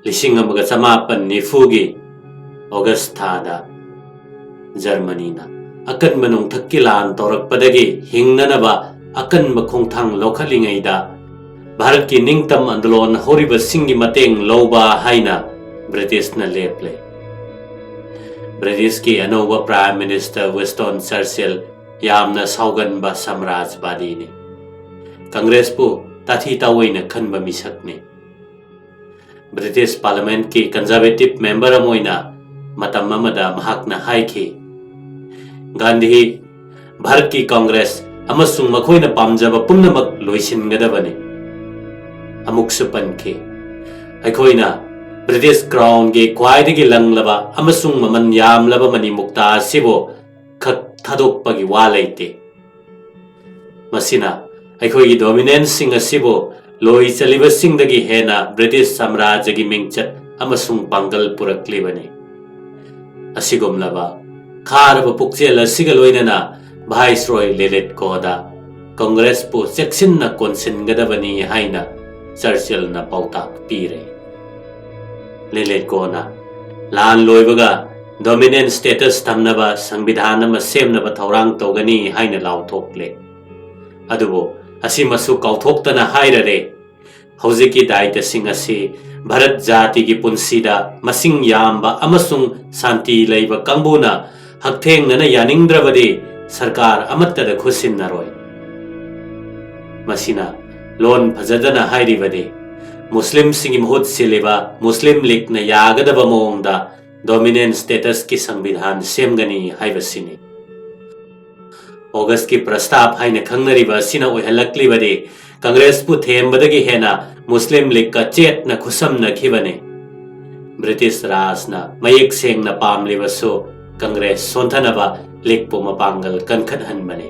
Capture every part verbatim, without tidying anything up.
ꯂꯤꯁꯤꯡ ꯑꯃꯒ ꯆꯃꯥꯄꯟ ꯅꯤꯐꯨꯒꯤ ꯑꯣꯒꯁ ꯊꯥꯗ ꯖꯔꯃꯅꯤꯅ ꯑꯀꯟꯕ ꯅꯣꯡꯊꯛꯀꯤ ꯂꯥꯟ ꯇꯧꯔꯛꯄꯗꯒꯤ ꯍꯤꯡꯅꯅꯕ ꯑꯀꯟꯕ ꯈꯣꯡꯊꯥꯡ ꯂꯧꯈꯠꯂꯤꯉꯩꯗ ꯚꯥꯔꯠꯀꯤ ꯅꯤꯡꯇꯝ ꯑꯟꯗꯣꯂꯟ ꯍꯧꯔꯤꯕꯁꯤꯡꯒꯤ ꯃꯇꯦꯡ ꯂꯧꯕ ꯍꯥꯏꯅ ꯕ꯭ꯔꯤꯇꯤꯁꯅ ꯂꯦꯞꯂꯦ꯫ ꯕ꯭ꯔꯤꯇꯤꯁꯀꯤ ꯑꯅꯧꯕ ꯄ꯭ꯔꯥꯏꯝ ꯃꯤꯅꯤꯁꯇꯔ ꯋꯤꯟꯁꯇꯟ ꯆꯔꯆꯤꯜ ꯌꯥꯝꯅ ꯁꯥꯎꯒꯟꯕ ꯁꯃꯥꯖꯕꯥꯗꯤꯅꯤ꯫ ꯀꯪꯒ꯭ꯔꯦꯁꯄꯨ ꯇꯥꯊꯤ ꯇꯥꯑꯣꯏꯅ ꯈꯟꯕ ꯃꯤꯁꯛꯅꯤ꯫ ꯕ꯭ꯔꯤꯇꯤꯁ ꯄꯥꯔꯂꯤꯌꯥꯃꯦꯟꯠꯀꯤ ꯀꯟꯖꯔꯕꯦꯇꯤꯕ ꯃꯦꯝꯕꯔ ꯑꯃ ꯑꯣꯏꯅ ꯃꯇꯝ ꯑꯃꯗ ꯃꯍꯥꯛꯅ ꯍꯥꯏꯈꯤ, "ꯒꯥꯟꯙꯤ, ꯚꯥꯔꯠꯀꯤ ꯀꯪꯒ꯭ꯔꯦꯁ ꯑꯃꯁꯨꯡ ꯃꯈꯣꯏꯅ ꯄꯥꯝꯖꯕ ꯄꯨꯝꯅꯃꯛ ꯂꯣꯏꯁꯤꯟꯒꯗꯕꯅꯤ"꯫ ꯑꯃꯨꯛꯁꯨ ꯄꯟꯈꯤ, "ꯑꯩꯈꯣꯏꯅ ꯕ꯭ꯔꯤꯇꯤꯁ ꯀ꯭ꯔꯥꯎꯟꯒꯤ ꯈ꯭ꯋꯥꯏꯗꯒꯤ ꯂꯪꯂꯕ ꯑꯃꯁꯨꯡ ꯃꯃꯜ ꯌꯥꯝꯂꯕ ꯃꯅꯤ ꯃꯨꯛꯇꯥ ꯑꯁꯤꯕꯨ ꯈꯛ ꯊꯥꯗꯣꯛꯄꯒꯤ ꯋꯥ ꯂꯩꯇꯦ꯫ ꯃꯁꯤꯅ ꯑꯩꯈꯣꯏꯒꯤ ꯗꯣꯃꯤꯅꯦꯟꯁꯁꯤꯡ ꯑꯁꯤꯕꯨ ꯂꯣꯏ ꯆꯠꯂꯤꯕꯁꯤꯡꯗꯒꯤ ꯍꯦꯟꯅ ꯕ꯭ꯔꯤꯇꯤꯁ ꯁꯥꯝꯔꯥꯖ꯭ꯌꯒꯤ ꯃꯤꯡꯆꯠ ꯑꯃꯁꯨꯡ ꯄꯥꯡꯒꯜ ꯄꯨꯔꯛꯂꯤꯕꯅꯤ"꯫ ꯑꯁꯤꯒꯨꯝꯂꯕ ꯈꯥꯔꯕ ꯄꯨꯛꯆꯦꯜ ꯑꯁꯤꯒ ꯂꯣꯏꯅꯅ ꯚꯥꯏꯁꯔꯣꯏ ꯂꯤꯂꯤꯠꯀꯣꯗ ꯀꯪꯒ꯭ꯔꯦꯁꯄꯨ ꯆꯦꯛꯁꯤꯟꯅ ꯀꯣꯟꯁꯤꯟꯒꯗꯕꯅꯤ ꯍꯥꯏꯅ ꯆꯔꯆꯤꯜꯅ ꯄꯥꯎꯇꯥꯛ ꯄꯤꯔꯦ꯫ ꯂꯤꯂꯤꯠꯀꯣꯅ ꯂꯥꯟ ꯂꯣꯏꯕꯒ ꯗꯣꯃꯤꯅꯦꯟ ꯁ꯭ꯇꯦꯇꯁ ꯊꯝꯅꯕ ꯁꯪꯕꯤꯙꯥꯟ ꯑꯃ ꯁꯦꯝꯅꯕ ꯊꯧꯔꯥꯡ ꯇꯧꯒꯅꯤ ꯍꯥꯏꯅ ꯂꯥꯎꯊꯣꯛꯂꯦ꯫ ꯑꯗꯨꯕꯨ ꯑꯁꯤꯃꯁꯨ ꯀꯥꯎꯊꯣꯛꯇꯅ ꯍꯥꯏꯔꯔꯦ, ꯍꯧꯖꯤꯛꯀꯤ ꯗꯥꯏꯇꯁꯤꯡ ꯑꯁꯤ ꯚꯥꯔꯠ ꯖꯥꯇꯤꯒꯤ ꯄꯨꯟꯁꯤꯗ ꯃꯁꯤꯡ ꯌꯥꯝꯕ ꯑꯃꯁꯨꯡ ꯁꯥꯟꯇꯤ ꯂꯩꯕ ꯀꯥꯡꯕꯨꯅ ꯍꯛꯊꯦꯡꯅꯅ ꯌꯥꯅꯤꯡꯗ꯭ꯔꯕꯗꯤ ꯁꯔꯀꯥꯔ ꯑꯃꯠꯇꯗ ꯈꯨꯠꯁꯤꯟꯅꯔꯣꯏ꯫ ꯃꯁꯤꯅ ꯂꯣꯟ ꯐꯖꯗꯅ ꯍꯥꯏꯔꯤꯕꯗꯤ ꯃꯨꯁꯂꯤꯝꯁꯤꯡꯒꯤ ꯃꯍꯨꯠ ꯁꯤꯜꯂꯤꯕ ꯃꯨꯁꯂꯤꯝ ꯂꯤꯒꯅ ꯌꯥꯒꯗꯕ ꯃꯑꯣꯡꯗ ꯗꯣꯃꯤꯅꯦꯟ ꯁ꯭ꯇꯦꯇꯁꯀꯤ ꯁꯪꯕꯤꯙꯥꯟ ꯁꯦꯝꯒꯅꯤ ꯍꯥꯏꯕꯁꯤꯅꯤ꯫ ꯑꯣꯒꯁꯀꯤ ꯄ꯭ꯔꯁꯇꯥꯞ ꯍꯥꯏꯅ ꯈꯪꯅꯔꯤꯕ ꯑꯁꯤꯅ ꯑꯣꯏꯍꯜꯂꯛꯂꯤꯕꯗꯤ ꯀꯪꯒ꯭ꯔꯦꯁꯄꯨ ꯊꯦꯝꯕꯗꯒꯤ ꯍꯦꯟꯅ ꯃꯨꯁꯂꯤꯝ ꯂꯤꯒꯀ ꯆꯦꯠꯅ ꯈꯨꯠꯁꯝꯅꯈꯤꯕꯅꯤ꯫ ꯕ꯭ꯔꯤꯇꯤꯁ ꯔꯥꯖꯅ ꯃꯌꯦꯛ ꯁꯦꯡꯅ ꯄꯥꯝꯂꯤꯕꯁꯨ ꯀꯪꯒ꯭ꯔꯦꯁ ꯁꯣꯟꯊꯅꯕ ꯂꯤꯒꯄꯨ ꯃꯄꯥꯡꯒꯜ ꯀꯟꯈꯠꯍꯟꯕꯅꯤ꯫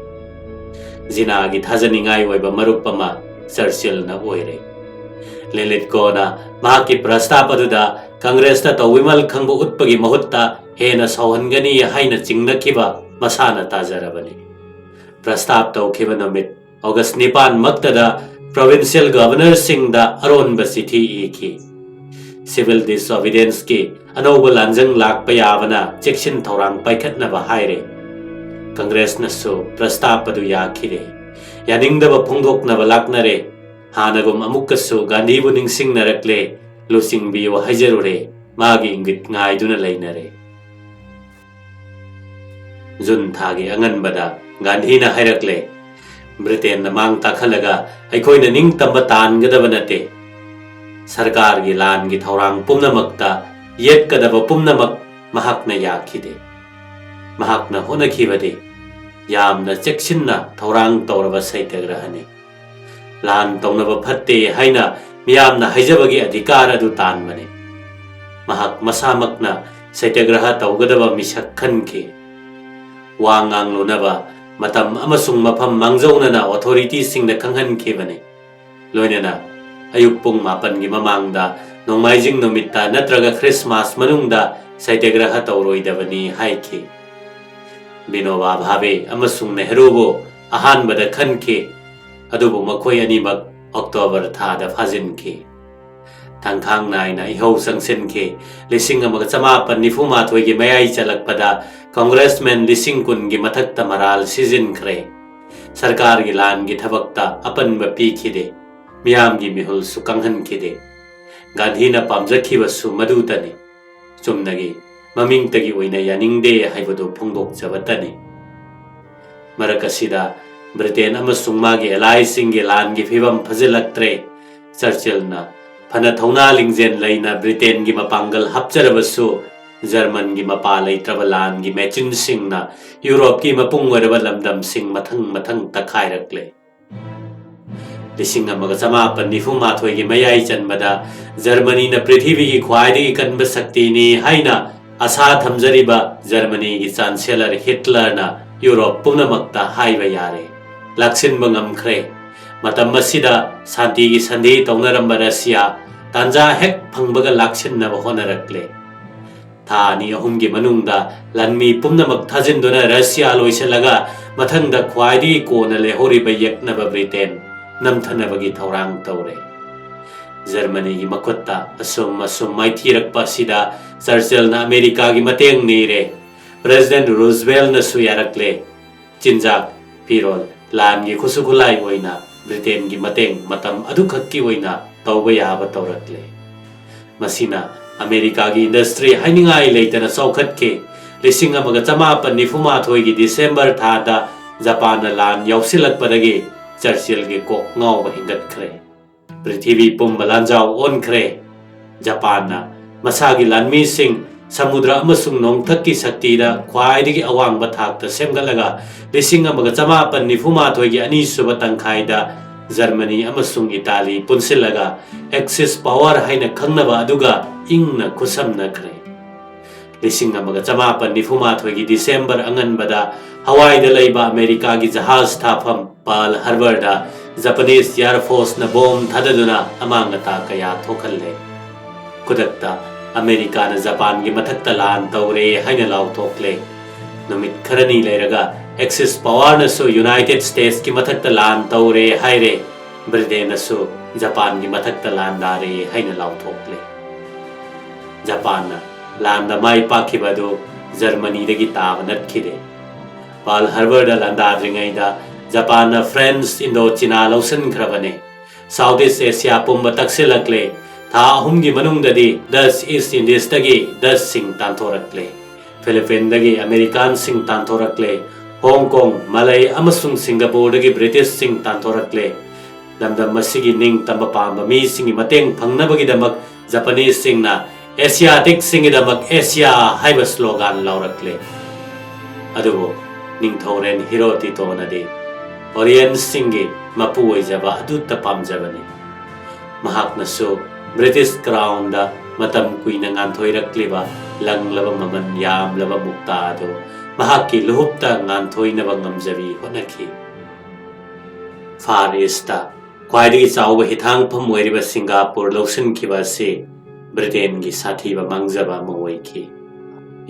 ꯖꯤꯅꯥꯒꯤ ꯊꯥꯖꯅꯤꯡꯉꯥꯏ ꯑꯣꯏꯕ ꯃꯔꯨꯞ ꯑꯃ ꯆꯔꯆꯤꯜꯅ ꯑꯣꯏꯔꯦ꯫ ꯂꯤꯂꯤꯠꯀꯣꯅ ꯃꯍꯥꯛꯀꯤ ꯄ꯭ꯔꯁꯇꯥꯞ ꯑꯗꯨꯗ ꯀꯪꯒ꯭ꯔꯦꯁꯇ ꯇꯧꯕꯤꯃꯜ ꯈꯪꯕ ꯎꯠꯄꯒꯤ ꯃꯍꯨꯠꯇ ꯍꯦꯟꯅ ꯁꯥꯎꯍꯟꯒꯅꯤ ꯍꯥꯏꯅ ꯆꯤꯡꯅꯈꯤꯕ ꯃꯁꯥꯅ ꯇꯥꯖꯔꯕꯅꯤ꯫ ꯄ꯭ꯔꯁꯇꯥꯞ ꯇꯧꯈꯤꯕ ꯅꯨꯃꯤꯠ ꯑꯣꯒꯁ ꯅꯤꯄꯥꯟꯃꯛꯇꯗ ꯄ꯭ꯔꯣꯚꯤꯟꯁꯤꯌꯦꯜ ꯒꯚꯔꯅꯔꯁꯤꯡꯗ ꯑꯔꯣꯟꯕ ꯆꯤꯊꯤ ꯏꯈꯤ꯫ Civil disobedience-ꯀꯤ ꯑꯅꯧꯕ ꯂꯥꯟꯖꯪ ꯂꯥꯛꯄ ꯌꯥꯕꯅ ꯆꯦꯛꯁꯤꯟ ꯊꯧꯔꯥꯡ ꯄꯥꯏꯈꯠꯅꯕ ꯍꯥꯏꯔꯦ꯫ ꯀꯪꯒ꯭ꯔꯦꯁꯅꯁꯨ ꯄ꯭ꯔꯁꯇꯥꯞ ꯑꯗꯨ ꯌꯥꯈꯤꯗꯦ꯫ ꯌꯥꯅꯤꯡꯗꯕ ꯐꯣꯡꯗꯣꯛꯅꯕ ꯂꯥꯛꯅꯔꯦ꯫ ꯍꯥꯟꯅꯒꯨꯝ ꯑꯃꯨꯛꯀꯁꯨ ꯒꯥꯟꯙꯤꯕꯨ ꯅꯤꯡꯁꯤꯡꯅꯔꯛꯂꯦ꯫ ꯂꯨꯆꯤꯡꯕꯤꯌꯨ ꯍꯥꯏꯖꯔꯨꯔꯦ꯫ ꯃꯥꯒꯤ ꯏꯪꯒꯤꯠ ꯉꯥꯏꯗꯨꯅ ꯂꯩꯅꯔꯦ꯫ ꯖꯨꯟ ꯊꯥꯒꯤ ꯑꯉꯟꯕꯗ ꯒꯥꯟꯙꯤꯅ ꯍꯥꯏꯔꯛꯂꯦ, "ꯕ꯭ꯔꯤꯇꯦꯟꯅ ꯃꯥꯡ ꯇꯥꯛꯍꯜꯂꯒ ꯑꯩꯈꯣꯏꯅ ꯅꯤꯡꯇꯝꯕ ꯇꯥꯟꯒꯗꯕ ꯅꯠꯇꯦ꯫ ꯁꯔꯀꯥꯔꯒꯤ ꯂꯥꯟꯒꯤ ꯊꯧꯔꯥꯡ ꯄꯨꯝꯅꯃꯛꯇ ꯌꯦꯠꯀꯗꯕ ꯄꯨꯝꯅꯃꯛ ꯃꯍꯥꯛꯅ ꯌꯥꯈꯤꯗꯦ꯫ ꯃꯍꯥꯛꯅ ꯍꯣꯠꯅꯈꯤꯕꯗꯤ ꯌꯥꯝꯅ ꯆꯦꯛꯁꯤꯟꯅ ꯊꯧꯔꯥꯡ ꯇꯧꯔꯕ ꯁꯩꯇꯒ꯭ꯔꯍꯅꯤ꯫ ꯂꯥꯟ ꯇꯧꯅꯕ ꯐꯠꯇꯦ ꯍꯥꯏꯅ ꯃꯤꯌꯥꯝꯅ ꯍꯥꯏꯖꯕꯒꯤ ꯑꯙꯤꯀꯥꯔ ꯑꯗꯨ ꯇꯥꯟꯕꯅꯤ꯫ ꯃꯍꯥꯛ ꯃꯁꯥꯃꯛꯅ ꯁꯩꯇꯒ꯭ꯔꯍ ꯇꯧꯒꯗꯕ ꯃꯤꯁꯛ ꯈꯟꯈꯤ꯫ ꯋꯥ ꯉꯥꯡꯂꯨꯅꯕ ꯃꯇꯝ ꯑꯃꯁꯨꯡ ꯃꯐꯝ ꯃꯥꯡꯖꯧꯅꯅ ꯑꯣꯊꯣꯔꯤꯇꯤꯁꯤꯡꯗ ꯈꯪꯍꯟꯈꯤꯕꯅꯤ꯫ ꯂꯣꯏꯅꯅ ꯑꯌꯨꯛ ꯄꯨꯡ ꯃꯥꯄꯟꯒꯤ ꯃꯃꯥꯡꯗ ꯅꯣꯡꯃꯥꯏꯖꯤꯡ ꯅꯨꯃꯤꯠꯇ ꯅꯠꯇ꯭ꯔꯒ ꯈ꯭ꯔꯤꯁꯃꯥꯁ ꯃꯅꯨꯡꯗ ꯁꯩꯇꯒ꯭ꯔꯍ ꯇꯧꯔꯣꯏꯗꯕꯅꯤ ꯍꯥꯏꯈꯤ꯫ ꯕꯤꯅꯣꯕꯥ ꯚꯥꯕꯦ ꯑꯃꯁꯨꯡ ꯅꯦꯍꯔꯨꯕꯨ ꯑꯍꯥꯟꯕꯗ ꯈꯟꯈꯤ, ꯑꯗꯨꯕꯨ ꯃꯈꯣꯏ ꯑꯅꯤꯃꯛ ꯑꯣꯛꯇꯣꯕꯔ ꯊꯥꯗ ꯐꯥꯖꯤꯟꯈꯤ꯫ ꯊꯥꯡꯈꯥꯡ ꯅꯥꯏꯅ ꯏꯍꯧ ꯆꯪꯁꯤꯟꯈꯤ꯫ ꯂꯤꯁꯤꯡ ꯑꯃꯒ ꯆꯃꯥꯄꯟ ꯅꯤꯐꯨ ꯃꯥꯊꯣꯏꯒꯤ ꯃꯌꯥꯏ ꯆꯜꯂꯛꯄꯗ ꯀꯪꯒ꯭ꯔꯦꯁꯃꯦꯟ ꯂꯤꯁꯤꯡ ꯀꯨꯟꯒꯤ ꯃꯊꯛꯇ ꯃꯔꯥꯜ ꯁꯤꯖꯤꯟꯈ꯭ꯔꯦ꯫ ꯁꯔꯀꯥꯔꯒꯤ ꯂꯥꯟꯒꯤ ꯊꯕꯛꯇ ꯑꯄꯟꯕ ꯄꯤꯈꯤꯗꯦ꯫ ꯃꯤꯌꯥꯝꯒꯤ ꯃꯤꯍꯨꯜꯁꯨ ꯀꯪꯍꯟꯈꯤꯗꯦ꯫ ꯒꯥꯟꯙꯤꯅ ꯄꯥꯝꯖꯈꯤꯕꯁꯨ ꯃꯗꯨꯇꯅꯤ꯫ ꯆꯨꯝꯅꯒꯤ ꯃꯃꯤꯡꯇꯒꯤ ꯑꯣꯏꯅ ꯌꯥꯅꯤꯡꯗꯦ ꯍꯥꯏꯕꯗꯨ ꯐꯣꯡꯗꯣꯛꯆꯕꯇꯅꯤ꯫ ꯃꯔꯛ ꯑꯁꯤꯗ ꯕ꯭ꯔꯤꯇꯦꯟ ꯑꯃꯁꯨꯡ ꯃꯥꯒꯤ ꯑꯦꯂꯥꯏꯁꯤꯡꯒꯤ ꯂꯥꯟꯒꯤ ꯐꯤꯕꯝ ꯐꯖꯤꯜꯂꯛꯇ꯭ꯔꯦ꯫ ꯆꯔꯆꯤꯜꯅ ꯐꯅ ꯊꯧꯅꯥ ꯂꯤꯡꯖꯦꯜ ꯂꯩꯅ ꯕ꯭ꯔꯤꯇꯦꯟꯒꯤ ꯃꯄꯥꯡꯒꯜ ꯍꯥꯞꯆꯔꯕꯁꯨ, ꯖꯔꯃꯟꯒꯤ ꯃꯄꯥ ꯂꯩꯇ꯭ꯔꯕ ꯂꯥꯟꯒꯤ ꯃꯦꯆꯤꯟꯁꯤꯡꯅ ꯌꯨꯔꯣꯞꯀꯤ ꯃꯄꯨꯡ ꯑꯣꯏꯔꯕ ꯂꯝꯗꯝꯁꯤꯡ ꯃꯊꯪ ꯃꯊꯪ ꯇꯛꯈꯥꯏꯔꯛꯂꯦ꯫ ꯂꯤꯁꯤꯡ ꯑꯃꯒ ꯆꯃꯥꯄꯟ ꯅꯤꯐꯨ ꯃꯥꯊꯣꯏꯒꯤ ꯃꯌꯥꯏ ꯆꯟꯕꯗ ꯖꯔꯃꯅꯤꯅ ꯄ꯭ꯔꯤꯊꯤꯕꯤꯒꯤ ꯈ꯭ꯋꯥꯏꯗꯒꯤ ꯀꯟꯕ ꯁꯛꯇꯤꯅꯤ ꯍꯥꯏꯅ ꯑꯁꯥ ꯊꯝꯖꯔꯤꯕ ꯖꯔꯃꯅꯤꯒꯤ ꯆꯥꯟꯁꯦꯂꯔ ꯍꯤꯠꯂꯔꯅ ꯌꯨꯔꯣꯞ ꯄꯨꯝꯅꯃꯛꯇ ꯍꯥꯏꯕ ꯌꯥꯔꯦ, ꯂꯥꯛꯁꯤꯟꯕ ꯉꯝꯈ꯭ꯔꯦ꯫ ꯃꯇꯝ ꯑꯁꯤꯗ ꯁꯥꯟꯇꯤꯒꯤ ꯁꯟꯙꯤ ꯇꯧꯅꯔꯝꯕ ꯔꯁꯤꯌꯥ ꯇꯥꯟꯖꯥ ꯍꯦꯛ ꯐꯪꯕꯒ ꯂꯥꯛꯁꯤꯟꯅꯕ ꯍꯣꯠꯅꯔꯛꯂꯦ꯫ ꯊꯥ ꯑꯅꯤ ꯑꯍꯨꯝꯒꯤ ꯃꯅꯨꯡꯗ ꯂꯥꯟꯃꯤ ꯄꯨꯝꯅꯃꯛ ꯊꯥꯖꯤꯟꯗꯨꯅ ꯔꯁꯤꯌꯥ ꯂꯣꯏꯁꯤꯜꯂꯒ ꯃꯊꯪꯗ ꯈ꯭ꯋꯥꯏꯗꯒꯤ ꯀꯣꯟꯅ ꯂꯩꯍꯧꯔꯤꯕ ꯌꯦꯛꯅꯕ ꯕ꯭ꯔꯤꯇꯦꯟ ꯅꯝꯊꯅꯕꯒꯤ ꯊꯧꯔꯥꯡ ꯇꯧꯔꯦ꯫ ꯖꯔꯃꯅꯤꯒꯤ ꯃꯈꯨꯠꯇ ꯑꯁꯨꯝ ꯑꯁꯨꯝ ꯃꯥꯏꯊꯤꯔꯛꯄ ꯑꯁꯤꯗ ꯆꯔꯆꯤꯜꯅ ꯑꯃꯦꯔꯤꯀꯥꯒꯤ ꯃꯇꯦꯡ ꯅꯤꯔꯦ꯫ ꯄ꯭ꯔꯦꯁꯤꯗꯦꯟꯠ ꯔꯨꯖꯕꯦꯜꯅꯁꯨ ꯌꯥꯔꯛꯂꯦ꯫ ꯆꯤꯟꯖꯥꯛ, ꯐꯤꯔꯣꯜ, ꯂꯥꯟꯒꯤ ꯈꯨꯠꯁꯨ ꯈꯨꯠꯂꯥꯏ ꯑꯣꯏꯅ ꯕ꯭ꯔꯤꯇꯦꯟꯒꯤ ꯃꯇꯦꯡ ꯃꯇꯝ ꯑꯗꯨꯈꯛꯀꯤ ꯑꯣꯏꯅ ꯇꯧꯕ ꯌꯥꯕ ꯇꯧꯔꯛꯂꯦ꯫ ꯃꯁꯤꯅ ꯑꯃꯦꯔꯤꯀꯥꯒꯤ ꯏꯟꯗꯁꯇ꯭ꯔꯤ ꯍꯥꯏꯅꯤꯡꯉꯥꯏ ꯂꯩꯇꯅ ꯆꯥꯎꯈꯠꯈꯤ꯫ ꯂꯤꯁꯤꯡ ꯑꯃꯒ ꯆꯃꯥꯄꯟ ꯅꯤꯐꯨ ꯃꯥꯊꯣꯏꯒꯤ ꯗꯤꯁꯦꯝꯕꯔ ꯊꯥꯗ ꯖꯄꯥꯟꯅ ꯂꯥꯟ ꯌꯥꯎꯁꯤꯜꯂꯛꯄꯗꯒꯤ ꯆꯔꯆꯤꯜꯒꯤ ꯀꯣꯛ ꯉꯥꯎꯕ ꯍꯦꯟꯒꯠꯈ꯭ꯔꯦ꯫ ꯄ꯭ꯔꯤꯊꯤꯕꯤ ꯄꯨꯝꯕ ꯂꯥꯟꯖꯥꯎ ꯑꯣꯟꯈ꯭ꯔꯦ꯫ ꯖꯄꯥꯟꯅ ꯃꯁꯥꯒꯤ ꯂꯥꯟꯃꯤꯁꯤꯡ ꯁꯃꯨꯗ꯭ꯔ ꯑꯃꯁꯨꯡ ꯅꯣꯡꯊꯛꯀꯤ ꯁꯛꯇꯤꯗ ꯈ꯭ꯋꯥꯏꯗꯒꯤ ꯑꯋꯥꯡꯕ ꯊꯥꯛꯇ ꯁꯦꯝꯒꯠꯂꯒ ꯂꯤꯁꯤꯡ ꯑꯃꯒ ꯆꯃꯥꯄꯟ ꯅꯤꯐꯨ ꯃꯥꯊꯣꯏꯒꯤ ꯑꯅꯤꯁꯨꯕ ꯇꯪꯈꯥꯏꯗ ꯖꯔꯃꯅꯤ ꯑꯃꯁꯨꯡ ꯏꯇꯥꯂꯤ ꯄꯨꯟꯁꯤꯜꯂꯒ ꯑꯦꯛꯁꯤꯁ ꯄꯥꯋꯔ ꯍꯥꯏꯅ ꯈꯪꯅꯕ ꯑꯗꯨꯒ ꯏꯪꯅ ꯈꯨꯠꯁꯝꯅꯈ꯭ꯔꯦ꯫ ꯂꯤꯁꯤꯡ ꯑꯃꯒ ꯆꯃꯥꯄꯟ ꯅꯤꯐꯨ ꯃꯥꯊꯣꯏꯒꯤ ꯗꯤꯁꯦꯝꯕꯔ ꯑꯉꯟꯕꯗ ꯍꯋꯥꯏꯗ ꯂꯩꯕ ꯑꯃꯦꯔꯤꯀꯥꯒꯤ ꯖꯍꯥꯖ ꯊꯥꯐꯝ ꯄꯥꯔꯜ ꯍꯥꯔꯕꯔꯗ ꯖꯄꯥꯅꯤꯁ ꯑꯦꯌꯔ ꯐꯣꯔꯁꯅ ꯕꯣꯝ ꯊꯥꯗꯗꯨꯅ ꯑꯃꯥꯡ ꯑꯇꯥ ꯀꯌꯥ ꯊꯣꯛꯍꯜꯂꯦ꯫ ꯈꯨꯗꯛꯇ ꯑꯃꯦꯔꯤꯀꯥꯅ ꯖꯄꯥꯟꯒꯤ ꯃꯊꯛꯇ ꯂꯥꯟ ꯇꯧꯔꯦ ꯍꯥꯏꯅ ꯂꯥꯎꯊꯣꯛꯂꯦ꯫ ꯅꯨꯃꯤꯠ ꯈꯔꯅꯤ ꯂꯩꯔꯒ ꯑꯦꯛꯁꯤꯁ ꯄꯥꯋꯔꯅꯁꯨ ꯌꯨꯅꯥꯏꯇꯦꯗ ꯁ꯭ꯇꯦꯠꯁꯀꯤ ꯃꯊꯛꯇ ꯂꯥꯟ ꯇꯧꯔꯦ ꯍꯥꯏꯔꯦ꯫ ꯕ꯭ꯔꯤꯇꯦꯟꯅꯁꯨ ꯖꯄꯥꯟꯒꯤ ꯃꯊꯛꯇ ꯂꯥꯟꯗꯥꯔꯦ ꯍꯥꯏꯅ ꯂꯥꯎꯊꯣꯛꯂꯦ꯫ ꯖꯄꯥꯟꯅ ꯂꯥꯟꯗ ꯃꯥꯏ ꯄꯥꯛꯈꯤꯕ ꯑꯗꯨ ꯖꯔꯃꯅꯤꯗꯒꯤ ꯇꯥꯕ ꯅꯠꯈꯤꯗꯦ꯫ ꯄꯥꯔꯜ ꯍꯥꯔꯕꯔꯗ ꯂꯥꯟꯗꯥꯗ꯭ꯔꯤꯉꯩꯗ ꯖꯄꯥꯟꯅ ꯐ꯭ꯔꯦꯟꯁ ꯏꯟꯗꯣ ꯆꯤꯅꯥ ꯂꯧꯁꯤꯟꯈ꯭ꯔꯕꯅꯤ꯫ ꯁꯥꯎꯠ ꯏꯁ ꯑꯦꯁꯤꯌꯥ ꯄꯨꯝꯕ ꯇꯛꯁꯤꯜꯂꯛꯂꯦ꯫ ꯊꯥ ꯑꯍꯨꯝꯒꯤ ꯃꯅꯨꯡꯗꯗꯤ ꯗꯁ ꯏꯁ ꯏꯟꯗꯤꯁꯇꯒꯤ ꯗꯁꯁꯤꯡ ꯇꯥꯟꯊꯣꯔꯛꯂꯦ꯫ ꯐꯤꯂꯤꯄꯤꯟꯗꯒꯤ ꯑꯃꯦꯔꯤꯀꯥꯟꯁꯤꯡ ꯇꯥꯟꯊꯣꯔꯛꯂꯦ꯫ ꯍꯣꯡ ꯀꯣꯡ, ꯃꯂꯩ ꯑꯃꯁꯨꯡ ꯁꯤꯡꯒꯥꯄꯨꯔꯗꯒꯤ ꯕ꯭ꯔꯤꯇꯤꯁꯁꯤꯡ ꯇꯥꯟꯊꯣꯔꯛꯂꯦ꯫ ꯂꯝꯗꯝ ꯑꯁꯤꯒꯤ ꯅꯤꯡꯇꯝꯕ ꯄꯥꯝꯕ ꯃꯤꯁꯤꯡꯒꯤ ꯃꯇꯦꯡ ꯐꯪꯅꯕꯒꯤꯗꯃꯛ ꯖꯄꯥꯅꯤꯁꯁꯤꯡꯅ ꯑꯦꯁꯤꯌꯥꯇꯤꯛꯁꯤꯡꯒꯤꯗꯃꯛ ꯑꯦꯁꯤꯌꯥ ꯍꯥꯏꯕ ꯁ꯭ꯂꯣꯒꯥꯟ ꯂꯥꯎꯔꯛꯂꯦ꯫ ꯑꯗꯨꯕꯨ ꯅꯤꯡꯊꯧꯔꯦꯜ ꯍꯤꯔꯣꯇꯤꯇꯣꯅꯗꯤ ꯑꯣꯔꯤꯌꯟꯁꯤꯡꯒꯤ ꯃꯄꯨ ꯑꯣꯏꯖꯕ ꯑꯗꯨꯇ ꯄꯥꯝꯖꯕꯅꯤ꯫ ꯃꯍꯥꯛꯅꯁꯨ ꯕ꯭ꯔꯤꯇꯤꯁ ꯀ꯭ꯔꯥꯎꯟꯗ ꯃꯇꯝ ꯀꯨꯏꯅ ꯉꯥꯟꯊꯣꯏꯔꯛꯂꯤꯕ ꯂꯪꯂꯕ ꯃꯃꯜ ꯌꯥꯝꯂꯕ ꯃꯨꯛꯇꯥ ꯑꯗꯨ ꯃꯍꯥꯛꯀꯤ ꯂꯨꯍꯨꯞꯇ ꯉꯥꯟꯊꯣꯏꯅꯕ ꯉꯝꯖꯕꯤ ꯍꯣꯠꯅꯈꯤ꯫ ꯐꯥꯔ ꯏꯁꯇ ꯈ꯭ꯋꯥꯏꯗꯒꯤ ꯆꯥꯎꯕ ꯍꯤꯊꯥꯡꯐꯝ ꯑꯣꯏꯔꯤꯕ ꯁꯤꯡꯒꯥꯄꯨꯔ ꯂꯧꯁꯤꯟꯈꯤꯕ ꯑꯁꯤ ꯕ꯭ꯔꯤꯇꯦꯟꯒꯤ ꯁꯥꯊꯤꯕ ꯃꯥꯡꯖꯕ ꯑꯃ ꯑꯣꯏꯈꯤ꯫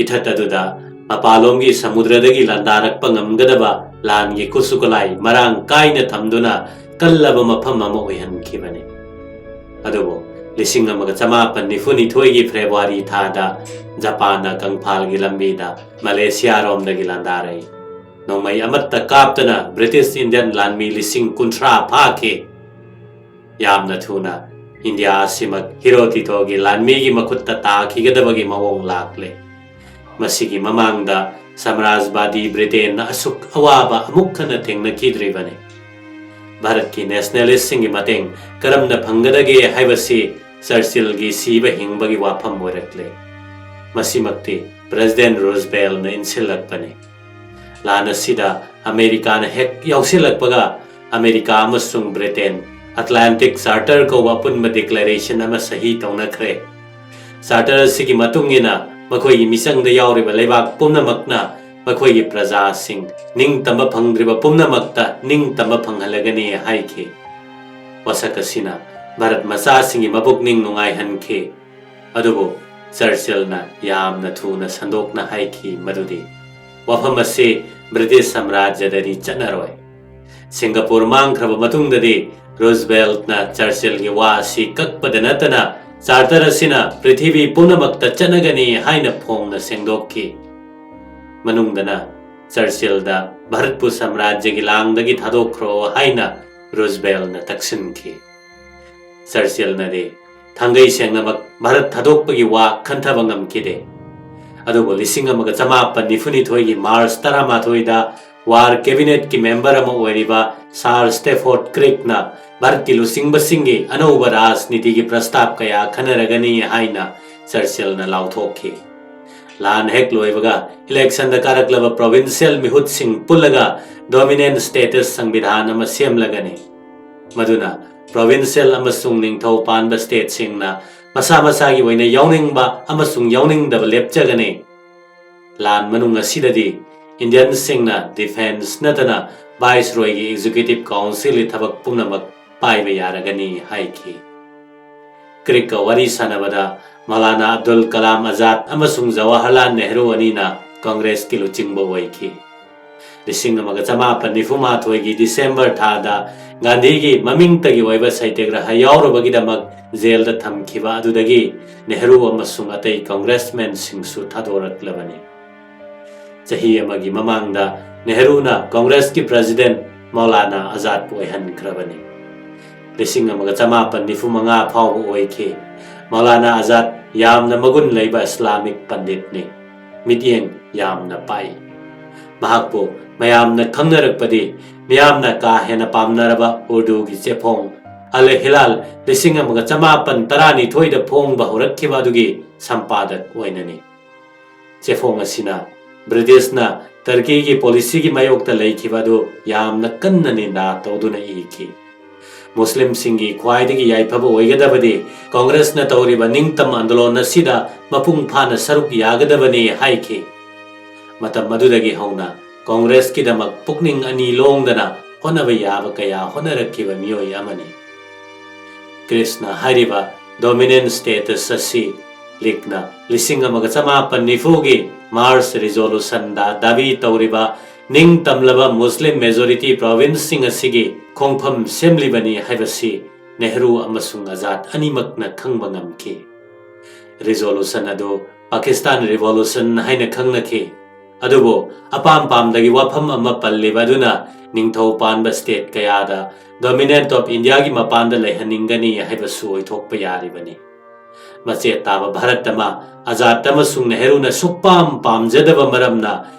ꯏꯊꯠ ꯑꯗꯨꯗ ꯃꯄꯥꯟꯂꯣꯝꯒꯤ ꯁꯃꯨꯗ꯭ꯔꯗꯒꯤ ꯂꯥꯟꯗꯥꯔꯛꯄ ꯉꯝꯒꯗꯕ ꯂꯥꯟꯒꯤ ꯈꯨꯠꯁꯨ ꯈꯨꯠꯂꯥꯏ ꯃꯔꯥꯡ ꯀꯥꯏꯅ ꯊꯝꯗꯨꯅ ꯀꯜꯂꯕ ꯃꯐꯝ ꯑꯃ ꯑꯣꯏꯍꯟꯈꯤꯕꯅꯤ꯫ ꯑꯗꯨꯕꯨ ꯂꯤꯁꯤꯡ ꯑꯃꯒ ꯆꯃꯥꯄꯟ ꯅꯤꯐꯨꯅꯤꯊꯣꯏꯒꯤ ꯐꯦꯕ꯭ꯔꯨꯋꯥꯔꯤ ꯊꯥꯗ ꯖꯄꯥꯟꯅ ꯀꯪꯐꯥꯜꯒꯤ ꯂꯝꯕꯤꯗ ꯃꯂꯦꯁꯤꯌꯥꯔꯣꯝꯗꯒꯤ ꯂꯥꯟꯗꯥꯔꯛꯏ꯫ ꯅꯣꯡꯃꯩ ꯑꯃꯠꯇ ꯀꯥꯞꯇꯅ ꯕ꯭ꯔꯤꯇꯤꯁ ꯏꯟꯗꯤꯌꯟ ꯂꯥꯟꯃꯤ ꯂꯤꯁꯤꯡ ꯀꯨꯟꯊ꯭ꯔꯥ ꯐꯥꯈꯤ꯫ ꯌꯥꯝꯅ ꯊꯨꯅ ꯏꯟꯗꯤꯌꯥ ꯑꯁꯤꯃꯛ ꯍꯤꯔꯣꯇꯤꯇꯣꯒꯤ ꯂꯥꯟꯃꯤꯒꯤ ꯃꯈꯨꯠꯇ ꯇꯥꯈꯤꯒꯗꯕꯒꯤ ꯃꯑꯣꯡ ꯂꯥꯛꯂꯦ꯫ ꯃꯁꯤꯒꯤ ꯃꯃꯥꯡꯗ ꯁꯝꯔꯥꯖꯕꯥꯗꯤ ꯕ꯭ꯔꯤꯇꯦꯟꯅ ꯑꯁꯨꯛ ꯑꯋꯥꯕ ꯑꯃꯨꯛ ꯍꯟꯅ ꯊꯦꯡꯅꯈꯤꯗ꯭ꯔꯤꯕꯅꯤ꯫ ꯚꯥꯔꯠꯀꯤ ꯅꯦꯁꯅꯦꯂꯤꯁꯁꯤꯡꯒꯤ ꯃꯇꯦꯡ ꯀꯔꯝꯅ ꯐꯪꯒꯗꯒꯦ ꯍꯥꯏꯕꯁꯤ ꯆꯔꯆꯤꯜꯒꯤ ꯁꯤꯕ ꯍꯤꯡꯕꯒꯤ ꯋꯥꯐꯝ ꯑꯣꯏꯔꯛꯂꯦ꯫ ꯃꯁꯤꯃꯛꯇꯤ ꯄ꯭ꯔꯦꯁꯤꯗꯦꯟ ꯔꯨꯖꯕꯦꯜꯅ ꯏꯟꯁꯤꯜꯂꯛꯄꯅꯤ꯫ ꯂꯥꯟ ꯑꯁꯤꯗ ꯑꯃꯦꯔꯤꯀꯥꯅ ꯍꯦꯛ ꯌꯥꯎꯁꯤꯜꯂꯛꯄꯒ ꯑꯃꯦꯔꯤꯀꯥ ꯑꯃꯁꯨꯡ ꯕ꯭ꯔꯤꯇꯦꯟ ꯑꯦꯠꯂꯥꯟꯇꯤꯛ ꯆꯥꯔꯇꯔ ꯀꯧꯕ ꯑꯄꯨꯟꯕ ꯗꯤꯀ꯭ꯂꯦꯔꯦꯁꯟ ꯑꯃ ꯁꯍꯤ ꯇꯧꯅꯈ꯭ꯔꯦ꯫ ꯆꯥꯔꯇꯔ ꯑꯁꯤꯒꯤ ꯃꯇꯨꯡ ꯏꯟꯅ ꯃꯈꯣꯏꯒꯤ ꯃꯤꯆꯪꯗ ꯌꯥꯎꯔꯤꯕ ꯂꯩꯕꯥꯛ ꯄꯨꯝꯅꯃꯛꯅ ꯃꯈꯣꯏꯒꯤ ꯄ꯭ꯔꯖꯥꯁꯤꯡ ꯅꯤꯡꯇꯝꯕ ꯐꯪꯗ꯭ꯔꯤꯕ ꯄꯨꯝꯅꯃꯛꯇ ꯅꯤꯡꯇꯝꯕ ꯐꯪꯍꯜꯂꯒꯅꯤ ꯍꯥꯏꯈꯤ꯫ ꯋꯥꯁꯛ ꯑꯁꯤꯅ ꯚꯥꯔꯠ ꯃꯆꯥꯁꯤꯡꯒꯤ ꯃꯄꯨꯛꯅꯤꯡ ꯅꯨꯡꯉꯥꯏꯍꯟꯈꯤ꯫ ꯑꯗꯨꯕꯨ ꯆꯔꯆꯤꯜꯅ ꯌꯥꯝꯅ ꯊꯨꯅ ꯁꯟꯗꯣꯛꯅ ꯍꯥꯏꯈꯤ ꯃꯗꯨꯗꯤ ꯋꯥꯐꯝ ꯑꯁꯤ ꯕ꯭ꯔꯤꯇꯤꯁ ꯁꯥꯝꯔꯥꯖ꯭ꯌꯗꯗꯤ ꯆꯠꯅꯔꯣꯏ꯫ ꯁꯤꯡꯒꯥꯄꯨꯔ ꯃꯥꯡꯈ꯭ꯔꯕ ꯃꯇꯨꯡꯗꯗꯤ ꯔꯨꯖꯕꯦꯜꯠꯅ ꯆꯔꯆꯤꯜꯒꯤ ꯋꯥ ꯑꯁꯤ ꯀꯛꯄꯗ ꯅꯠꯇꯅ ꯆꯥꯔꯇꯔ ꯑꯁꯤꯅ ꯄ꯭ꯔꯤꯊꯤꯕꯤ ꯄꯨꯝꯅꯃꯛꯇ ꯆꯠꯅꯒꯅꯤ ꯍꯥꯏꯅ ꯐꯣꯡꯅ ꯁꯦꯡꯗꯣꯛꯈꯤ꯫ ꯃꯅꯨꯡꯗꯅ ꯆꯔꯆꯤꯜꯗ ꯚꯥꯔꯠꯄꯨ ꯁꯥꯝꯔꯥꯖ꯭ꯌꯒꯤ ꯂꯥꯡꯗꯒꯤ ꯊꯥꯗꯣꯛꯈ꯭ꯔꯣ ꯍꯥꯏꯅ ꯔꯨꯖꯕꯦꯜꯅ ꯇꯛꯁꯤꯟꯈꯤ꯫ ꯆꯔꯆꯤꯜꯅꯗꯤ ꯊꯥꯡꯒꯩ ꯁꯦꯡꯅꯃꯛ ꯚꯥꯔꯠ ꯊꯥꯗꯣꯛꯄꯒꯤ ꯋꯥ ꯈꯟꯊꯕ ꯉꯝꯈꯤꯗꯦ꯫ ꯑꯗꯨꯕꯨ ꯂꯤꯁꯤꯡ ꯑꯃꯒ ꯆꯃꯥꯄꯟ ꯅꯤꯐꯨꯅꯤꯊꯣꯏꯒꯤ ꯃꯥꯔꯆ ꯇꯔꯥꯃꯥꯊꯣꯏꯗ ꯋꯥꯔ ꯀꯦꯕꯤꯅꯦꯠꯀꯤ ꯃꯦꯝꯕꯔ ꯑꯃ ꯑꯣꯏꯔꯤꯕ ꯁꯥꯔ ꯁ꯭ꯇꯦꯐꯣꯔꯗ ꯀ꯭ꯔꯤꯛꯅ ꯚꯥꯔꯠꯀꯤ ꯂꯨꯆꯤꯡꯕꯁꯤꯡꯒꯤ ꯑꯅꯧꯕ ꯔꯥꯖꯅꯤꯇꯤꯒꯤ ꯄ꯭ꯔꯁꯇꯥꯞ ꯀꯌꯥ ꯈꯟꯅꯔꯒꯅꯤ ꯍꯥꯏꯅ ꯆꯔꯆꯤꯜꯅ ꯂꯥꯎꯊꯣꯛꯈꯤ꯫ ꯂꯥꯟ ꯍꯦꯛ ꯂꯣꯏꯕꯒ ꯏꯂꯦꯛꯁꯟꯗ ꯀꯥꯔꯛꯂꯕ ꯄ꯭ꯔꯣꯚꯤꯟꯁꯤꯌꯦꯜ ꯃꯤꯍꯨꯠꯁꯤꯡ ꯄꯨꯜꯂꯒ ꯗꯣꯃꯤꯅꯦꯟ ꯁ꯭ꯇꯦꯇꯁ ꯁꯪꯕꯤꯙꯥꯟ ꯑꯃ ꯁꯦꯝꯂꯒꯅꯤ꯫ ꯃꯗꯨꯅ ꯄ꯭ꯔꯣꯚꯤꯟꯁꯤꯌꯦꯜ ꯑꯃꯁꯨꯡ ꯅꯤꯡꯊꯧ ꯄꯥꯟꯕ ꯁ꯭ꯇꯦꯠꯁꯤꯡꯅ ꯃꯁꯥ ꯃꯁꯥꯒꯤ ꯑꯣꯏꯅ ꯌꯥꯎꯅꯤꯡꯕ ꯑꯃꯁꯨꯡ ꯌꯥꯎꯅꯤꯡꯗꯕ ꯂꯦꯞꯆꯒꯅꯤ꯫ ꯂꯥꯟ ꯃꯅꯨꯡ ꯑꯁꯤꯗꯗꯤ ꯏꯟꯗꯤꯌꯟꯁꯤꯡꯅ ꯗꯤꯐꯦꯟꯁ ꯅꯠꯇꯅ ꯚꯥꯏꯁꯔꯣꯏꯒꯤ ꯑꯦꯛꯖꯤꯀ꯭ꯌꯨꯇꯤꯚ ꯀꯥꯎꯟꯁꯤꯜꯒꯤ ꯊꯕꯛ ꯄꯨꯝꯅꯃꯛ ꯄꯥꯏꯕ ꯌꯥꯔꯒꯅꯤ ꯍꯥꯏꯈꯤ꯫ ꯀ꯭ꯔꯤꯛꯀ ꯋꯥꯔꯤ ꯁꯥꯟꯅꯕꯗ ꯃꯧꯂꯥꯅꯥ ꯑꯕꯗꯨꯜ ꯀꯂꯥꯝ ꯑꯖꯥꯗ ꯑꯃꯁꯨꯡ ꯖꯋꯥꯍꯔꯂꯥꯜ ꯅꯦꯍꯔꯨ ꯑꯅꯤꯅ ꯀꯪꯒ꯭ꯔꯦꯁꯀꯤ ꯂꯨꯆꯤꯡꯕ ꯑꯣꯏꯈꯤ꯫ ꯂꯤꯁꯤꯡ ꯑꯃꯒ ꯆꯃꯥꯄꯟ ꯅꯤꯐꯨ ꯃꯥꯊꯣꯏꯒꯤ ꯗꯤꯁꯦꯝꯕꯔ ꯊꯥꯗ ꯒꯥꯟꯙꯤꯒꯤ ꯃꯃꯤꯡꯇꯒꯤ ꯑꯣꯏꯕ ꯁꯩꯇ꯭ꯌꯒ꯭ꯔꯍ ꯌꯥꯎꯔꯨꯕꯒꯤꯗꯃꯛ ꯖꯦꯜꯗ ꯊꯝꯈꯤꯕ ꯑꯗꯨꯗꯒꯤ ꯅꯦꯍꯔꯨ ꯑꯃꯁꯨꯡ ꯑꯇꯩ ꯀꯪꯒ꯭ꯔꯦꯁꯃꯦꯟꯁꯤꯡꯁꯨ ꯊꯥꯗꯣꯔꯛꯂꯕꯅꯤ꯫ ꯆꯍꯤ ꯑꯃꯒꯤ ꯃꯃꯥꯡꯗ ꯅꯦꯍꯔꯨꯅ ꯀꯪꯒ꯭ꯔꯦꯁꯀꯤ ꯄ꯭ꯔꯦꯁꯤꯗꯦꯟꯠ ꯃꯧꯂꯥꯅꯥ ꯑꯖꯥꯗꯄꯨ ꯑꯣꯏꯍꯟꯈ꯭ꯔꯕꯅꯤ꯫ ꯂꯤꯁꯤꯡ ꯑꯃꯒ ꯆꯃꯥꯄꯟ ꯅꯤꯐꯨ ꯃꯉꯥ ꯐꯥꯎꯕ ꯑꯣꯏꯈꯤ꯫ ꯃꯧꯂꯥꯅꯥ ꯑꯖꯥꯗ ꯌꯥꯝꯅ ꯃꯒꯨꯟ ꯂꯩꯕ ꯏꯁꯂꯥꯃꯤꯛ ꯄꯟꯗꯤꯠꯅꯤ꯫ ꯃꯤꯠꯌꯦꯡ ꯌꯥꯝꯅ ꯄꯥꯛꯏ꯫ ꯃꯍꯥꯛꯄꯨ ꯃꯌꯥꯝꯅ ꯈꯪꯅꯔꯛꯄꯗꯤ ꯃꯤꯌꯥꯝꯅ ꯀꯥ ꯍꯦꯟꯅ ꯄꯥꯝꯅꯔꯕ ꯎꯔꯗꯨꯒꯤ ꯆꯦꯐꯣꯡ ꯑꯜ ꯍꯤꯂꯥꯜ ꯂꯤꯁꯤꯡ ꯑꯃꯒ ꯆꯃꯥꯄꯟ ꯇꯔꯥꯅꯤꯊꯣꯏꯗ ꯐꯣꯡꯕ ꯍꯧꯔꯛꯈꯤꯕ ꯑꯗꯨꯒꯤ ꯁꯝꯄꯥꯗꯛ ꯑꯣꯏꯅꯅꯤ꯫ ꯆꯦꯐꯣꯡ ꯑꯁꯤꯅ ꯕ꯭ꯔꯤꯇꯤꯁꯅ ꯇꯔꯀꯤꯒꯤ ꯄꯣꯂꯤꯁꯤꯒꯤ ꯃꯥꯌꯣꯛꯇ ꯂꯩꯈꯤꯕ ꯑꯗꯨ ꯌꯥꯝꯅ ꯀꯟꯅ ꯅꯤꯟꯗꯥ ꯇꯧꯗꯨꯅ ꯏꯈꯤ꯫ ꯃꯨꯁꯂꯤꯝꯁꯤꯡꯒꯤ ꯈ꯭ꯋꯥꯏꯗꯒꯤ ꯌꯥꯏꯐꯕ ꯑꯣꯏꯒꯗꯕꯗꯤ ꯀꯪꯒ꯭ꯔꯦꯁꯅ ꯇꯧꯔꯤꯕ ꯅꯤꯡꯇꯝ ꯑꯟꯗꯣꯂꯟ ꯑꯁꯤꯗ ꯃꯄꯨꯡ ꯐꯥꯅ ꯁꯔꯨꯛ ꯌꯥꯒꯗꯕꯅꯤ ꯍꯥꯏꯈꯤ꯫ ꯃꯇꯝ ꯑꯗꯨꯗꯒꯤ ꯍꯧꯅ ꯀꯪꯒ꯭ꯔꯦꯁꯀꯤꯗꯃꯛ ꯄꯨꯛꯅꯤꯡ ꯑꯅꯤ ꯂꯣꯡꯗꯅ ꯍꯣꯠꯅꯕ ꯌꯥꯕ ꯀꯌꯥ ꯍꯣꯠꯅꯔꯛꯈꯤꯕ ꯃꯤꯑꯣꯏ ꯑꯃꯅꯤ꯫ ꯀ꯭ꯔꯤꯞꯁꯅ ꯍꯥꯏꯔꯤꯕ ꯗꯣꯃꯤꯅꯦꯟ ꯁ꯭ꯇꯦꯇꯁ ꯑꯁꯤ ꯂꯤꯛꯅ ꯂꯤꯁꯤꯡ ꯑꯃꯒ ꯆꯃꯥꯄꯟ ꯅꯤꯐꯨꯒꯤ ꯃꯥꯔꯆ ꯔꯤꯖꯣꯂꯨꯁꯟꯗ ꯗꯥꯕꯤ ꯇꯧꯔꯤꯕ ꯅꯤꯡꯇꯝꯂꯕ ꯃꯨꯁꯂꯤꯝ ꯃꯦꯖꯣꯔꯤꯇꯤ ꯄ꯭ꯔꯣꯚꯤꯟꯁꯁꯤꯡ ꯑꯁꯤꯒꯤ ꯈꯣꯡꯐꯝ ꯁꯦꯝꯂꯤꯕꯅꯤ ꯍꯥꯏꯕꯁꯤ ꯅꯦꯍꯔꯨ ꯑꯃꯁꯨꯡ ꯑꯖꯥꯗ ꯑꯅꯤꯃꯛꯅ ꯈꯪꯕ ꯉꯝꯈꯤ꯫ ꯔꯤꯖꯣꯂꯨꯁꯟ ꯑꯗꯨ ꯄꯥꯀꯤꯁꯇꯥꯟ ꯔꯤꯚꯣꯂꯨꯁꯟ ꯍꯥꯏꯅ ꯈꯪꯅꯈꯤ꯫ ꯑꯗꯨꯕꯨ ꯑꯄꯥꯝ ꯄꯥꯝꯗꯒꯤ ꯋꯥꯐꯝ ꯑꯃ ꯄꯜꯂꯤꯕ ꯑꯗꯨꯅ ꯅꯤꯡꯊꯧ ꯄꯥꯟꯕ ꯁ꯭ꯇꯦꯠ ꯀꯌꯥꯗ ꯗꯣꯃꯤꯅꯦꯟꯠ ꯑꯣꯐ ꯏꯟꯗꯤꯌꯥꯒꯤ ꯃꯄꯥꯟꯗ ꯂꯩꯍꯟꯅꯤꯡꯒꯅꯤ ꯍꯥꯏꯕꯁꯨ ꯑꯣꯏꯊꯣꯛꯄ ꯌꯥꯔꯤꯕꯅꯤ꯫ ꯃꯆꯦꯠ ꯇꯥꯕ ꯚꯥꯔꯠ ꯑꯃ ꯑꯖꯥꯗ ꯑꯃꯁꯨꯡ ꯅꯦꯍꯔꯨꯅ ꯁꯨꯛꯄꯥꯝ ꯄꯥꯝꯖꯗꯕ ꯃꯔꯝꯅ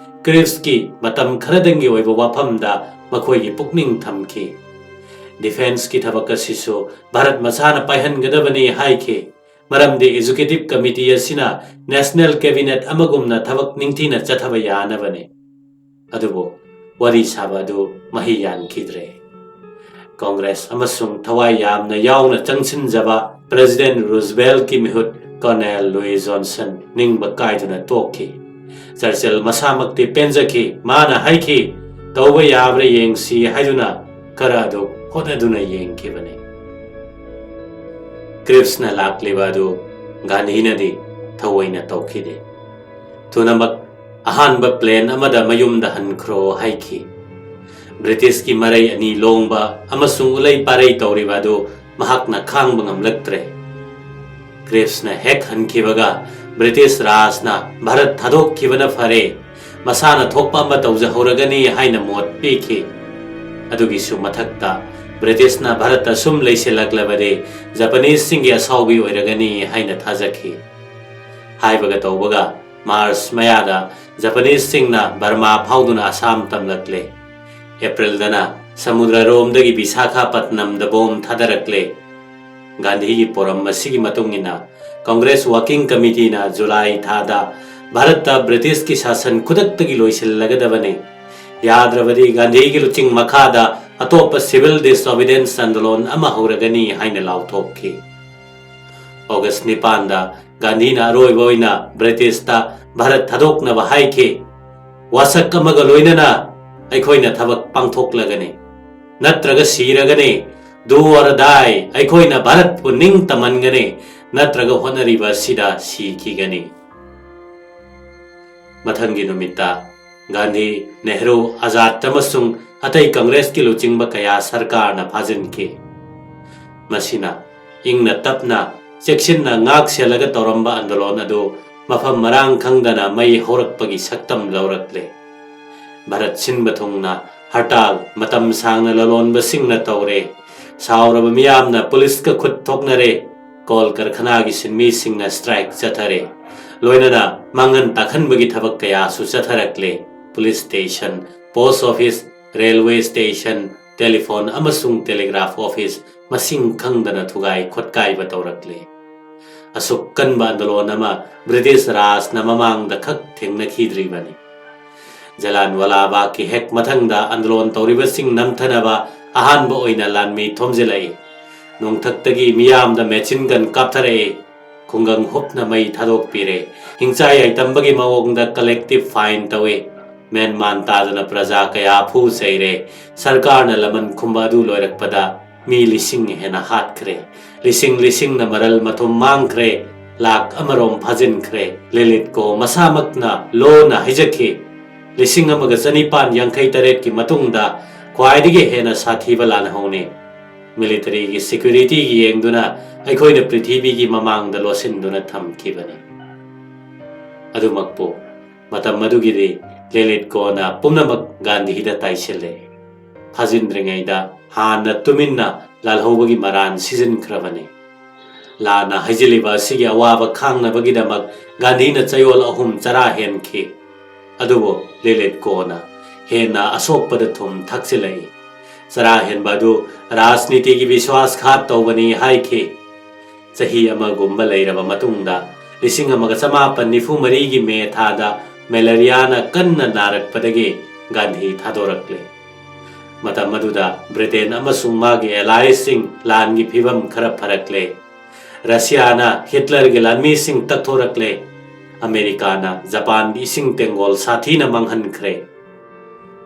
ꯀ꯭ꯔꯤꯞꯁꯀꯤ ꯃꯇꯝ ꯈꯔꯗꯪꯒꯤ ꯑꯣꯏꯕ ꯋꯥꯐꯝꯗ ꯃꯈꯣꯏꯒꯤ ꯄꯨꯛꯅꯤꯡ ꯊꯝꯈꯤ꯫ ꯗꯤꯐꯦꯟꯁꯀꯤ ꯊꯕꯛ ꯑꯁꯤꯁꯨ ꯚꯥꯔꯠ ꯃꯁꯥꯅ ꯄꯥꯏꯍꯟꯒꯗꯕꯅꯤ ꯍꯥꯏꯈꯤ꯫ ꯃꯔꯝꯗꯤ ꯑꯦꯖꯨꯀꯦꯇꯤꯚ ꯀꯃꯤꯇꯤ ꯑꯁꯤꯅ ꯅꯦꯁꯅꯦꯜ ꯀꯦꯕꯤꯅꯦꯠ ꯑꯃꯒꯨꯝꯅ ꯊꯕꯛ ꯅꯤꯡꯊꯤꯅ ꯆꯠꯊꯕ ꯌꯥꯅꯕꯅꯤ꯫ ꯑꯗꯨꯕꯨ ꯋꯥꯔꯤ ꯁꯥꯕ ꯑꯗꯨ ꯃꯍꯩ ꯌꯥꯟꯈꯤꯗ꯭ꯔꯦ꯫ ꯀꯪꯒ꯭ꯔꯦꯁ ꯑꯃꯁꯨꯡ ꯊꯋꯥꯏ ꯌꯥꯝꯅ ꯌꯥꯎꯅ ꯆꯪꯁꯤꯟꯖꯕ ꯄ꯭ꯔꯦꯁꯤꯗꯦꯟꯠ ꯔꯨꯖꯕꯦꯜꯠꯀꯤ ꯃꯤꯍꯨꯠ ꯀꯔꯅꯦꯜ ꯂꯨꯏ ꯖꯣꯟꯁꯟ ꯅꯤꯡꯕ ꯀꯥꯏꯗꯨꯅ ꯇꯣꯛꯈꯤ꯫ ꯆꯔꯆꯤꯜ ꯃꯁꯥꯃꯛꯇꯤ ꯄꯦꯟꯖꯈꯤ꯫ ꯃꯥꯅ ꯍꯥꯏꯈꯤ, "ꯇꯧꯕ ꯌꯥꯕ꯭ꯔꯥ ꯌꯦꯡꯁꯤ" ꯍꯥꯏꯗꯨꯅ ꯈꯔ ꯑꯗꯨ ꯍꯣꯠꯅꯗꯨꯅ ꯌꯦꯡꯈꯤꯕꯅꯤ꯫ ꯀ꯭ꯔꯤꯞꯁꯅ ꯂꯥꯛꯂꯤꯕ ꯑꯗꯨ ꯒꯥꯟꯙꯤꯅꯗꯤ ꯊꯑꯣꯏꯅ ꯇꯧꯈꯤꯗꯦ꯫ ꯊꯨꯅꯃꯛ ꯑꯍꯥꯟꯕ ꯄ꯭ꯂꯦꯟ ꯑꯃꯗ ꯃꯌꯨꯝꯗ ꯍꯟꯈ꯭ꯔꯣ ꯍꯥꯏꯈꯤ꯫ ꯕ꯭ꯔꯤꯇꯤꯁꯀꯤ ꯃꯔꯩ ꯑꯅꯤ ꯂꯣꯡꯕ ꯑꯃꯁꯨꯡ ꯎꯂꯩ ꯄꯥꯔꯩ ꯇꯧꯔꯤꯕ ꯑꯗꯨ ꯃꯍꯥꯛꯅ ꯈꯥꯡꯕ ꯉꯝꯂꯛꯇ꯭ꯔꯦ꯫ ꯀ꯭ꯔꯤꯞꯁꯅ ꯍꯦꯛ ꯍꯟꯈꯤꯕꯒ ꯕ꯭ꯔꯤꯇꯤꯁ ꯔꯥꯖꯅ ꯚꯥꯔꯠ ꯊꯥꯗꯣꯛꯈꯤꯕꯅ ꯐꯔꯦ, ꯃꯁꯥꯅ ꯊꯣꯛꯄ ꯑꯃ ꯇꯧꯖꯍꯧꯔꯒꯅꯤ ꯍꯥꯏꯅ ꯃꯣꯠ ꯄꯤꯈꯤ꯫ ꯑꯗꯨꯒꯤꯁꯨ ꯃꯊꯛꯇ ꯕ꯭ꯔꯤꯇꯤꯁꯅ ꯚꯥꯔꯠꯇ ꯁꯨꯝ ꯂꯩꯁꯤꯜꯂꯛꯂꯕꯗꯤ ꯖꯄꯥꯅꯤꯁꯁꯤꯡꯒꯤ ꯑꯁꯥꯎꯕꯤ ꯑꯣꯏꯔꯒꯅꯤ ꯍꯥꯏꯅ ꯊꯥꯖꯈꯤ꯫ ꯍꯥꯏꯕꯒ ꯇꯧꯕꯒ ꯃꯥꯔꯆ ꯃꯌꯥꯗ ꯖꯄꯥꯅꯤꯁꯁꯤꯡꯅ ꯕꯔꯃꯥ ꯐꯥꯎꯗꯨꯅ ꯑꯁꯥꯝ ꯇꯝꯂꯛꯂꯦ꯫ ꯑꯦꯄ꯭ꯔꯤꯜꯗꯅ ꯁꯃꯨꯗ꯭ꯔꯔꯣꯝꯗꯒꯤ ꯕꯤꯁꯥꯈꯥꯄꯠꯅꯝꯗ ꯕꯣꯝ ꯊꯥꯗꯔꯛꯂꯦ꯫ ꯒꯥꯟꯙꯤꯒꯤ ꯄꯣꯔꯝ ꯑꯁꯤꯒꯤ ꯃꯇꯨꯡ ꯏꯟꯅ ꯀꯪꯒ꯭ꯔꯦꯁ ꯋꯥꯀꯤꯡ ꯀꯃꯤꯇꯤꯅ ꯖꯨꯂꯥꯏ ꯊꯥꯗ ꯚꯥꯔꯠꯇ ꯕ꯭ꯔꯤꯇꯤꯁꯀꯤ ꯁꯥꯁꯟ ꯈꯨꯗꯛꯇꯒꯤ ꯂꯣꯏꯁꯤꯜꯂꯒꯗꯕꯅꯤ, ꯌꯥꯗ꯭ꯔꯕꯗꯤ ꯒꯥꯟꯙꯤꯒꯤ ꯂꯨꯆꯤꯡ ꯃꯈꯥꯗ ꯑꯇꯣꯞꯄ ꯁꯤꯚꯤꯜ ꯗꯤꯁꯑꯣꯕꯤꯗꯤꯌꯦꯟꯁ ꯑꯟꯗꯣꯂꯣꯟ ꯑꯃ ꯍꯧꯔꯒꯅꯤ ꯍꯥꯏꯅ ꯂꯥꯎꯊꯣꯛꯈꯤ꯫ ꯑꯣꯒꯁ ꯅꯤꯄꯥꯟꯗ ꯒꯥꯟꯙꯤꯅ ꯑꯔꯣꯏꯕ ꯑꯣꯏꯅ ꯕ꯭ꯔꯤꯇꯤꯁꯇ ꯚꯥꯔꯠ ꯊꯥꯗꯣꯛꯅꯕ ꯍꯥꯏꯈꯤ꯫ "ꯋꯥꯁꯛ ꯑꯃꯒ ꯂꯣꯏꯅꯅ ꯑꯩꯈꯣꯏꯅ ꯊꯕꯛ ꯄꯥꯡꯊꯣꯛꯂꯒꯅꯤ, ꯅꯠꯇ꯭ꯔꯒ ꯁꯤꯔꯒꯅꯤ꯫ Do or die, ꯑꯩꯈꯣꯏꯅ ꯚꯥꯔꯠꯄꯨ ꯅꯤꯡꯇꯝꯍꯟꯒꯅꯤ, ꯅꯠꯇ꯭ꯔꯒ ꯍꯣꯠꯅꯔꯤꯕ ꯑꯁꯤꯗ ꯁꯤꯈꯤꯒꯅꯤ"꯫ ꯃꯊꯪꯒꯤ ꯅꯨꯃꯤꯠꯇ ꯒꯥꯟꯙꯤ, ꯅꯦꯍꯔꯨ, ꯑꯖꯥꯗ ꯑꯃꯁꯨꯡ ꯑꯇꯩ ꯀꯪꯒ꯭ꯔꯦꯁꯀꯤ ꯂꯨꯆꯤꯡꯕ ꯀꯌꯥ ꯁꯔꯀꯥꯔꯅ ꯐꯥꯖꯤꯟꯈꯤ꯫ ꯃꯁꯤꯅ ꯏꯪꯅ ꯇꯞꯅ, ꯆꯦꯛꯁꯤꯟꯅ ꯉꯥꯛ ꯁꯦꯜꯂꯒ ꯇꯧꯔꯝꯕ ꯑꯟꯗꯣꯂꯣꯟ ꯑꯗꯨ ꯃꯐꯝ ꯃꯔꯥꯡ ꯈꯪꯗꯅ ꯃꯩ ꯍꯧꯔꯛꯄꯒꯤ ꯁꯛꯇꯝ ꯂꯧꯔꯛꯂꯦ꯫ ꯚꯥꯔꯠ ꯁꯤꯟꯕ ꯊꯨꯡꯅ ꯍꯔꯇꯥꯜ ꯃꯇꯝ ꯁꯥꯡꯅ ꯂꯂꯣꯟꯕꯁꯤꯡꯅ ꯇꯧꯔꯦ꯫ ꯁꯥꯎꯔꯕ ꯃꯤꯌꯥꯝꯅ ꯄꯨꯂꯤꯁꯀ ꯈꯨꯠ ꯊꯣꯛꯅꯔꯦ꯫ Call ꯀꯔꯈꯅꯥꯒꯤ ꯁꯤꯟꯃꯤꯁꯤꯡꯅ strike ꯆꯠꯊꯔꯦ꯫ ꯂꯣꯏꯅꯅ ꯃꯥꯡꯍꯟ ꯇꯥꯛꯍꯟꯕꯒꯤ ꯊꯕꯛ ꯀꯌꯥꯁꯨ ꯆꯠꯊꯔꯛꯂꯦ꯫ Police station, post office, railway station, telephone ꯑꯃꯁꯨꯡ ꯇꯦꯂꯤꯒ꯭ꯔꯥꯐ ꯑꯣꯐꯤꯁ ꯃꯁꯤꯡ ꯈꯪꯗꯅ ꯊꯨꯒꯥꯏ ꯈꯣꯠꯀꯥꯏꯕ ꯇꯧꯔꯛꯂꯦ꯫ ꯑꯁꯨꯛ ꯀꯟꯕ ꯑꯟꯗꯣꯂꯣꯟ ꯑꯃ ꯕ꯭ꯔꯤꯇꯤꯁ ꯔꯥꯖꯅ ꯃꯃꯥꯡꯗ ꯈꯛ ꯊꯦꯡꯅꯈꯤꯗ꯭ꯔꯤꯕꯅꯤ꯫ ꯖꯂꯥꯟꯋꯥꯂꯥ ꯕꯥꯒꯀꯤ ꯍꯦꯛ ꯃꯊꯪꯗ ꯑꯟꯗꯣꯂꯣꯟ ꯇꯧꯔꯤꯕꯁꯤꯡ ꯅꯝꯊꯅꯕ ꯑꯍꯥꯟꯕ ꯑꯣꯏꯅ ꯂꯥꯟꯃꯤ ꯊꯣꯝꯖꯤꯜꯂꯛꯏ꯫ ꯅꯣꯡꯊꯛꯇꯒꯤ ꯃꯤꯌꯥꯝꯗ ꯃꯦꯆꯤꯟ ꯒꯟ ꯀꯥꯞꯊꯔꯛꯏ꯫ ꯈꯨꯡꯒꯪ ꯍꯨꯞꯅ ꯃꯩ ꯊꯥꯗꯣꯛꯄꯤꯔꯦ꯫ ꯍꯤꯡꯆꯥꯏ ꯌꯥꯏꯇꯝꯕꯒꯤ ꯃꯑꯣꯡꯗ ꯀꯂꯦꯛꯇꯤꯚ ꯐꯥꯏꯟ ꯇꯧꯏ꯫ ꯃꯦꯟ ꯃꯥꯟ ꯇꯥꯗꯅ ꯄ꯭ꯔꯖꯥ ꯀꯌꯥ ꯐꯨ ꯆꯩꯔꯦ꯫ ꯁꯔꯀꯥꯔꯅ ꯂꯃꯟ ꯈꯨꯝꯕ ꯑꯗꯨ ꯂꯣꯏꯔꯛꯄꯗ ꯃꯤ ꯂꯤꯁꯤꯡ ꯍꯦꯟꯅ ꯍꯥꯠꯈ꯭ꯔꯦ꯫ ꯂꯤꯁꯤꯡ ꯂꯤꯁꯤꯡꯅ ꯃꯔꯜ ꯃꯊꯨꯝ ꯃꯥꯡꯈ꯭ꯔꯦ꯫ ꯂꯥꯛ ꯑꯃꯔꯣꯝ ꯐꯥꯖꯤꯟꯈ꯭ꯔꯦ꯫ ꯂꯤꯂꯤꯠꯀꯣ ꯃꯁꯥꯃꯛꯅ ꯂꯣꯟꯅ ꯍꯥꯏꯖꯈꯤ, ꯂꯤꯁꯤꯡ ꯑꯃꯒ ꯆꯅꯤꯄꯥꯟ ꯌꯥꯡꯈꯩ ꯇꯔꯦꯠꯀꯤ ꯃꯇꯨꯡꯗ ꯈ꯭ꯋꯥꯏꯗꯒꯤ ꯍꯦꯟꯅ ꯁꯥꯊꯤꯕ ꯂꯥꯟꯍꯧꯅꯤ꯫ ꯃꯤꯂꯤꯇꯔꯤꯒꯤ ꯁꯦꯀ꯭ꯌꯨꯔꯤꯇꯤꯒꯤ ꯌꯦꯡꯗꯨꯅ ꯑꯩꯈꯣꯏꯅ ꯄ꯭ꯔꯤꯊꯤꯕꯤꯒꯤ ꯃꯃꯥꯡꯗ ꯂꯣꯠꯁꯤꯟꯗꯨꯅ ꯊꯝꯈꯤꯕꯅꯤ꯫ ꯑꯗꯨꯃꯛꯄꯨ, ꯃꯇꯝ ꯑꯗꯨꯒꯤꯗꯤ ꯂꯤꯂꯤꯠ ꯀꯣꯅ ꯄꯨꯝꯅꯃꯛ ꯒꯥꯟꯙꯤꯗ ꯇꯥꯏꯁꯤꯜꯂꯦ꯫ ꯊꯥꯖꯤꯟꯗ꯭ꯔꯤꯉꯩꯗ ꯍꯥꯟꯅ ꯇꯨꯃꯤꯟꯅ ꯂꯥꯜꯍꯧꯕꯒꯤ ꯃꯔꯥꯟ ꯁꯤꯖꯤꯟꯈ꯭ꯔꯕꯅꯤ꯫ ꯂꯥꯟꯅ ꯍꯩꯖꯤꯜꯂꯤꯕ ꯑꯁꯤꯒꯤ ꯑꯋꯥꯕ ꯈꯥꯡꯅꯕꯒꯤꯗꯃꯛ ꯒꯥꯟꯙꯤꯅ ꯆꯌꯣꯜ ꯑꯍꯨꯝ ꯆꯔꯥ ꯍꯦꯟꯈꯤ꯫ ꯑꯗꯨꯕꯨ ꯂꯤꯂꯤꯠ ꯀꯣꯅ ꯍꯦꯟꯅ ꯑꯁꯣꯛꯄꯗ ꯊꯨꯝ ꯊꯛꯆꯤꯜꯂꯛꯏ꯫ ꯆꯔꯥ ꯍꯦꯟꯕ ꯑꯗꯨ ꯔꯥꯖꯅꯤꯇꯤꯒꯤ ꯕꯤꯁ꯭ꯋꯥꯁ ꯈꯥꯠ ꯇꯧꯕꯅꯤ ꯍꯥꯏꯈꯤ꯫ ꯆꯍꯤ ꯑꯃꯒꯨꯝꯕ ꯂꯩꯔꯕ ꯃꯇꯨꯡꯗ, ꯂꯤꯁꯤꯡ ꯑꯃꯒ ꯆꯃꯥꯄꯟ ꯅꯤꯐꯨ ꯃꯔꯤꯒꯤ ꯃꯦ ꯊꯥꯗ ꯃꯦꯂꯦꯔꯤꯌꯥꯅ ꯀꯟꯅ ꯅꯥꯔꯛꯄꯗꯒꯤ ꯒꯥꯟꯙꯤ ꯊꯥꯗꯣꯔꯛꯂꯦ꯫ ꯃꯇꯝ ꯑꯗꯨꯗ ꯕ꯭ꯔꯤꯇꯦꯟ ꯑꯃꯁꯨꯡ ꯃꯥꯒꯤ ꯑꯦꯂꯥꯏꯁꯁꯤꯡ ꯂꯥꯟꯒꯤ ꯐꯤꯚꯝ ꯈꯔ ꯐꯔꯛꯂꯦ꯫ ꯔꯁꯤꯌꯥꯅ ꯍꯤꯠꯂꯔꯒꯤ ꯂꯥꯟꯃꯤꯁꯤꯡ ꯇꯛꯊꯣꯔꯛꯂꯦ꯫ ꯑꯃꯦꯔꯤꯀꯥꯅ ꯖꯄꯥꯟꯒꯤ ꯏꯁꯤꯡ ꯇꯦꯡꯒꯣꯜ ꯁꯥꯊꯤꯅ ꯃꯥꯡꯍꯟꯈ꯭ꯔꯦ꯫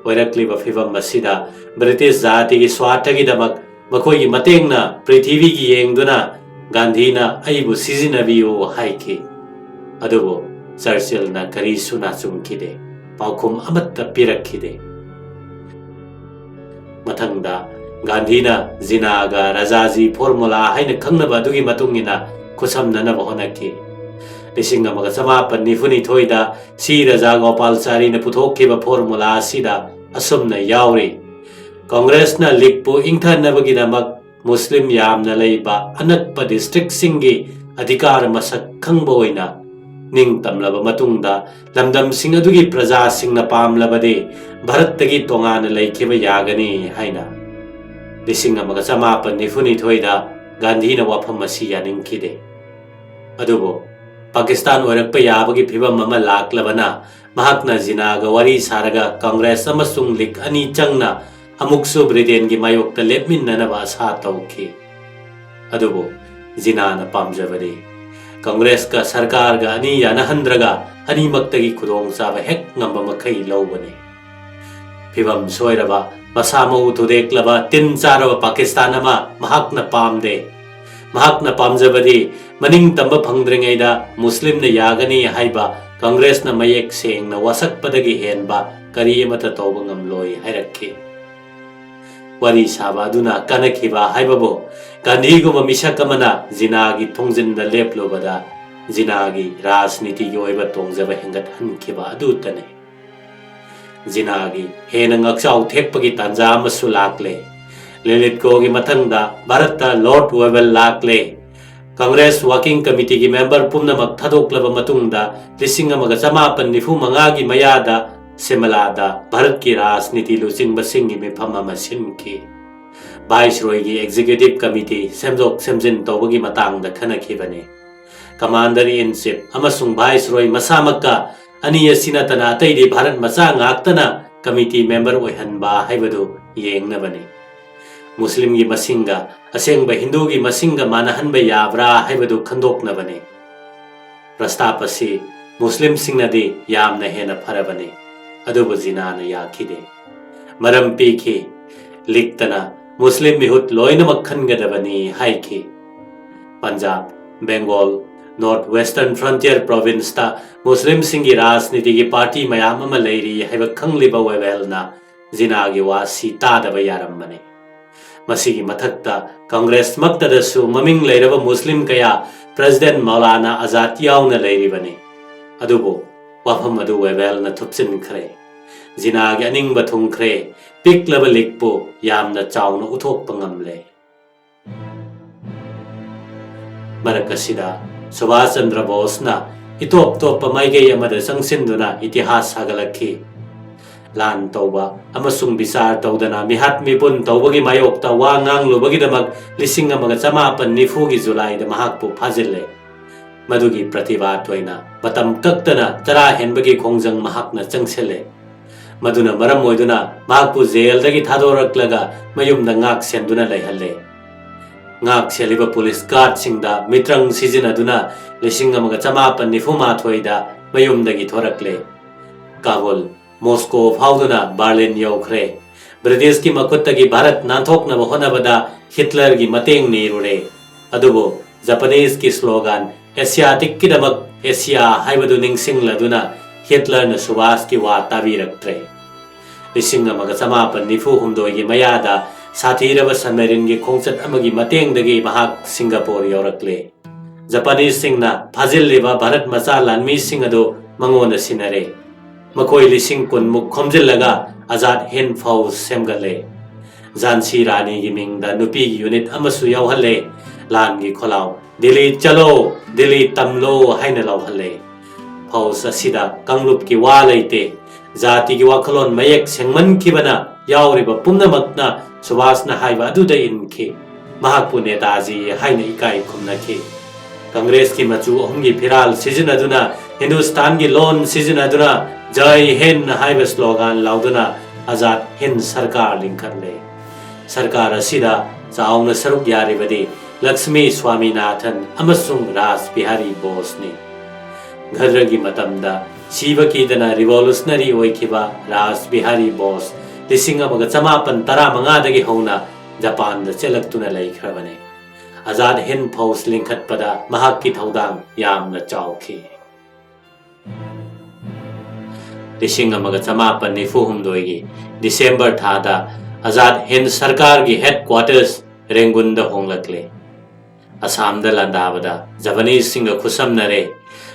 ꯑꯣꯏꯔꯛꯂꯤꯕ ꯐꯤꯚꯝ ꯑꯁꯤꯗ ꯕ꯭ꯔꯤꯇꯤꯁ ꯖꯥꯇꯤꯒꯤ ꯁ꯭ꯋꯥꯔꯊꯒꯤꯗꯃꯛ ꯃꯈꯣꯏꯒꯤ ꯃꯇꯦꯡꯅ ꯄ꯭ꯔꯤꯊꯤꯕꯤꯒꯤ ꯌꯦꯡꯗꯨꯅ ꯒꯥꯟꯙꯤꯅ "ꯑꯩꯕꯨ ꯁꯤꯖꯤꯟꯅꯕꯤꯌꯨ" ꯍꯥꯏꯈꯤ꯫ ꯑꯗꯨꯕꯨ ꯆꯔꯆꯤꯜꯅ ꯀꯔꯤꯁꯨ ꯅꯥꯆꯨꯡꯈꯤꯗꯦ, ꯄꯥꯎꯈꯨꯝ ꯑꯃꯠꯇ ꯄꯤꯔꯛꯈꯤꯗꯦ꯫ ꯃꯊꯪꯗ ꯒꯥꯟꯙꯤꯅ ꯖꯤꯅꯥꯒ ꯔꯖꯥꯖꯤ ꯐꯣꯔꯃꯨꯂꯥ ꯍꯥꯏꯅ ꯈꯪꯅꯕ ꯑꯗꯨꯒꯤ ꯃꯇꯨꯡ ꯏꯟꯅ ꯈꯨꯠꯁꯝꯅꯅꯕ ꯍꯣꯠꯅꯈꯤ꯫ ꯂꯤꯁꯤꯡ ꯑꯃꯒ ꯆꯃꯥꯄꯟ ꯅꯤꯐꯨꯅꯤꯊꯣꯏꯗ ꯁꯤ ꯔꯖꯥ ꯒꯣꯄꯥꯜꯆꯥꯔꯤꯅ ꯄꯨꯊꯣꯛꯈꯤꯕ ꯐꯣꯔꯃꯨꯂꯥ ꯑꯁꯤꯗ ꯑꯁꯨꯝꯅ ꯌꯥꯎꯔꯤ: ꯀꯪꯒ꯭ꯔꯦꯁꯅ ꯂꯤꯒꯄꯨ ꯏꯪꯊꯅꯕꯒꯤꯗꯃꯛ ꯃꯨꯁꯂꯤꯝ ꯌꯥꯝꯅ ꯂꯩꯕ ꯑꯅꯛꯄ ꯗꯤꯁꯇ꯭ꯔꯤꯛꯁꯤꯡꯒꯤ ꯑꯙꯤꯀꯥꯔ ꯃꯁꯛ ꯈꯪꯕ ꯑꯣꯏꯅ ꯅꯤꯡꯇꯝꯂꯕ ꯃꯇꯨꯡꯗ, ꯂꯝꯗꯝꯁꯤꯡ ꯑꯗꯨꯒꯤ ꯄ꯭ꯔꯖꯥꯁꯤꯡꯅ ꯄꯥꯝꯂꯕꯗꯤ ꯚꯥꯔꯠꯇꯒꯤ ꯇꯣꯉꯥꯟꯅ ꯂꯩꯈꯤꯕ ꯌꯥꯒꯅꯤ ꯍꯥꯏꯅ ꯂꯤꯁꯤꯡ ꯑꯃꯒ ꯆꯃꯥꯄꯟ ꯅꯤꯐꯨꯅꯤꯊꯣꯏꯗ ꯒꯥꯟꯙꯤꯅ ꯋꯥꯐꯝ ꯑꯁꯤ ꯌꯥꯅꯤꯡꯈꯤꯗꯦ꯫ ꯑꯗꯨꯕꯨ ꯄꯥꯀꯤꯁꯇꯥꯟ ꯑꯣꯏꯔꯛꯄ ꯌꯥꯕꯒꯤ ꯐꯤꯚꯝ ꯑꯃ ꯂꯥꯛꯂꯕꯅ, ꯃꯍꯥꯛꯅ ꯖꯤꯅꯥꯒ ꯋꯥꯔꯤ ꯁꯥꯔꯒ ꯀꯪꯒ꯭ꯔꯦꯁ ꯑꯃꯁꯨꯡ ꯂꯤꯒ ꯑꯅꯤ ꯆꯪꯅ ꯑꯃꯨꯛꯁꯨ ꯕ꯭ꯔꯤꯇꯦꯟꯒꯤ ꯃꯥꯌꯣꯛꯇ ꯂꯦꯞꯃꯤꯟꯅꯅꯕ ꯑꯁꯥ ꯇꯧꯈꯤ꯫ ꯑꯗꯨꯕꯨ ꯖꯤꯅꯥꯅ ꯄꯥꯝꯖꯕꯗꯤ ꯀꯪꯒ꯭ꯔꯦꯁꯀ ꯁꯔꯀꯥꯔꯒ ꯑꯅꯤ ꯌꯥꯅꯍꯟꯗ꯭ꯔꯒ ꯑꯅꯤꯃꯛꯇꯒꯤ ꯈꯨꯗꯣꯡꯆꯥꯕ ꯍꯦꯛ ꯉꯝꯕ ꯃꯈꯩ ꯂꯧꯕꯅꯤ꯫ ꯐꯤꯚꯝ ꯁꯣꯏꯔꯕ, ꯃꯁꯥ ꯃꯎ ꯊꯨꯗꯦꯛꯂꯕ, ꯇꯤꯟ ꯆꯥꯔꯕ ꯄꯥꯀꯤꯁꯇꯥꯟ ꯑꯃ ꯃꯍꯥꯛꯅ ꯄꯥꯝꯗꯦ꯫ ꯃꯍꯥꯛꯅ ꯄꯥꯝꯖꯕꯗꯤ ꯃꯅꯤꯡ ꯇꯝꯕ ꯐꯪꯗ꯭ꯔꯤꯉꯩꯗ ꯃꯨꯁꯂꯤꯝꯅ ꯌꯥꯒꯅꯤ ꯍꯥꯏꯕ ꯀꯪꯒ꯭ꯔꯦꯁꯅ ꯃꯌꯦꯛ ꯁꯦꯡꯅ ꯋꯥꯁꯛꯄꯗꯒꯤ ꯍꯦꯟꯕ ꯀꯔꯤ ꯑꯃꯠꯇ ꯇꯧꯕ ꯉꯝꯂꯣꯏ ꯍꯥꯏꯔꯛꯈꯤ꯫ ꯋꯥꯔꯤ ꯁꯥꯕ ꯑꯗꯨꯅ ꯀꯥꯟꯅꯈꯤꯕ ꯍꯥꯏꯕꯕꯨ ꯒꯥꯟꯙꯤꯒꯨꯝꯕ ꯃꯤꯁꯛ ꯑꯃꯅ ꯖꯤꯅꯥꯒꯤ ꯊꯣꯡꯖꯤꯟꯗ ꯂꯦꯞꯂꯨꯕꯗ ꯖꯤꯅꯥꯒꯤ ꯔꯥꯖꯅꯤꯇꯤꯒꯤ ꯑꯣꯏꯕ ꯇꯣꯡꯖꯕ ꯍꯦꯟꯒꯠꯍꯟꯈꯤꯕ ꯑꯗꯨꯇꯅꯤ꯫ ꯖꯤꯅꯥꯒꯤ ꯍꯦꯟꯅ ꯉꯛꯆꯥꯎ ꯊꯦꯛꯄꯒꯤ ꯇꯥꯟꯖꯥ ꯑꯃꯁꯨ ꯂꯥꯛꯂꯦ꯫ ꯂꯤꯂꯤꯠꯀꯣꯒꯤ ꯃꯊꯪꯗ ꯚꯥꯔꯠꯇ ꯂꯣꯔꯗ ꯋꯦꯕꯦꯜ ꯂꯥꯛꯂꯦ꯫ ꯀꯪꯒ꯭ꯔꯦꯁ ꯋꯥꯀꯤꯡ ꯀꯃꯤꯇꯤꯒꯤ ꯃꯦꯝꯕꯔ ꯄꯨꯝꯅꯃꯛ ꯊꯥꯗꯣꯛꯂꯕ ꯃꯇꯨꯡꯗ ꯂꯤꯁꯤꯡ ꯑꯃꯒ ꯆꯃꯥꯄꯟ ꯅꯤꯐꯨ ꯃꯉꯥꯒꯤ ꯃꯌꯥꯗ ꯁꯤꯃꯂꯥꯗ ꯚꯥꯔꯠꯀꯤ ꯔꯥꯖꯅꯤꯇꯤ ꯂꯨꯆꯤꯡꯕꯁꯤꯡꯒꯤ ꯃꯤꯐꯝ ꯑꯃ ꯁꯤꯟꯈꯤ꯫ ꯚꯥꯏꯁꯔꯣꯏꯒꯤ ꯑꯦꯛꯖꯤꯀ꯭ꯌꯨꯇꯤꯚ ꯀꯃꯤꯇꯤ ꯁꯦꯝꯗꯣꯛ ꯁꯦꯝꯖꯤꯟ ꯇꯧꯕꯒꯤ ꯃꯇꯥꯡꯗ ꯈꯟꯅꯈꯤꯕꯅꯤ꯫ ꯀꯃꯥꯟꯗꯔ ꯏꯟ ꯆꯤꯐ ꯑꯃꯁꯨꯡ ꯚꯥꯏꯁꯔꯣꯏ ꯃꯁꯥꯃꯛꯀ ꯑꯅꯤ ꯑꯁꯤ ꯅꯠꯇꯅ ꯑꯇꯩꯗꯤ ꯚꯥꯔꯠ ꯃꯆꯥ ꯉꯥꯛꯇꯅ ꯀꯃꯤꯇꯤ ꯃꯦꯝꯕꯔ ꯑꯣꯏꯍꯟꯕ ꯍꯥꯏꯕꯗꯨ ꯌꯦꯡꯅꯕꯅꯤ꯫ ꯃꯨꯁꯂꯤꯝꯒꯤ ꯃꯁꯤꯡꯒ ꯑꯁꯦꯡꯕ ꯍꯤꯟꯗꯨꯒꯤ ꯃꯁꯤꯡꯒ ꯃꯥꯟꯅꯍꯟꯕ ꯌꯥꯕ꯭ꯔꯥ ꯍꯥꯏꯕꯗꯨ ꯈꯟꯗꯣꯛꯅꯕꯅꯤ꯫ ꯄ꯭ꯔꯁꯇꯥꯞ ꯑꯁꯤ ꯃꯨꯁꯂꯤꯝꯁꯤꯡꯅꯗꯤ ꯌꯥꯝꯅ ꯍꯦꯟꯅ ꯐꯔꯕꯅꯤ, ꯑꯗꯨꯕꯨ ꯖꯤꯅꯥꯅ ꯌꯥꯈꯤꯗꯦ꯫ ꯃꯔꯝ ꯄꯤꯈꯤ, ꯂꯤꯛꯇꯅ ꯃꯨꯁꯂꯤꯝ ꯃꯤꯍꯨꯠ ꯂꯣꯏꯅꯃꯛ ꯈꯟꯒꯗꯕꯅꯤ ꯍꯥꯏꯈꯤ꯫ Punjab, Bengal, north western frontier ꯄ꯭ꯔꯣꯚꯤꯟꯁꯇ ꯃꯨꯁꯂꯤꯝꯁꯤꯡꯒꯤ ꯔꯥꯖꯅꯤꯇꯤꯒꯤ ꯄꯥꯔꯇꯤ ꯃꯌꯥꯝ ꯑꯃ ꯂꯩꯔꯤ ꯍꯥꯏꯕ ꯈꯪꯂꯤꯕ ꯋꯦꯕꯦꯜꯅ ꯖꯤꯅꯥꯒꯤ ꯋꯥꯁꯤ ꯇꯥꯗꯕ ꯌꯥꯔꯝꯕꯅꯤ꯫ ꯃꯁꯤꯒꯤ ꯃꯊꯛꯇ ꯀꯪꯒ꯭ꯔꯦꯁꯃꯛꯇꯗꯁꯨ ꯃꯃꯤꯡ ꯂꯩꯔꯕ ꯃꯨꯁꯂꯤꯝ ꯀꯌꯥ, ꯄ꯭ꯔꯦꯁꯤꯗꯦꯟꯠ ꯃꯧꯂꯥꯅꯥ ꯑꯖꯥꯗ ꯌꯥꯎꯅ ꯂꯩꯔꯤꯕꯅꯤ꯫ ꯑꯗꯨꯕꯨ ꯋꯥꯐꯝ ꯑꯗꯨ ꯋꯦꯕꯦꯜꯅ ꯊꯨꯞꯆꯤꯟꯈ꯭ꯔꯦ꯫ ꯖꯤꯅꯥꯒꯤ ꯑꯅꯤꯡꯕ ꯊꯨꯡꯈ꯭ꯔꯦ꯫ ꯄꯤꯛꯂꯕ ꯂꯤꯛꯄꯨ ꯌꯥꯝꯅ ꯆꯥꯎꯅ ꯎꯠꯊꯣꯛꯄ ꯉꯝꯂꯦ꯫ ꯃꯔꯛ ꯑꯁꯤꯗ ꯁꯨꯚꯥꯁ ꯆꯟꯗ꯭ꯔ ꯕꯣꯁꯅ ꯏꯇꯣꯞ ꯇꯣꯞꯄ ꯃꯥꯏꯀꯩ ꯑꯃꯗ ꯆꯪꯁꯤꯟꯗꯨꯅ ꯏꯇꯤꯍꯥꯁ ꯁꯥꯒꯠꯂꯛꯈꯤ꯫ ꯂꯥꯟ ꯇꯧꯕ ꯑꯃꯁꯨꯡ ꯕꯤꯆꯥꯔ ꯇꯧꯗꯅ ꯃꯤꯍꯥꯠ ꯃꯤꯄꯨꯟ ꯇꯧꯕꯒꯤ ꯃꯥꯌꯣꯛꯇ ꯋꯥ ꯉꯥꯡꯂꯨꯕꯒꯤꯗꯃꯛ ꯂꯤꯁꯤꯡ ꯑꯃꯒ ꯆꯃꯥꯄꯟ ꯅꯤꯐꯨꯒꯤ ꯖꯨꯂꯥꯏꯗ ꯃꯍꯥꯛꯄꯨ ꯐꯥꯖꯤꯜꯂꯦ꯫ ꯃꯗꯨꯒꯤ ꯄ꯭ꯔꯇꯤꯕꯥꯗ ꯑꯣꯏꯅ ꯃꯇꯝ ꯀꯛꯇꯅ ꯆꯔꯥ ꯍꯦꯟꯕꯒꯤ ꯈꯣꯡꯖꯪ ꯃꯍꯥꯛꯅ ꯆꯪꯁꯤꯜꯂꯦ꯫ ꯃꯗꯨꯅ ꯃꯔꯝ ꯑꯣꯏꯗꯨꯅ ꯃꯍꯥꯛꯄꯨ ꯖꯦꯜꯗꯒꯤ ꯊꯥꯗꯣꯔꯛꯂꯒ ꯃꯌꯨꯝꯗ ꯉꯥꯛ ꯁꯦꯟꯗꯨꯅ ꯂꯩꯍꯜꯂꯦ꯫ ꯉꯥꯛ ꯁꯦꯜꯂꯤꯕ ꯄꯨꯂꯤꯁ ꯒꯥꯔꯗꯁꯤꯡꯗ ꯃꯤꯇ꯭ꯔꯪ ꯁꯤꯖꯤꯟꯅꯗꯨꯅ ꯂꯤꯁꯤꯡ ꯑꯃꯒ ꯆꯃꯥꯄꯟ ꯅꯤꯐꯨ ꯃꯥꯊꯣꯏꯗ ꯃꯌꯨꯝꯗꯒꯤ ꯊꯣꯔꯛꯂꯦ꯫ ꯀꯥꯕꯨꯜ, ꯃꯣꯁꯀꯣ ꯐꯥꯎꯗꯨꯅ ꯕꯔꯂꯤꯟ ꯌꯧꯈ꯭ꯔꯦ꯫ ꯕ꯭ꯔꯤꯇꯤꯁꯀꯤ ꯃꯈꯨꯠꯇꯒꯤ ꯚꯥꯔꯠ ꯅꯥꯟꯊꯣꯛꯅꯕ ꯍꯣꯠꯅꯕꯗ ꯍꯤꯠꯂꯔꯒꯤ ꯃꯇꯦꯡ ꯅꯤꯔꯨꯔꯦ꯫ ꯑꯗꯨꯕꯨ ꯖꯄꯥꯅꯤꯁꯀꯤ ꯁ꯭ꯂꯣꯒꯥꯟ "ꯑꯦꯁꯤꯌꯥꯇꯤꯛꯀꯤꯗꯃꯛ ꯑꯦꯁꯤꯌꯥ" ꯍꯥꯏꯕꯗꯨ ꯅꯤꯡꯁꯤꯡꯂꯗꯨꯅ ꯍꯤꯠꯂꯔꯅ ꯁꯨꯚꯥꯁꯀꯤ ꯋꯥ ꯇꯥꯕꯤꯔꯛꯇ꯭ꯔꯦ꯫ ꯂꯤꯁꯤꯡ ꯑꯃꯒ ꯆꯃꯥꯄꯟ ꯅꯤꯐꯨ ꯍꯨꯝꯗꯣꯏꯒꯤ ꯃꯌꯥꯗ ꯁꯥꯊꯤꯔꯕ ꯁꯕꯃꯦꯔꯤꯟꯒꯤ ꯈꯣꯡꯆꯠ ꯑꯃꯒꯤ ꯃꯇꯦꯡꯗꯒꯤ ꯃꯍꯥꯛ ꯁꯤꯡꯒꯥꯄꯣꯔ ꯌꯧꯔꯛꯂꯦ꯫ ꯖꯄꯥꯅꯤꯁꯁꯤꯡꯅ ꯐꯥꯖꯤꯜꯂꯤꯕ ꯚꯥꯔꯠ ꯃꯆꯥ ꯂꯥꯟꯃꯤꯁꯤꯡ ꯑꯗꯨ ꯃꯉꯣꯟꯗ ꯁꯤꯟꯅꯔꯦ꯫ ꯃꯈꯣꯏ ꯂꯤꯁꯤꯡ ꯀꯨꯟꯃꯨꯛ ꯈꯣꯝꯖꯤꯜꯂꯒ ꯑꯖꯥꯗ ꯍꯤꯟꯗ ꯐꯧꯖ ꯁꯦꯝꯒꯠꯂꯦ꯫ ꯖꯥꯟꯁꯤ ꯔꯥꯅꯤꯒꯤ ꯃꯤꯡꯗ ꯅꯨꯄꯤꯒꯤ ꯌꯨꯅꯤꯠ ꯑꯃꯁꯨ ꯌꯥꯎꯍꯜꯂꯦ꯫ ꯂꯥꯟꯒꯤ ꯈꯣꯜꯂꯥꯎ "ꯗꯤꯜꯂꯤ ꯆꯠꯂꯣ, ꯗꯤꯜꯂꯤ ꯇꯝꯂꯣ" ꯍꯥꯏꯅ ꯂꯥꯎꯍꯜꯂꯦ꯫ ꯐꯧꯖ ꯑꯁꯤꯗ ꯀꯥꯡꯂꯨꯞꯀꯤ ꯋꯥ ꯂꯩꯇꯦ꯫ ꯖꯥꯇꯤꯒꯤ ꯋꯥꯈꯜꯂꯣꯟ ꯃꯌꯦꯛ ꯁꯦꯡꯃꯟꯈꯤꯕꯅ ꯌꯥꯎꯔꯤꯕ ꯄꯨꯝꯅꯃꯛꯅ ꯁꯨꯚꯥꯁꯅ ꯍꯥꯏꯕ ꯑꯗꯨꯗ ꯏꯟꯈꯤ꯫ ꯃꯍꯥꯛꯄꯨ ꯅꯦꯇꯥꯖꯤ ꯍꯥꯏꯅ ꯏꯀꯥꯏ ꯈꯨꯝꯅꯈꯤ꯫ ꯀꯪꯒ꯭ꯔꯦꯁꯀꯤ ꯃꯆꯨ ꯑꯍꯨꯝꯒꯤ ꯐꯤꯔꯥꯜ ꯁꯤꯖꯤꯟꯅꯗꯨꯅ ꯍꯤꯟꯗꯨꯁꯇꯥꯟꯒꯤ ꯂꯣꯟ ꯁꯤꯖꯤꯟꯅꯗꯨꯅ "ꯖꯥꯏ ꯍꯤꯟꯗ" ꯍꯥꯏꯕ ꯁ꯭ꯂꯣꯒꯥꯟ ꯂꯥꯎꯗꯨꯅ ꯑꯖꯥꯗ ꯍꯤꯟꯗ ꯁꯔꯀꯥꯔ ꯂꯤꯡꯈꯠꯂꯦ꯫ ꯁꯔꯀꯥꯔ ꯑꯁꯤꯗ ꯆꯥꯎꯅ ꯁꯔꯨꯛ ꯌꯥꯔꯤꯕꯗꯤ ꯂꯛꯁꯃꯤ ꯁ꯭ꯋꯥꯃꯤꯅꯥꯊꯟ ꯑꯃꯁꯨꯡ ꯔꯥꯖ ꯕꯤꯍꯥꯔꯤ ꯕꯣꯁꯅꯤ꯫ ꯘꯗ꯭ꯔꯒꯤ ꯃꯇꯝꯗ ꯁꯤꯕ ꯀꯤꯗꯅ ꯔꯤꯚꯣꯂꯨꯁꯅꯔꯤ ꯑꯣꯏꯈꯤꯕ ꯔꯥꯖ ꯕꯤꯍꯥꯔꯤ ꯕꯣꯁ ꯂꯤꯁꯤꯡ ꯑꯃꯒ ꯆꯃꯥꯄꯟ ꯇꯔꯥꯃꯉꯥꯗꯒꯤ ꯍꯧꯅ ꯖꯄꯥꯟꯗ ꯆꯦꯜꯂꯛꯇꯨꯅ ꯂꯩꯈ꯭ꯔꯕꯅꯤ꯫ ꯑꯖꯥꯗ ꯍꯤꯟꯗ ꯐꯧꯖ ꯂꯤꯡꯈꯠꯄꯗ ꯃꯍꯥꯛꯀꯤ ꯊꯧꯗꯥꯡ ꯌꯥꯝꯅ ꯆꯥꯎꯈꯤ꯫ ꯂꯤꯁꯤꯡ ꯑꯃꯒ ꯆꯃꯥꯄꯟ ꯅꯤꯐꯨ ꯍꯨꯝꯗꯣꯏꯒꯤ ꯗꯤꯁꯦꯝꯕꯔ ꯊꯥꯗ ꯑꯖꯥꯗ ꯍꯤꯟꯗ ꯁꯔꯀꯥꯔꯒꯤ ꯍꯦꯗ ꯀ꯭ꯋꯥꯇꯔꯁ ꯔꯦꯡꯒꯨꯟꯗ ꯍꯣꯡꯂꯛꯂꯦ꯫ ꯑꯁꯥꯝꯗ ꯂꯥꯟꯗꯥꯕꯗ ꯖꯄꯥꯅꯤꯁꯁꯤꯡꯒ ꯈꯨꯠꯁꯝꯅꯔꯦ꯫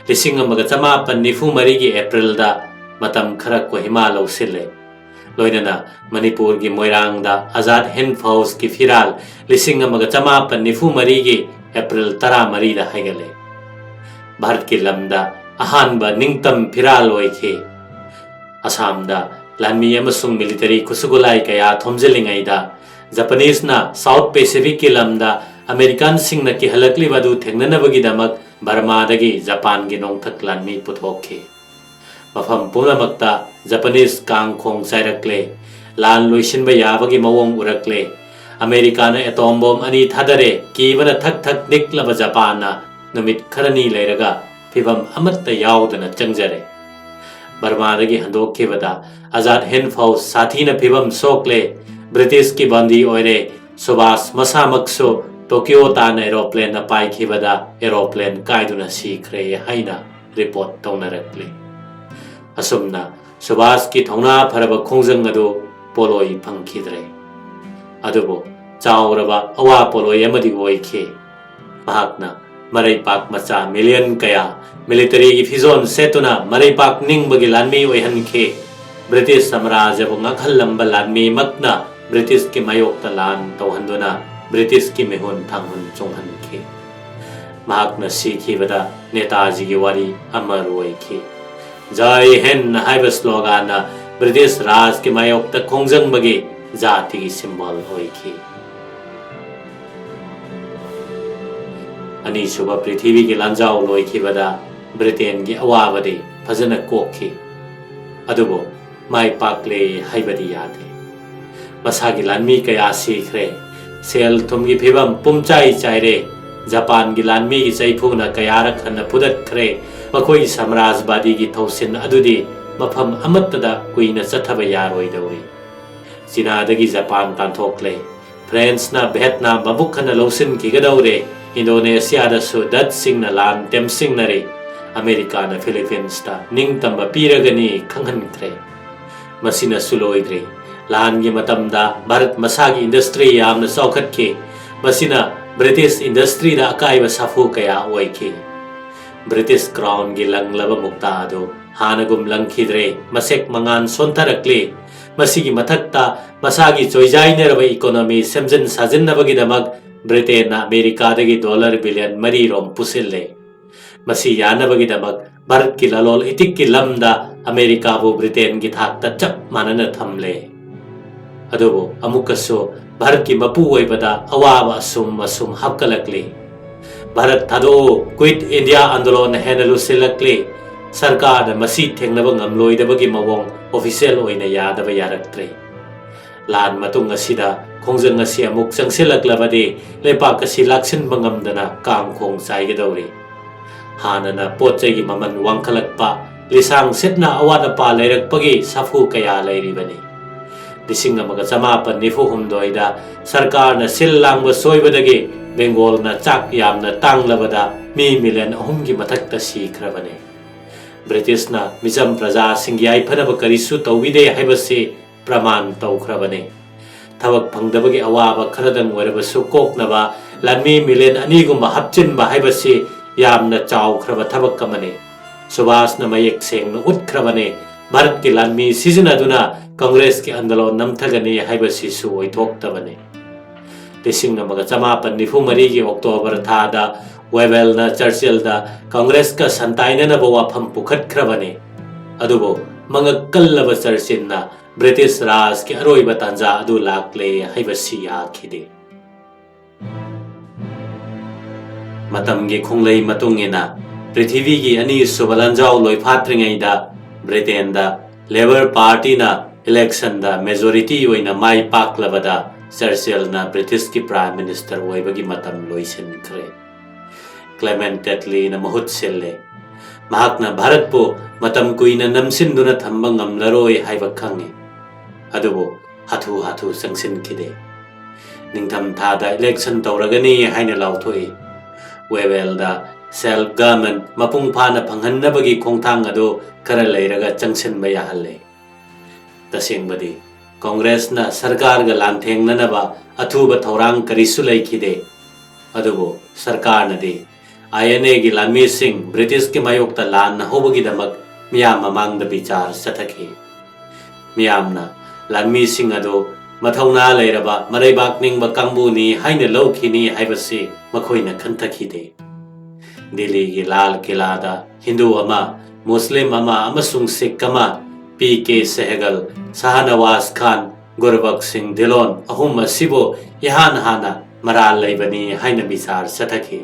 ꯂꯤꯁꯤꯡ ꯑꯃꯒ ꯆꯃꯥꯄꯟ ꯅꯤꯐꯨ ꯃꯔꯤꯒꯤ ꯑꯦꯄ꯭ꯔꯤꯜꯗ ꯃꯇꯝ ꯈꯔ ꯀꯣꯍꯤꯃꯥ ꯂꯧꯁꯤꯜꯂꯦ꯫ ꯂꯣꯏꯅꯅ ꯃꯅꯤꯄꯨꯔꯒꯤ ꯃꯣꯏꯔꯥꯡꯗ ꯑꯖꯥꯗ ꯍꯤꯟꯗ ꯐꯧꯖꯀꯤ ꯐꯤꯔꯥꯜ ꯂꯤꯁꯤꯡ ꯑꯃꯒ ꯆꯃꯥꯄꯟ ꯅꯤꯐꯨ ꯃꯔꯤꯒꯤ ꯑꯦꯄ꯭ꯔꯤꯜ ꯇꯔꯥꯃꯔꯤꯗ ꯍꯥꯏꯒꯠꯂꯦ꯫ ꯚꯥꯔꯠꯀꯤ ꯂꯝꯗ ꯑꯍꯥꯟꯕ ꯅꯤꯡꯇꯝ ꯐꯤꯔꯥꯜ ꯑꯣꯏꯈꯤ꯫ ꯑꯁꯥꯝꯗ ꯂꯥꯟꯃꯤ ꯑꯃꯁꯨꯡ ꯃꯤꯂꯤꯇꯔꯤ ꯈꯨꯠꯁꯨ ꯈꯨꯠꯂꯥꯏ ꯀꯌꯥ ꯊꯣꯝꯖꯤꯜꯂꯤꯉꯩꯗ ꯖꯄꯥꯅꯤꯁꯅ ꯁꯥꯎꯊ ꯄꯦꯁꯤꯐꯤꯛꯀꯤ ꯂꯝꯗ ꯑꯃꯦꯔꯤꯀꯥꯟꯁꯤꯡꯅ ꯀꯤꯍꯜꯂꯛꯂꯤꯕ ꯑꯗꯨ ꯊꯦꯡꯅꯅꯕꯒꯤꯗꯃꯛ ꯕꯔꯃꯥꯗꯒꯤ ꯖꯄꯥꯟꯒꯤ ꯅꯣꯡꯊꯛ ꯂꯥꯟꯃꯤ ꯄꯨꯊꯣꯛꯈꯤ꯫ ꯃꯐꯝ ꯄꯨꯝꯅꯃꯛꯇ ꯖꯄꯥꯅꯤꯁ ꯀꯥꯡ ꯈꯣꯡ ꯆꯥꯏꯔꯛꯂꯦ꯫ ꯂꯥꯟ ꯂꯣꯏꯁꯤꯟꯕ ꯌꯥꯕꯒꯤ ꯃꯑꯣꯡ ꯎꯔꯛꯂꯦ꯫ ꯑꯃꯦꯔꯤꯀꯥꯅ ꯑꯦꯇꯣꯝ ꯕꯣꯝ ꯑꯅꯤ ꯊꯥꯗꯔꯦ꯫ ꯀꯤꯕꯅ ꯊꯛ ꯊꯛ ꯅꯤꯛꯂꯕ ꯖꯄꯥꯟꯅ ꯅꯨꯃꯤꯠ ꯈꯔꯅꯤ ꯂꯩꯔꯒ ꯐꯤꯚꯝ ꯑꯃꯠꯇ ꯌꯥꯎꯗꯅ ꯆꯪꯖꯔꯦ꯫ ꯕꯔꯃꯥꯗꯒꯤ ꯍꯟꯗꯣꯛꯈꯤꯕꯗ ꯑꯖꯥꯗ ꯍꯤꯟꯗ ꯐꯧꯖ ꯁꯥꯊꯤꯅ ꯐꯤꯚꯝ ꯁꯣꯛꯂꯦ꯫ ꯕ꯭ꯔꯤꯇꯤꯁꯀꯤ ꯕꯟꯗꯤ ꯑꯣꯏꯔꯦ꯫ ꯁꯨꯚꯥꯁ ꯃꯁꯥꯃꯛꯁꯨ ꯇꯣꯀꯤꯌꯣ ꯇꯥꯟꯅ ꯑꯦꯔꯣꯄ꯭ꯂꯦꯟꯅ ꯄꯥꯏꯈꯤꯕꯗ ꯑꯦꯔꯣꯄ꯭ꯂꯦꯟ ꯀꯥꯏꯗꯨꯅ ꯁꯤꯈ꯭ꯔꯦ ꯍꯥꯏꯅ ꯔꯤꯄꯣꯔꯠ ꯇꯧꯅꯔꯛꯂꯤ꯫ ꯑꯁꯨꯝꯅ ꯁꯨꯚꯥꯁꯀꯤ ꯊꯧꯅꯥ ꯐꯔꯕ ꯈꯣꯡꯖꯪ ꯑꯗꯨ ꯄꯣꯠꯂꯣꯏ ꯐꯪꯈꯤꯗ꯭ꯔꯦ꯫ ꯑꯗꯨꯕꯨ ꯆꯥꯎꯔꯕ ꯑꯋꯥ ꯄꯣꯠꯂꯣꯏ ꯑꯃꯗꯤ ꯑꯣꯏꯈꯤ꯫ ꯃꯍꯥꯛꯅ ꯃꯔꯩꯄꯥꯛ ꯃꯆꯥ ꯃꯤꯂꯤꯌꯟ ꯀꯌꯥ ꯃꯤꯂꯤꯇꯔꯤꯒꯤ ꯐꯤꯖꯣꯜ ꯁꯦꯠꯇꯨꯅ ꯃꯔꯩꯄꯥꯛ ꯅꯤꯡꯕꯒꯤ ꯂꯥꯟꯃꯤ ꯑꯣꯏꯍꯟꯈꯤ꯫ ꯕ꯭ꯔꯤꯇꯤꯁ ꯁꯥꯝꯔꯥꯖ꯭ꯌꯕꯨ ꯉꯥꯛꯍꯜꯂꯝꯕ ꯂꯥꯟꯃꯤꯃꯛꯅ ꯕ꯭ꯔꯤꯇꯤꯁꯀꯤ ꯃꯥꯌꯣꯛꯇ ꯂꯥꯟ ꯇꯧꯍꯟꯗꯨꯅ ꯕ꯭ꯔꯤꯇꯤꯁꯀꯤ ꯃꯤꯍꯨꯟ ꯊꯥꯡꯍꯨꯟ ꯆꯣꯡꯍꯟꯈꯤ꯫ ꯃꯍꯥꯛꯅ ꯁꯤꯈꯤꯕꯗ ꯅꯦꯇꯥꯖꯤꯒꯤ ꯋꯥꯔꯤ ꯑꯃꯔ ꯑꯣꯏꯈꯤ꯫ "ꯖꯥꯏ ꯍꯤꯟꯗ" ꯍꯥꯏꯕ ꯁ꯭ꯂꯣꯒꯥꯟꯅ ꯕ꯭ꯔꯤꯇꯤꯁ ꯔꯥꯖꯀꯤ ꯃꯥꯌꯣꯛꯇ ꯈꯣꯡꯖꯪꯕꯒꯤ ꯖꯥꯇꯤꯒꯤ ꯁꯤꯝꯕꯣꯜ ꯑꯣꯏꯈꯤ꯫ ꯑꯅꯤꯁꯨꯕ ꯄ꯭ꯔꯤꯊꯤꯕꯤꯒꯤ ꯂꯥꯟꯖꯥꯎ ꯂꯣꯏꯈꯤꯕꯗ ꯕ꯭ꯔꯤꯇꯦꯟꯒꯤ ꯑꯋꯥꯕꯗꯤ ꯐꯖꯅ ꯀꯣꯛꯈꯤ꯫ ꯑꯗꯨꯕꯨ ꯃꯥꯏ ꯄꯥꯛꯂꯦ ꯍꯥꯏꯕꯗꯤ ꯌꯥꯗꯦ꯫ ꯃꯁꯥꯒꯤ ꯂꯥꯟꯃꯤ ꯀꯌꯥ ꯁꯤꯈ꯭ꯔꯦ꯫ ꯁꯦꯜ ꯊꯨꯝꯒꯤ ꯐꯤꯕꯝ ꯄꯨꯝꯆꯥꯏ ꯆꯥꯏꯔꯦ꯫ ꯖꯄꯥꯟꯒꯤ ꯂꯥꯟꯃꯤꯒꯤ ꯆꯩꯐꯨꯅ ꯀꯌꯥꯔꯛ ꯍꯟꯅ ꯐꯨꯗꯠꯈ꯭ꯔꯦ꯫ ꯃꯈꯣꯏꯒꯤ ꯁꯥꯝꯔꯥꯖꯕꯥꯗꯤꯒꯤ ꯊꯧꯁꯤꯟ ꯑꯗꯨꯗꯤ ꯃꯐꯝ ꯑꯃꯠꯇꯗ ꯀꯨꯏꯅ ꯆꯠꯊꯕ ꯌꯥꯔꯣꯏꯗꯧꯔꯤ꯫ ꯆꯤꯅꯥꯗꯒꯤ ꯖꯄꯥꯟ ꯇꯥꯟꯊꯣꯛꯂꯦ꯫ ꯐ꯭ꯔꯦꯟꯁꯅ ꯚꯦꯠꯅꯥꯝ ꯃꯕꯨꯛ ꯍꯟꯅ ꯂꯧꯁꯤꯟꯈꯤꯒꯗꯧꯔꯦ꯫ ꯏꯟꯗꯣꯅꯦꯁꯤꯌꯥꯗꯁꯨ ꯗꯠꯁꯁꯤꯡꯅ ꯂꯥꯟ ꯇꯦꯝꯁꯤꯡꯅꯔꯤ꯫ ꯑꯃꯦꯔꯤꯀꯥꯅ ꯐꯤꯂꯤꯄꯤꯟꯁꯇ ꯅꯤꯡꯇꯝꯕ ꯄꯤꯔꯒꯅꯤ ꯈꯪꯍꯟꯈ꯭ꯔꯦ꯫ ꯃꯁꯤꯅꯁꯨ ꯂꯣꯏꯗ꯭ꯔꯤ꯫ ꯂꯥꯟꯒꯤ ꯃꯇꯝꯗ ꯚꯥꯔꯠ ꯃꯁꯥꯒꯤ ꯏꯟꯗꯁꯇ꯭ꯔꯤ ꯌꯥꯝꯅ ꯆꯥꯎꯈꯠꯈꯤ꯫ ꯃꯁꯤꯅ ꯕ꯭ꯔꯤꯇꯤꯁ ꯏꯟꯗꯁꯇ꯭ꯔꯤꯗ ꯑꯀꯥꯏꯕ ꯁꯥꯐꯨ ꯀꯌꯥ ꯑꯣꯏꯈꯤ꯫ ꯕ꯭ꯔꯤꯇꯤꯁ ꯀ꯭ꯔꯥꯎꯟꯒꯤ ꯂꯪꯂꯕ ꯃꯨꯛꯇꯥ ꯑꯗꯨ ꯍꯥꯟꯅꯒꯨꯝ ꯂꯪꯈꯤꯗ꯭ꯔꯦ, ꯃꯁꯦꯛ ꯃꯉꯥꯜ ꯁꯣꯟꯊꯔꯛꯂꯤ꯫ ꯃꯁꯤꯒꯤ ꯃꯊꯛꯇ ꯃꯁꯥꯒꯤ ꯆꯣꯏꯖꯥꯏꯅꯔꯕ ꯏꯀꯣꯅꯣꯃꯤ ꯁꯦꯝꯖꯤꯟ ꯁꯥꯖꯤꯟꯅꯕꯒꯤꯗꯃꯛ ꯕ꯭ꯔꯤꯇꯦꯟꯅ ꯑꯃꯦꯔꯤꯀꯥꯗꯒꯤ ꯗꯣꯂꯔ ꯕꯤꯂꯤꯌꯟ ꯃꯔꯤ ꯔꯣꯝ ꯄꯨꯁꯤꯜꯂꯦ꯫ ꯃꯁꯤ ꯌꯥꯅꯕꯒꯤꯗꯃꯛ ꯚꯥꯔꯠꯀꯤ ꯂꯂꯣꯜ ꯏꯇꯤꯛꯀꯤ ꯂꯝꯗ ꯑꯃꯦꯔꯤꯀꯥꯕꯨ ꯕ꯭ꯔꯤꯇꯦꯟꯒꯤ ꯊꯥꯛꯇ ꯆꯞ ꯃꯥꯟꯅꯅ ꯊꯝꯂꯦ꯫ ꯑꯗꯨꯕꯨ ꯑꯃꯨꯛꯀꯁꯨ ꯚꯥꯔꯠꯀꯤ ꯃꯄꯨ ꯑꯣꯏꯕꯗ ꯑꯋꯥꯕ ꯑꯁꯨꯝ ꯑꯁꯨꯝ ꯍꯥꯞꯀꯠꯂꯛꯂꯤ꯫ "ꯚꯥꯔꯠ ꯊꯥꯗꯣꯛꯎ, ꯀ꯭ꯋꯤꯠ ꯏꯟꯗꯤꯌꯥ" ꯑꯟꯗꯣꯂꯣꯟ ꯍꯦꯟꯅ ꯂꯨꯁꯤꯜꯂꯛꯂꯤ꯫ ꯁꯔꯀꯥꯔꯅ ꯃꯁꯤ ꯊꯦꯡꯅꯕ ꯉꯝꯂꯣꯏꯗꯕꯒꯤ ꯃꯑꯣꯡ ꯑꯣꯐꯤꯁꯤꯌꯦꯜ ꯑꯣꯏꯅ ꯌꯥꯗꯕ ꯌꯥꯔꯛꯇ꯭ꯔꯦ꯫ ꯂꯥꯟ ꯃꯇꯨꯡ ꯑꯁꯤꯗ ꯈꯣꯡꯖꯪ ꯑꯁꯤ ꯑꯃꯨꯛ ꯆꯪꯁꯤꯜꯂꯛꯂꯕꯗꯤ ꯂꯩꯄꯥꯛ ꯑꯁꯤ ꯂꯥꯛꯁꯤꯟꯕ ꯉꯝꯗꯅ ꯀꯥꯡꯈꯣꯡ ꯆꯥꯏꯒꯗꯧꯔꯤ꯫ ꯍꯥꯟꯅꯅ ꯄꯣꯠ ꯆꯩꯒꯤ ꯃꯃꯜ ꯋꯥꯡꯈꯠꯂꯛꯄ, ꯂꯤꯁꯥꯡ ꯁꯤꯠꯅ ꯑꯋꯥꯠ ꯑꯄꯥ ꯂꯩꯔꯛꯄꯒꯤ ꯁꯥꯐꯨ ꯀꯌꯥ ꯂꯩꯔꯤꯕꯅꯤ꯫ ꯂꯤꯁꯤꯡ ꯑꯃꯒ ꯆꯃꯥꯄꯟ ꯅꯤꯐꯨ ꯍꯨꯝꯗꯣꯏꯗ ꯁꯔꯀꯥꯔꯅ ꯁꯤꯜ ꯂꯥꯡꯕ ꯁꯣꯏꯕꯗꯒꯤ ꯕꯦꯡꯒꯣꯜꯅ ꯆꯥꯛ ꯌꯥꯝꯅ ꯇꯥꯡꯂꯕꯗ ꯃꯤ ꯃꯤꯂꯤꯌꯟ ꯑꯍꯨꯝꯒꯤ ꯃꯊꯛꯇ ꯁꯤꯈ꯭ꯔꯕꯅꯤ꯫ ꯕ꯭ꯔꯤꯇꯤꯁꯅ ꯃꯤꯆꯝ ꯄ꯭ꯔꯖꯥꯁꯤꯡꯒꯤ ꯌꯥꯏꯐꯅꯕ ꯀꯔꯤꯁꯨ ꯇꯧꯕꯤꯗꯦ ꯍꯥꯏꯕꯁꯤ ꯄ꯭ꯔꯃꯥꯟ ꯇꯧꯈ꯭ꯔꯕꯅꯤ꯫ ꯊꯕꯛ ꯐꯪꯗꯕꯒꯤ ꯑꯋꯥꯕ ꯈꯔꯗꯪ ꯑꯣꯏꯔꯕꯁꯨ ꯀꯣꯛꯅꯕ ꯂꯥꯟꯃꯤ ꯃꯤꯂꯤꯌꯟ ꯑꯅꯤꯒꯨꯝꯕ ꯍꯥꯞꯆꯤꯟꯕ ꯍꯥꯏꯕꯁꯤ ꯌꯥꯝꯅ ꯆꯥꯎꯈ꯭ꯔꯕ ꯊꯕꯛ ꯑꯃꯅꯤ꯫ ꯁꯨꯚꯥꯁꯅ ꯃꯌꯦꯛ ꯁꯦꯡꯅ ꯎꯠꯈ꯭ꯔꯕꯅꯤ, ꯚꯥꯔꯠꯀꯤ ꯂꯥꯟꯃꯤ ꯁꯤꯖꯤꯟꯅꯗꯨꯅ ꯀꯪꯒ꯭ꯔꯦꯁꯀꯤ ꯑꯟꯗꯂꯣꯟ ꯅꯝꯊꯒꯅꯤ ꯍꯥꯏꯕꯁꯤꯁꯨ ꯑꯣꯏꯊꯣꯛꯇꯕꯅꯤ꯫ ꯂꯤꯁꯤꯡ ꯑꯃꯒ ꯆꯃꯥꯄꯟ ꯅꯤꯐꯨ ꯃꯔꯤꯒꯤ ꯑꯣꯛꯇꯣꯕꯔ ꯊꯥꯗ ꯋꯦꯕꯦꯜꯅ ꯆꯔꯆꯤꯜꯗ ꯀꯪꯒ꯭ꯔꯦꯁꯀ ꯁꯟꯇꯥꯏꯅꯅꯕ ꯋꯥꯐꯝ ꯄꯨꯈꯠꯈ꯭ꯔꯕꯅꯤ꯫ ꯑꯗꯨꯕꯨ ꯃꯉꯛ ꯀꯜꯂꯕ ꯆꯔꯆꯤꯜꯅ ꯕ꯭ꯔꯤꯇꯤꯁ ꯔꯥꯖꯀꯤ ꯑꯔꯣꯏꯕ ꯇꯥꯟꯖꯥ ꯑꯗꯨ ꯂꯥꯛꯂꯦ ꯍꯥꯏꯕꯁꯤ ꯌꯥꯈꯤꯗꯦ꯫ ꯃꯇꯝꯒꯤ ꯈꯣꯡꯂꯩ ꯃꯇꯨꯡ ꯏꯟꯅ ꯄ꯭ꯔꯤꯊꯤꯕꯤꯒꯤ ꯑꯅꯤꯁꯨꯕ ꯂꯥꯟꯖꯥꯎ ꯂꯣꯏꯐꯥꯠꯇ꯭ꯔꯤꯉꯩꯗ ꯕ꯭ꯔꯤꯇꯦꯟꯗ ꯂꯦꯕꯔ ꯄꯥꯔꯇꯤꯅ ꯏꯂꯦꯛꯁꯟꯗ ꯃꯦꯖꯣꯔꯤꯇꯤ ꯑꯣꯏꯅ ꯃꯥꯏ ꯄꯥꯛꯂꯕꯗ ꯆꯔꯆꯤꯜꯅ ꯕ꯭ꯔꯤꯇꯤꯁꯀꯤ ꯄ꯭ꯔꯥꯏꯝ ꯃꯤꯅꯤꯁꯇꯔ ꯑꯣꯏꯕꯒꯤ ꯃꯇꯝ ꯂꯣꯏꯁꯤꯟꯈ꯭ꯔꯦ꯫ ꯀ꯭ꯂꯦꯃꯦꯟ ꯇꯦꯠꯂꯤꯅ ꯃꯍꯨꯠ ꯁꯤꯜꯂꯦ꯫ ꯃꯍꯥꯛꯅ ꯚꯥꯔꯠꯄꯨ ꯃꯇꯝ ꯀꯨꯏꯅ ꯅꯝꯁꯤꯟꯗꯨꯅ ꯊꯝꯕ ꯉꯝꯂꯔꯣꯏ ꯍꯥꯏꯕ ꯈꯪꯉꯤ꯫ ꯑꯗꯨꯕꯨ ꯍꯥꯊꯨ ꯍꯥꯊꯨ ꯆꯪꯁꯤꯟꯈꯤꯗꯦ꯫ ꯅꯤꯡꯊꯝ ꯊꯥꯗ ꯏꯂꯦꯛꯁꯟ ꯇꯧꯔꯒꯅꯤ ꯍꯥꯏꯅ ꯂꯥꯎꯊꯣꯛꯏ꯫ ꯋꯦꯕꯦꯜꯗ ꯁꯦꯜꯐ ꯒꯚꯔꯟꯃꯦꯟꯠ ꯃꯄꯨꯡ ꯐꯥꯅ ꯐꯪꯍꯟꯅꯕꯒꯤ ꯈꯣꯡꯊꯥꯡ ꯑꯗꯨ ꯈꯔ ꯂꯩꯔꯒ ꯆꯪꯁꯤꯟꯕ ꯌꯥꯍꯜꯂꯦ꯫ ꯇꯁꯦꯡꯕꯗꯤ ꯀꯪꯒ꯭ꯔꯦꯁꯅ ꯁꯔꯀꯥꯔꯒ ꯂꯥꯟꯊꯦꯡꯅꯅꯕ ꯑꯊꯨꯕ ꯊꯧꯔꯥꯡ ꯀꯔꯤꯁꯨ ꯂꯩꯈꯤꯗꯦ꯫ ꯑꯗꯨꯕꯨ ꯁꯔꯀꯥꯔꯅꯗꯤ ꯑꯥꯏ ꯑꯦꯟ ꯑꯦꯒꯤ ꯂꯥꯟꯃꯤꯁꯤꯡ ꯕ꯭ꯔꯤꯇꯤꯁꯀꯤ ꯃꯥꯌꯣꯛꯇ ꯂꯥꯟꯅ ꯍꯧꯕꯒꯤꯗꯃꯛ ꯃꯤꯌꯥꯝ ꯃꯃꯥꯡꯗ ꯕꯤꯆꯥꯔ ꯆꯠꯊꯈꯤ꯫ ꯃꯤꯌꯥꯝꯅ ꯂꯥꯟꯃꯤꯁꯤꯡ ꯑꯗꯨ ꯃꯊꯧꯅꯥ ꯂꯩꯔꯕ ꯃꯔꯩꯕꯥꯛ ꯅꯤꯡꯕ ꯀꯥꯡꯕꯨꯅꯤ ꯍꯥꯏꯅ ꯂꯧꯈꯤꯅꯤ ꯍꯥꯏꯕꯁꯤ ꯃꯈꯣꯏꯅ ꯈꯟꯊꯈꯤꯗꯦ꯫ ꯗꯤꯜꯂꯤꯒꯤ ꯂꯥꯜ ꯀꯤꯂꯥꯗ ꯍꯤꯟꯗꯨ ꯑꯃ, ꯃꯨꯁꯂꯤꯝ ꯑꯃ ꯑꯃꯁꯨꯡ ꯁꯤꯈ ꯑꯃ, ꯄꯤ ꯀꯦ ꯁꯦꯍꯒꯜ, ꯁꯥꯍꯅꯋꯥꯖ ꯈꯥꯟ, ꯒꯨꯔꯕꯈ ꯁꯤꯡ ꯙꯤꯂꯣꯟ ꯑꯍꯨꯝ ꯑꯁꯤꯕꯨ ꯏꯍꯥꯟ ꯍꯥꯟꯅ ꯃꯔꯥꯜ ꯂꯩꯕꯅꯤ ꯍꯥꯏꯅ ꯕꯤꯆꯥꯔ ꯆꯠꯊꯈꯤ꯫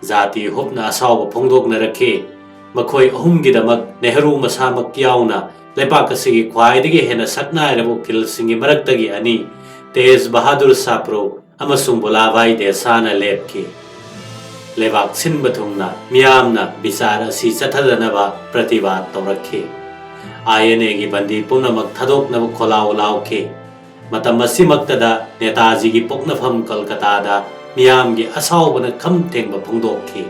ꯖꯥꯇꯤ ꯍꯨꯞꯅ ꯑꯁꯥꯎꯕ ꯐꯣꯡꯗꯣꯛꯅꯔꯛꯈꯤ꯫ ꯃꯈꯣꯏ ꯑꯍꯨꯝꯒꯤꯗꯃꯛ ꯅꯦꯍꯔꯨ ꯃꯁꯥꯃꯛ ꯌꯥꯎꯅ ꯂꯩꯕꯥꯛ ꯑꯁꯤꯒꯤ ꯈ꯭ꯋꯥꯏꯗꯒꯤ ꯍꯦꯟꯅ ꯁꯛꯅꯥꯏꯔꯕ ꯎꯀꯤꯜꯁꯤꯡꯒꯤ ꯃꯔꯛꯇꯒꯤ ꯑꯅꯤ, ꯇꯦꯖ ꯕꯍꯥꯗꯨꯔ ꯁꯥꯄ꯭ꯔꯨ ꯑꯃꯁꯨꯡ ꯚꯣꯂꯥꯚꯥꯏ ꯗꯦꯁꯥꯅ ꯂꯦꯞꯈꯤ꯫ ꯂꯩꯕꯥꯛ ꯁꯤꯟꯕ ꯊꯨꯡꯅ ꯃꯤꯌꯥꯝꯅ ꯕꯤꯆꯥꯔ ꯑꯁꯤ ꯆꯠꯊꯗꯅꯕ ꯄ꯭ꯔꯇꯤꯕꯥꯗ ꯇꯧꯔꯛꯈꯤ꯫ ꯑꯥꯏ ꯑꯦꯟ ꯑꯦꯒꯤ ꯕꯟꯗꯤ ꯄꯨꯝꯅꯃꯛ ꯊꯥꯗꯣꯛꯅꯕ ꯈꯣꯜꯂꯥꯎ ꯂꯥꯎꯈꯤ꯫ ꯃꯇꯝ ꯑꯁꯤꯃꯛꯇꯗ ꯅꯦꯇꯥꯖꯤꯒꯤ ꯄꯣꯛꯅꯐꯝ ꯀꯜꯀꯇꯥꯗ ꯃꯤꯌꯥꯝꯒꯤ ꯑꯁꯥꯎꯕꯅ ꯈꯝ ꯊꯦꯡꯕ ꯐꯣꯡꯗꯣꯛꯈꯤ꯫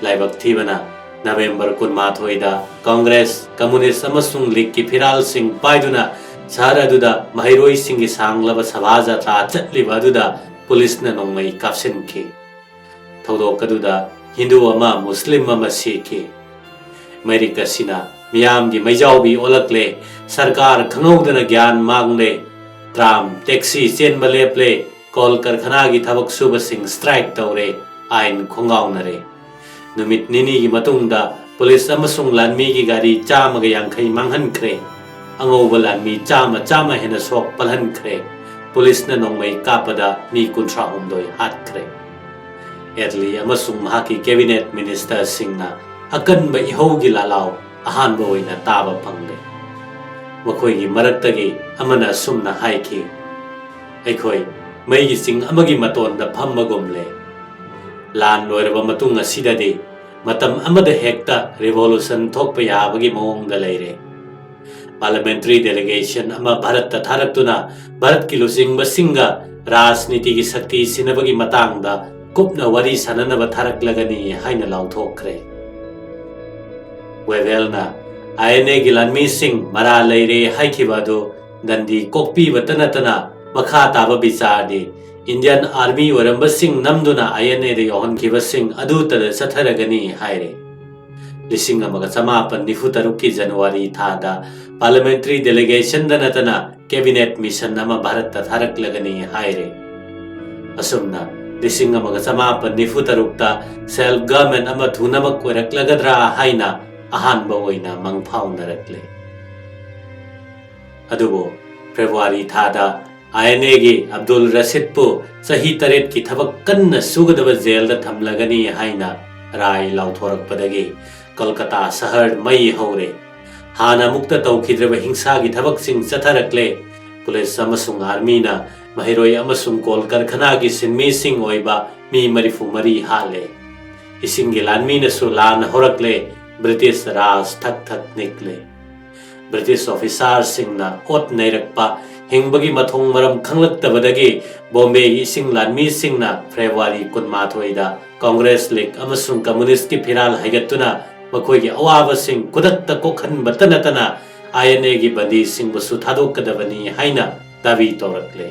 ꯂꯥꯏꯕꯛ ꯊꯤꯕꯅ, ꯅꯕꯦꯝꯕꯔ ꯀꯨꯟꯃꯥꯊꯣꯏꯗ ꯀꯪꯒ꯭ꯔꯦꯁ, ꯀꯝꯃꯨꯅꯤꯁ ꯑꯃꯁꯨꯡ ꯂꯤꯒꯀꯤ ꯐꯤꯔꯥꯜꯁꯤꯡ ꯄꯥꯏꯗꯨꯅ ꯁꯍꯔ ꯑꯗꯨꯗ ꯃꯍꯩꯔꯣꯏꯁꯤꯡꯒꯤ ꯁꯥꯡꯂꯕ ꯁꯚꯥ ꯖꯇ꯭ꯔꯥ ꯆꯠꯂꯤꯕ ꯑꯗꯨꯗ ꯄꯨꯂꯤꯁꯅ ꯅꯣꯡꯃꯩ ꯀꯥꯞꯁꯤꯟꯈꯤ꯫ ꯊꯧꯗꯣꯛ ꯑꯗꯨꯗ ꯍꯤꯟꯗꯨ ꯑꯃ, ꯃꯨꯁꯂꯤꯝ ꯑꯃ ꯁꯤꯈꯤ꯫ ꯃꯩꯔꯤꯛ ꯑꯁꯤꯅ ꯃꯤꯌꯥꯝꯒꯤ ꯃꯩꯖꯥꯎꯕꯤ ꯑꯣꯜꯂꯛꯂꯦ꯫ ꯁꯔꯀꯥꯔ ꯈꯪꯍꯧꯗꯅ ꯒ꯭ꯌꯥꯟ ꯃꯥꯡꯂꯦ꯫ ꯇ꯭ꯔꯥꯝ, ꯇꯦꯛꯁꯤ ꯆꯦꯟꯕ ꯂꯦꯞꯂꯦ꯫ ꯀꯣꯜ ꯀꯔꯈꯅꯥꯒꯤ ꯊꯕꯛ ꯁꯨꯕꯁꯤꯡ ꯁ꯭ꯇ꯭ꯔꯥꯏꯛ ꯇꯧꯔꯦ꯫ ꯑꯥꯏꯟ ꯈꯣꯡꯒꯥꯎꯅꯔꯦ꯫ ꯅꯨꯃꯤꯠ ꯅꯤꯅꯤꯒꯤ ꯃꯇꯨꯡꯗ ꯄꯨꯂꯤꯁ ꯑꯃꯁꯨꯡ ꯂꯥꯟꯃꯤꯒꯤ ꯒꯥꯔꯤ ꯆꯥꯝꯃꯒ ꯌꯥꯡꯈꯩ ꯃꯥꯡꯍꯟꯈ꯭ꯔꯦ꯫ ꯑꯉꯧꯕ ꯂꯥꯟꯃꯤ ꯆꯥꯝꯃ ꯆꯥꯝꯃ ꯍꯦꯟꯅ ꯁꯣꯛ ꯄꯜꯍꯟꯈ꯭ꯔꯦ꯫ ꯄꯨꯂꯤꯁꯅ ꯅꯣꯡꯃꯩ ꯀꯥꯞꯄꯗ ꯃꯤ ꯀꯨꯟꯊ꯭ꯔꯥ ꯍꯨꯝꯗꯣꯏ ꯍꯥꯠꯈ꯭ꯔꯦ꯫ ꯑꯦꯠꯂꯤ ꯑꯃꯁꯨꯡ ꯃꯍꯥꯛꯀꯤ ꯀꯦꯕꯤꯅꯦꯠ ꯃꯤꯅꯤꯁꯇꯔꯁꯤꯡꯅ ꯑꯀꯟꯕ ꯏꯍꯧꯒꯤ ꯂꯥꯂꯥꯎ ꯑꯍꯥꯟꯕ ꯑꯣꯏꯅ ꯇꯥꯕ ꯐꯪꯂꯦ꯫ ꯃꯈꯣꯏꯒꯤ ꯃꯔꯛꯇꯒꯤ ꯑꯃꯅ ꯑꯁꯨꯝꯅ ꯍꯥꯏꯈꯤ, "ꯑꯩꯈꯣꯏ ꯃꯩꯒꯤ ꯆꯤꯡ ꯑꯃꯒꯤ ꯃꯇꯣꯟꯗ ꯐꯝꯕꯒꯨꯝꯂꯦ꯫ ꯂꯥꯟ ꯂꯣꯏꯔꯕ ꯃꯇꯨꯡ ꯑꯁꯤꯗꯗꯤ ꯃꯇꯝ ꯑꯃꯗ ꯍꯦꯛꯇ ꯔꯤꯚꯣꯂꯨꯁꯟ ꯊꯣꯛꯄ ꯌꯥꯕꯒꯤ ꯃꯑꯣꯡꯗ ꯂꯩꯔꯦ꯫" ꯄꯥꯔꯂꯤꯌꯥꯃꯦꯟꯇꯔꯤ ꯗꯦꯂꯤꯒꯦꯁꯟ ꯑꯃ ꯚꯥꯔꯠꯇ ꯊꯥꯔꯛꯇꯨꯅ ꯚꯥꯔꯠꯀꯤ ꯂꯨꯆꯤꯡꯕꯁꯤꯡꯒ ꯔꯥꯖꯅꯤꯇꯤꯒꯤ ꯁꯛꯇꯤ ꯁꯤꯟꯅꯕꯒꯤ ꯃꯇꯥꯡꯗ ꯀꯨꯞꯅ ꯋꯥꯔꯤ ꯁꯥꯟꯅꯅꯕ ꯊꯥꯔꯛꯂꯒꯅꯤ ꯍꯥꯏꯅ ꯂꯥꯎꯊꯣꯛꯈ꯭ꯔꯦ꯫ ꯋꯦꯚꯦꯜꯅ ꯑꯥꯏ ꯑꯦꯟ ꯑꯦꯒꯤ ꯂꯥꯟꯃꯤꯁꯤꯡ ꯃꯔꯥ ꯂꯩꯔꯦ ꯍꯥꯏꯈꯤꯕ ꯑꯗꯨ ꯗꯟꯗꯤ ꯀꯣꯛꯄꯤꯕꯇ ꯅꯠꯇꯅ ꯃꯈꯥ ꯇꯥꯕ ꯕꯤꯆꯥꯔꯗꯤ ꯏꯟꯗꯤꯌꯟ ꯑꯥꯔꯃꯤ ꯑꯣꯏꯔꯝꯕꯁꯤꯡ ꯅꯝꯗꯨꯅ ꯑꯥꯏ ꯑꯦꯟ ꯑꯦꯗ ꯌꯧꯍꯟꯈꯤꯕꯁꯤꯡ ꯑꯗꯨꯇꯗ ꯆꯠꯊꯔꯒꯅꯤ ꯍꯥꯏꯔꯦ꯫ ꯂꯤꯁꯤꯡ ꯑꯃꯒ ꯆꯃꯥꯄꯟ ꯅꯤꯐꯨ ꯇꯔꯨꯛꯀꯤ ꯖꯅꯋꯥꯔꯤ ꯊꯥꯗ ꯄꯥꯔꯂꯤꯌꯥꯃꯦꯟꯇꯔꯤ ꯗꯦꯂꯤꯒꯦꯁꯟꯗ ꯅꯠꯇꯅ ꯀꯦꯕꯤꯅꯦꯠ ꯃꯤꯁꯟ ꯑꯃ ꯚꯥꯔꯠꯇ ꯊꯥꯔꯛꯂꯒꯅꯤ ꯍꯥꯏꯔꯦ꯫ ꯑꯁꯨꯝꯅ ꯂꯤꯁꯤꯡ ꯑꯃꯒ ꯆꯃꯥꯄꯟ ꯅꯤꯐꯨ ꯇꯔꯨꯛꯇ ꯁꯦꯜꯐ ꯒꯚꯔꯟꯃꯦꯟꯠ ꯑꯃ ꯊꯨꯅꯃꯛ ꯑꯣꯏꯔꯛꯂꯒꯗ꯭ꯔꯥ ꯍꯥꯏꯅ ꯑꯍꯥꯟꯕ ꯑꯣꯏꯅ ꯃꯪꯐꯥꯎꯅꯔꯛꯂꯦ꯫ ꯑꯗꯨꯕꯨ ꯐꯦꯕ꯭ꯔꯨꯋꯥꯔꯤ ꯊꯥꯗ ꯑꯥꯏ ꯑꯦꯟ ꯑꯦꯒꯤ ꯑꯕꯗꯨꯜ ꯔꯁꯤꯗꯄꯨ ꯆꯍꯤ ꯇꯔꯦꯠꯀꯤ ꯊꯕꯛ ꯀꯟꯅ ꯁꯨꯒꯗꯕ ꯖꯦꯜꯗ ꯊꯝꯂꯒꯅꯤ ꯍꯥꯏꯅ ꯔꯥꯏ ꯂꯥꯎꯊꯣꯔꯛꯄꯗꯒꯤ ꯀꯜꯀꯇꯥ ꯁꯍꯔ ꯃꯩ ꯍꯧꯔꯦ꯫ ꯍꯥꯟꯅ ꯑꯃꯨꯛꯇ ꯇꯧꯈꯤꯗ꯭ꯔꯕ ꯍꯤꯡꯁꯥꯒꯤ ꯊꯕꯛꯁꯤꯡ ꯆꯠꯊꯔꯛꯂꯦ꯫ ꯄꯨꯂꯤꯁ ꯑꯃꯁꯨꯡ ꯑꯥꯔꯃꯤꯅ ꯃꯍꯩꯔꯣꯏ ꯑꯃꯁꯨꯡ ꯀꯣꯜ ꯀꯔꯈꯅꯥꯒꯤ ꯁꯤꯟꯃꯤꯁꯤꯡ ꯑꯣꯏꯕ ꯃꯤ ꯃꯔꯤꯐꯨ ꯃꯔꯤ ꯍꯥꯠꯂꯦ꯫ ꯏꯁꯤꯡꯒꯤ ꯂꯥꯟꯃꯤꯅꯁꯨ ꯂꯥꯟ ꯍꯧꯔꯛꯂꯦ꯫ ꯕ꯭ꯔꯤꯇꯤꯁ ꯔꯥꯖ ꯊꯛ ꯊꯛ ꯅꯤꯛꯂꯦ꯫ ꯕ꯭ꯔꯤꯇꯤꯁ ꯑꯣꯐꯤꯁꯥꯔꯁꯤꯡꯅ ꯑꯣꯠ ꯅꯩꯔꯛꯄ, ꯍꯤꯡꯕꯒꯤ ꯃꯊꯣꯡ ꯃꯔꯝ ꯈꯪꯂꯛꯇꯕꯗꯒꯤ ꯕꯣꯝꯕꯦꯒꯤ ꯏꯁꯤꯡ ꯂꯥꯟꯃꯤꯁꯤꯡꯅ ꯐꯦꯕ꯭ꯔꯨꯋꯥꯔꯤ ꯀꯨꯟꯃꯥꯊꯣꯏꯗ ꯀꯣꯡꯒ꯭ꯔꯦꯁ ꯂꯤꯒ ꯑꯃꯁꯨꯡ ꯀꯝꯃꯨꯅꯤꯁ꯭ꯠꯀꯤ ꯐꯤꯔꯥꯜ ꯍꯥꯏꯒꯠꯇꯨꯅ ꯃꯈꯣꯏꯒꯤ ꯑꯋꯥꯕꯁꯤꯡ ꯈꯨꯗꯛꯇ ꯀꯣꯛꯍꯟꯕꯇ ꯅꯠꯇꯅ ꯑꯥꯏ ꯑꯦꯟ ꯑꯦꯒꯤ ꯕꯟꯗꯤꯁꯤꯡꯕꯨꯁꯨ ꯊꯥꯗꯣꯛꯀꯗꯕꯅꯤ ꯍꯥꯏꯅ ꯗꯥꯕꯤ ꯇꯧꯔꯛꯂꯦ꯫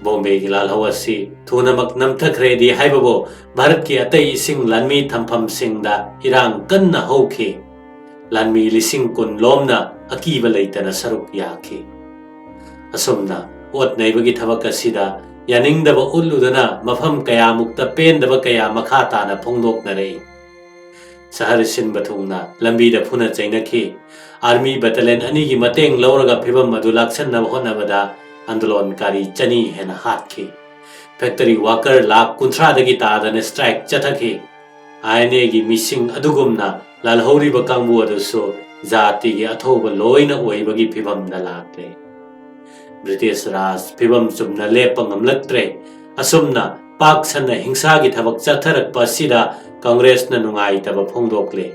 ꯕꯣꯝꯕꯦꯒꯤ ꯂꯥꯜꯍꯧ ꯑꯁꯤ ꯊꯨꯅꯃꯛ ꯅꯝꯊꯈ꯭ꯔꯦꯗꯤ ꯍꯥꯏꯕꯕꯨ, ꯚꯥꯔꯠꯀꯤ ꯑꯇꯩ ꯏꯁꯤꯡ ꯂꯥꯟꯃꯤ ꯊꯝꯐꯝꯁꯤꯡꯗ ꯏꯔꯥꯡ ꯀꯟꯅ ꯍꯧꯈꯤ꯫ ꯂꯥꯟꯃꯤ ꯂꯤꯁꯤꯡ ꯀꯨꯟ ꯂꯣꯝꯅ ꯑꯀꯤꯕ ꯂꯩꯇꯅ ꯁꯔꯨꯛ ꯌꯥꯈꯤ꯫ ꯑꯁꯨꯝꯅ ꯑꯣꯠ ꯅꯩꯕꯒꯤ ꯊꯕꯛ ꯑꯁꯤꯗ ꯌꯥꯅꯤꯡꯗꯕ ꯎꯠꯂꯨꯗꯨꯅ ꯃꯐꯝ ꯀꯌꯥꯃꯨꯛꯇ ꯄꯦꯟꯗꯕ ꯀꯌꯥ ꯃꯈꯥ ꯇꯥꯅ ꯐꯣꯡꯗꯣꯛꯅꯔꯛꯏ꯫ ꯁꯍꯔ ꯁꯤꯟꯕ ꯊꯨꯡꯅ ꯂꯝꯕꯤꯗ ꯐꯨꯅ ꯆꯩꯅꯈꯤ꯫ ꯑꯥꯔꯃꯤ ꯕꯦꯇꯥꯂꯤꯌꯟ ꯑꯅꯤꯒꯤ ꯃꯇꯦꯡ ꯂꯧꯔꯒ ꯐꯤꯚꯝ ꯑꯗꯨ ꯂꯥꯛꯁꯟꯅꯕ ꯍꯣꯠꯅꯕꯗ ꯑꯟꯗꯣꯂꯣꯟꯀꯥꯔꯤ ꯆꯅꯤ ꯍꯦꯟꯅ ꯍꯥꯠꯈꯤ꯫ ꯐꯦꯛꯇꯔꯤ ꯋꯥꯀꯔ ꯂꯥꯈ ꯀꯨꯟꯊ꯭ꯔꯥꯗꯒꯤ ꯇꯥꯗꯅ ꯁ꯭ꯇ꯭ꯔꯥꯏꯛ ꯆꯠꯊꯈꯤ꯫ ꯑꯥꯏ ꯑꯦꯟ ꯑꯦꯒꯤ ꯃꯤꯁꯤꯡ ꯑꯗꯨꯒꯨꯝꯅ ꯂꯥꯜꯍꯧꯔꯤꯕ ꯀꯥꯡꯕꯨ ꯑꯗꯨꯁꯨ ꯖꯥꯇꯤꯒꯤ ꯑꯊꯧꯕ ꯂꯣꯏꯅ ꯑꯣꯏꯕꯒꯤ ꯐꯤꯚꯝꯗ ꯂꯥꯛꯂꯦ꯫ ꯕ꯭ꯔꯤꯇꯤꯁ ꯔꯥꯖ ꯐꯤꯚꯝ ꯆꯨꯝꯅ ꯂꯦꯞꯄ ꯉꯝꯂꯛꯇ꯭ꯔꯦ꯫ ꯑꯁꯨꯝꯅ ꯄꯥꯛ ꯁꯟꯅ ꯍꯤꯡꯁꯥꯒꯤ ꯊꯕꯛ ꯆꯠꯊꯔꯛꯄ ꯑꯁꯤꯗ ꯀꯪꯒ꯭ꯔꯦꯁꯅ ꯅꯨꯡꯉꯥꯏꯇꯕ ꯐꯣꯡꯗꯣꯛꯂꯦ꯫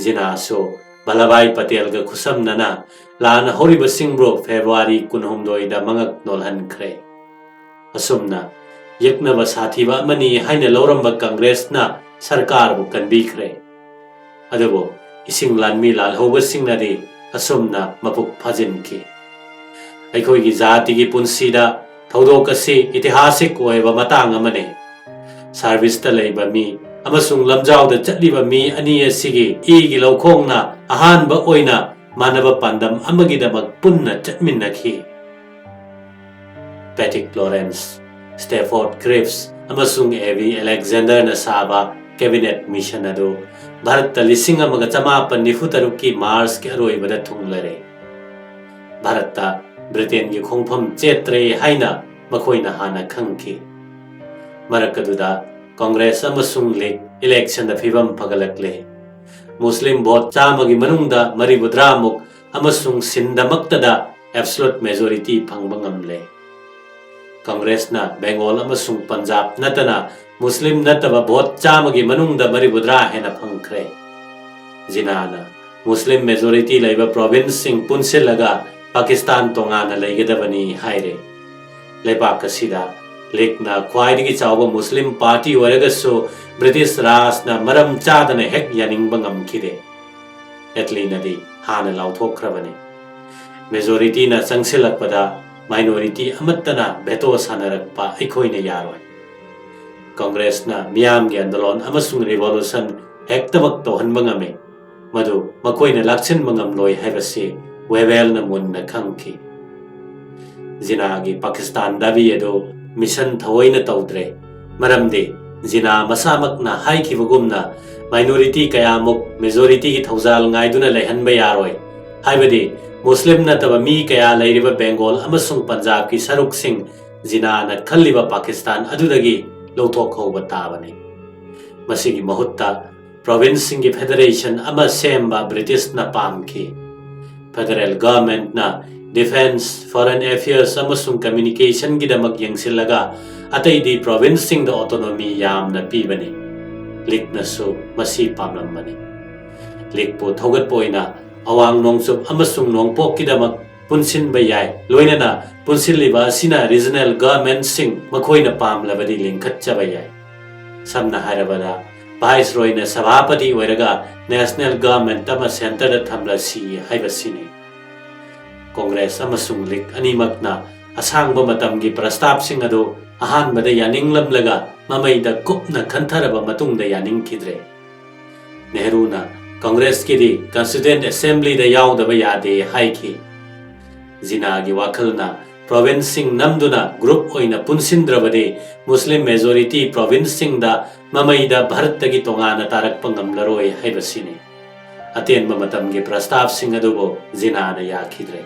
ꯖꯤꯅꯥꯁꯨ ꯚꯜꯂꯚꯚꯥꯏ ꯄꯇꯦꯜꯒ ꯈꯨꯠꯁꯝꯅꯅ ꯂꯥꯟ ꯍꯧꯔꯤꯕꯁꯤꯡꯕꯨ ꯐꯦꯕ꯭ꯔꯨꯋꯥꯔꯤ ꯀꯨꯟꯍꯨꯝꯗꯣꯏꯗ ꯃꯉꯛ ꯅꯣꯜꯍꯟꯈ꯭ꯔꯦ꯫ ꯑꯁꯨꯝꯅ ꯌꯦꯛꯅꯕ ꯁꯥꯊꯤꯕ ꯑꯃꯅꯤ ꯍꯥꯏꯅ ꯂꯧꯔꯝꯕ ꯀꯪꯒ꯭ꯔꯦꯁꯅ ꯁꯔꯀꯥꯔꯕꯨ ꯀꯟꯕꯤꯈ꯭ꯔꯦ꯫ ꯑꯗꯨꯕꯨ ꯏꯁꯤꯡ ꯂꯥꯟꯃꯤ ꯂꯥꯜꯍꯧꯕꯁꯤꯡꯅꯗꯤ ꯑꯁꯨꯝꯅ ꯃꯄꯨꯛ ꯐꯥꯖꯤꯟꯈꯤ꯫ ꯑꯩꯈꯣꯏꯒꯤ ꯖꯥꯇꯤꯒꯤ ꯄꯨꯟꯁꯤꯗ ꯊꯧꯗꯣꯛ ꯑꯁꯤ ꯏꯇꯤꯍꯥꯁꯤꯛ ꯑꯣꯏꯕ ꯃꯇꯥꯡ ꯑꯃꯅꯤ꯫ ꯁꯥꯔꯚꯤꯁꯇ ꯂꯩꯕ ꯃꯤ ꯑꯃꯁꯨꯡ ꯂꯝꯖꯥꯎꯗ ꯆꯠꯂꯤꯕ ꯃꯤ ꯑꯅꯤ ꯑꯁꯤꯒꯤ ꯏꯒꯤ ꯂꯧꯈꯣꯡꯅ ꯑꯍꯥꯟꯕ ꯑꯣꯏꯅ ꯃꯥꯟꯅꯕ ꯄꯥꯟꯗꯝ ꯑꯃꯒꯤꯗꯃꯛ ꯄꯨꯟꯅ ꯆꯠꯃꯤꯟꯅꯈꯤ꯫ ꯄꯦꯇ꯭ꯔꯤꯛ ꯂꯣꯔꯦꯟꯁ, ꯁ꯭ꯇꯦꯐꯣꯔꯗ ꯀ꯭ꯔꯤꯞꯁ ꯑꯃꯁꯨꯡ ꯑꯦ ꯚꯤ ꯑꯂꯦꯛꯖꯦꯟꯗꯔꯅ ꯁꯥꯕ ꯀꯦꯕꯤꯅꯦꯠ ꯃꯤꯁꯟ ꯑꯗꯨ ꯚꯥꯔꯠꯇ ꯂꯤꯁꯤꯡ ꯑꯃꯒ ꯆꯃꯥꯄꯟ ꯅꯤꯐꯨ ꯇꯔꯨꯛꯀꯤ ꯃꯥꯔꯆꯀꯤ ꯑꯔꯣꯏꯕꯗ ꯊꯨꯡꯂꯔꯦ꯫ ꯚꯥꯔꯠꯇ ꯕ꯭ꯔꯤꯇꯦꯟꯒꯤ ꯈꯣꯡꯐꯝ ꯆꯦꯠꯇ꯭ꯔꯦ ꯍꯥꯏꯅ ꯃꯈꯣꯏꯅ ꯍꯥꯟꯅ ꯈꯪꯈꯤ꯫ ꯃꯔꯛ ꯑꯗꯨꯗ ꯀꯪꯒ꯭ꯔꯦꯁ ꯑꯃꯁꯨꯡ ꯂꯤꯒ ꯏꯂꯦꯛꯁꯟꯗ ꯐꯤꯚꯝ ꯐꯒꯠꯂꯛꯂꯦ꯫ ꯃꯨꯁꯂꯤꯝ ꯚꯣꯠ ꯆꯥꯝꯃꯒꯤ ꯃꯅꯨꯡꯗ ꯃꯔꯤꯐꯨꯇꯔꯥꯃꯨꯛ ꯑꯃꯁꯨꯡ ꯁꯤꯟꯗꯃꯛꯇꯗ ꯑꯦꯕꯁꯣꯂꯨꯠ ꯃꯦꯖꯣꯔꯤꯇꯤ ꯐꯪꯕ ꯉꯝꯂꯦ꯫ ꯀꯪꯒ꯭ꯔꯦꯁꯅ ꯕꯦꯡꯒꯣꯜ ꯑꯃꯁꯨꯡ ꯄꯟꯖꯥꯕ ꯅꯠꯇꯅ ꯃꯨꯁꯂꯤꯝ ꯅꯠꯇꯕ ꯚꯣꯠ ꯆꯥꯝꯃꯒꯤ ꯃꯅꯨꯡꯗ ꯃꯔꯤꯐꯨꯇꯔꯥ ꯍꯦꯟꯅ ꯐꯪꯈ꯭ꯔꯦ꯫ ꯖꯤꯅꯥꯅ ꯃꯨꯁꯂꯤꯝ ꯃꯦꯖꯣꯔꯤꯇꯤ ꯂꯩꯕ ꯄ꯭ꯔꯣꯚꯤꯟꯁꯁꯤꯡ ꯄꯨꯟꯁꯤꯜꯂꯒ ꯄꯥꯀꯤꯁꯇꯥꯟ ꯇꯣꯉꯥꯟꯅ ꯂꯩꯒꯗꯕꯅꯤ ꯍꯥꯏꯔꯦ꯫ ꯂꯩꯕꯥꯛ ꯑꯁꯤꯗ ꯂꯤꯛꯅ ꯈ꯭ꯋꯥꯏꯗꯒꯤ ꯆꯥꯎꯕ ꯃꯨꯁꯂꯤꯝ ꯄꯥꯔꯇꯤ ꯑꯣꯏꯔꯒꯁꯨ ꯕ꯭ꯔꯤꯇꯤꯁ ꯔꯥꯖꯅ ꯃꯔꯝ ꯆꯥꯗꯅ ꯍꯦꯛ ꯌꯥꯅꯤꯡꯕ ꯉꯝꯈꯤꯗꯦ꯫ ꯑꯦꯠꯂꯤꯅꯗꯤ ꯍꯥꯟꯅ ꯂꯥꯎꯊꯣꯛꯈ꯭ꯔꯕꯅꯤ, ꯃꯦꯖꯣꯔꯤꯇꯤꯅ ꯆꯪꯁꯤꯜꯂꯛꯄꯗ ꯃꯥꯏꯅꯣꯔꯤꯇꯤ ꯑꯃꯠꯇꯅ ꯚꯦꯇꯣ ꯁꯥꯟꯅꯔꯛꯄ ꯑꯩꯈꯣꯏꯅ ꯌꯥꯔꯣꯏ꯫ ꯀꯪꯒ꯭ꯔꯦꯁꯅ ꯃꯤꯌꯥꯝꯒꯤ ꯑꯟꯗꯣꯂꯣꯟ ꯑꯃꯁꯨꯡ ꯔꯤꯚꯣꯂꯨꯁꯟ ꯍꯦꯛꯇꯃꯛ ꯇꯧꯍꯟꯕ ꯉꯝꯃꯤ꯫ ꯃꯗꯨ ꯃꯈꯣꯏꯅ ꯂꯥꯛꯁꯤꯟꯕ ꯉꯝꯂꯣꯏ ꯍꯥꯏꯕꯁꯤ ꯋꯦꯕꯦꯜꯅ ꯃꯨꯟꯅ ꯈꯪꯈꯤ꯫ ꯖꯤꯅꯥꯒꯤ ꯄꯥꯀꯤꯁꯇꯥꯟ ꯗꯥꯕꯤ ꯑꯗꯨ ꯃꯤꯁꯟ ꯊꯑꯣꯏꯅ ꯇꯧꯗ꯭ꯔꯦ, ꯃꯔꯝꯗꯤ ꯖꯤꯅꯥ ꯃꯁꯥꯃꯛꯅ ꯍꯥꯏꯈꯤꯕꯒꯨꯝꯅ ꯃꯥꯏꯅꯣꯔꯤꯇꯤ ꯀꯌꯥꯃꯨꯛ ꯃꯦꯖꯣꯔꯤꯇꯤꯒꯤ ꯊꯧꯖꯥꯜ ꯉꯥꯏꯗꯨꯅ ꯂꯩꯍꯟꯕ ꯌꯥꯔꯣꯏ, ꯍꯥꯏꯕꯗꯤ ꯃꯨꯁꯂꯤꯝ ꯅꯠꯇꯕ ꯃꯤ ꯀꯌꯥ ꯂꯩꯔꯤꯕ ꯕꯦꯡꯒꯣꯜ ꯑꯃꯁꯨꯡ ꯄꯟꯖꯥꯕꯀꯤ ꯁꯔꯨꯛꯁꯤꯡ ꯖꯤꯅꯥꯅ ꯈꯜꯂꯤꯕ ꯄꯥꯀꯤꯁꯇꯥꯟ ꯑꯗꯨꯗꯒꯤ ꯂꯧꯊꯣꯛꯍꯧꯕ ꯇꯥꯕꯅꯤ꯫ ꯃꯁꯤꯒꯤ ꯃꯍꯨꯠꯇ ꯄ꯭ꯔꯣꯚꯤꯟꯁꯁꯤꯡꯒꯤ ꯐꯦꯗꯔꯦꯁꯟ ꯑꯃ ꯁꯦꯝꯕ ꯕ꯭ꯔꯤꯇꯤꯁꯅ ꯄꯥꯝꯈꯤ꯫ ꯐꯦꯗꯔꯦꯜ ꯒꯚꯔꯟꯃꯦꯟꯠꯅ ꯗꯤꯐꯦꯟꯁ, ꯐꯣꯔꯦꯟ ꯑꯦꯐꯤꯌꯔꯁ ꯑꯃꯁꯨꯡ ꯀꯝꯃ꯭ꯌꯨꯅꯤꯀꯦꯁꯟꯒꯤꯗꯃꯛ ꯌꯦꯡꯁꯤꯜꯂꯒ ꯑꯇꯩꯗꯤ ꯄ꯭ꯔꯣꯚꯤꯟꯁꯁꯤꯡꯗ ꯑꯣꯇꯣꯅꯣꯃꯤ ꯌꯥꯝꯅ ꯄꯤꯕꯅꯤ꯫ ꯂꯤꯛꯅꯁꯨ ꯃꯁꯤ ꯄꯥꯝꯂꯝꯕꯅꯤ꯫ ꯂꯤꯛꯄꯨ ꯊꯧꯒꯠꯄ ꯑꯣꯏꯅ ꯑꯋꯥꯡ ꯅꯣꯡꯆꯨꯞ ꯑꯃꯁꯨꯡ ꯅꯣꯡꯄꯣꯛꯀꯤꯗꯃꯛ ꯄꯨꯟꯁꯤꯟꯕ ꯌꯥꯏ, ꯂꯣꯏꯅꯅ ꯄꯨꯟꯁꯤꯜꯂꯤꯕ ꯑꯁꯤꯅ ꯔꯤꯖꯅꯦꯜ ꯒꯚꯔꯟꯃꯦꯟꯠꯁꯤꯡ ꯃꯈꯣꯏꯅ ꯄꯥꯝꯂꯕꯗꯤ ꯂꯤꯡꯈꯠꯆꯕ ꯌꯥꯏ꯫ ꯁꯝꯅ ꯍꯥꯏꯔꯕꯗ, ꯚꯥꯏꯁꯔꯣꯏꯅ ꯁꯚꯥꯄꯇꯤ ꯑꯣꯏꯔꯒ ꯅꯦꯁꯅꯦꯜ ꯒꯚꯔꯟꯃꯦꯟꯠ ꯑꯃ ꯁꯦꯟꯇꯔꯗ ꯊꯝꯂꯁꯤ ꯍꯥꯏꯕꯁꯤꯅꯤ꯫ ꯀꯣꯡꯒ꯭ꯔꯦꯁ ꯑꯃꯁꯨꯡ ꯂꯤꯒ ꯑꯅꯤꯃꯛꯅ ꯑꯁꯥꯡꯕ ꯃꯇꯝꯒꯤ ꯄ꯭ꯔꯁꯇꯥꯕꯁꯤꯡ ꯑꯗꯨ ꯑꯍꯥꯟꯕꯗ ꯌꯥꯅꯤꯡꯂꯝꯂꯒ ꯃꯃꯩꯗ ꯀꯨꯞꯅ ꯈꯟꯊꯔꯕ ꯃꯇꯨꯡꯗ ꯌꯥꯅꯤꯡꯈꯤꯗ꯭ꯔꯦ꯫ ꯅꯦꯍꯔꯨꯅ ꯀꯪꯒ꯭ꯔꯦꯁꯀꯤꯗꯤ ꯀꯟꯁꯇꯤꯇ꯭ꯌꯨꯌꯦꯟꯠ ꯑꯦꯁꯦꯝꯕ꯭ꯂꯤꯗ ꯌꯥꯎꯗꯕ ꯌꯥꯗꯦ ꯍꯥꯏꯈꯤ꯫ ꯖꯤꯅꯥꯒꯤ ꯋꯥꯈꯜꯅ ꯄ꯭ꯔꯣꯚꯤꯟꯁꯁꯤꯡ ꯅꯝꯗꯨꯅ ꯒ꯭ꯔꯨꯞ ꯑꯣꯏꯅ ꯄꯨꯟꯁꯤꯟꯗ꯭ꯔꯕꯗꯤ ꯃꯨꯁꯂꯤꯝ ꯃꯦꯖꯣꯔꯤꯇꯤ ꯄ꯭ꯔꯣꯚꯤꯟꯁꯁꯤꯡꯗ ꯃꯃꯩꯗ ꯚꯥꯔꯠꯇꯒꯤ ꯇꯣꯉꯥꯟꯅ ꯇꯥꯔꯛꯄ ꯉꯝꯂꯔꯣꯏ ꯍꯥꯏꯕꯁꯤꯅꯤ꯫ ꯑꯇꯦꯟꯕ ꯃꯇꯝꯒꯤ ꯄ꯭ꯔꯁꯇꯥꯕꯁꯤꯡ ꯑꯗꯨꯕꯨ ꯖꯤꯅꯥꯅ ꯌꯥꯈꯤꯗ꯭ꯔꯦ꯫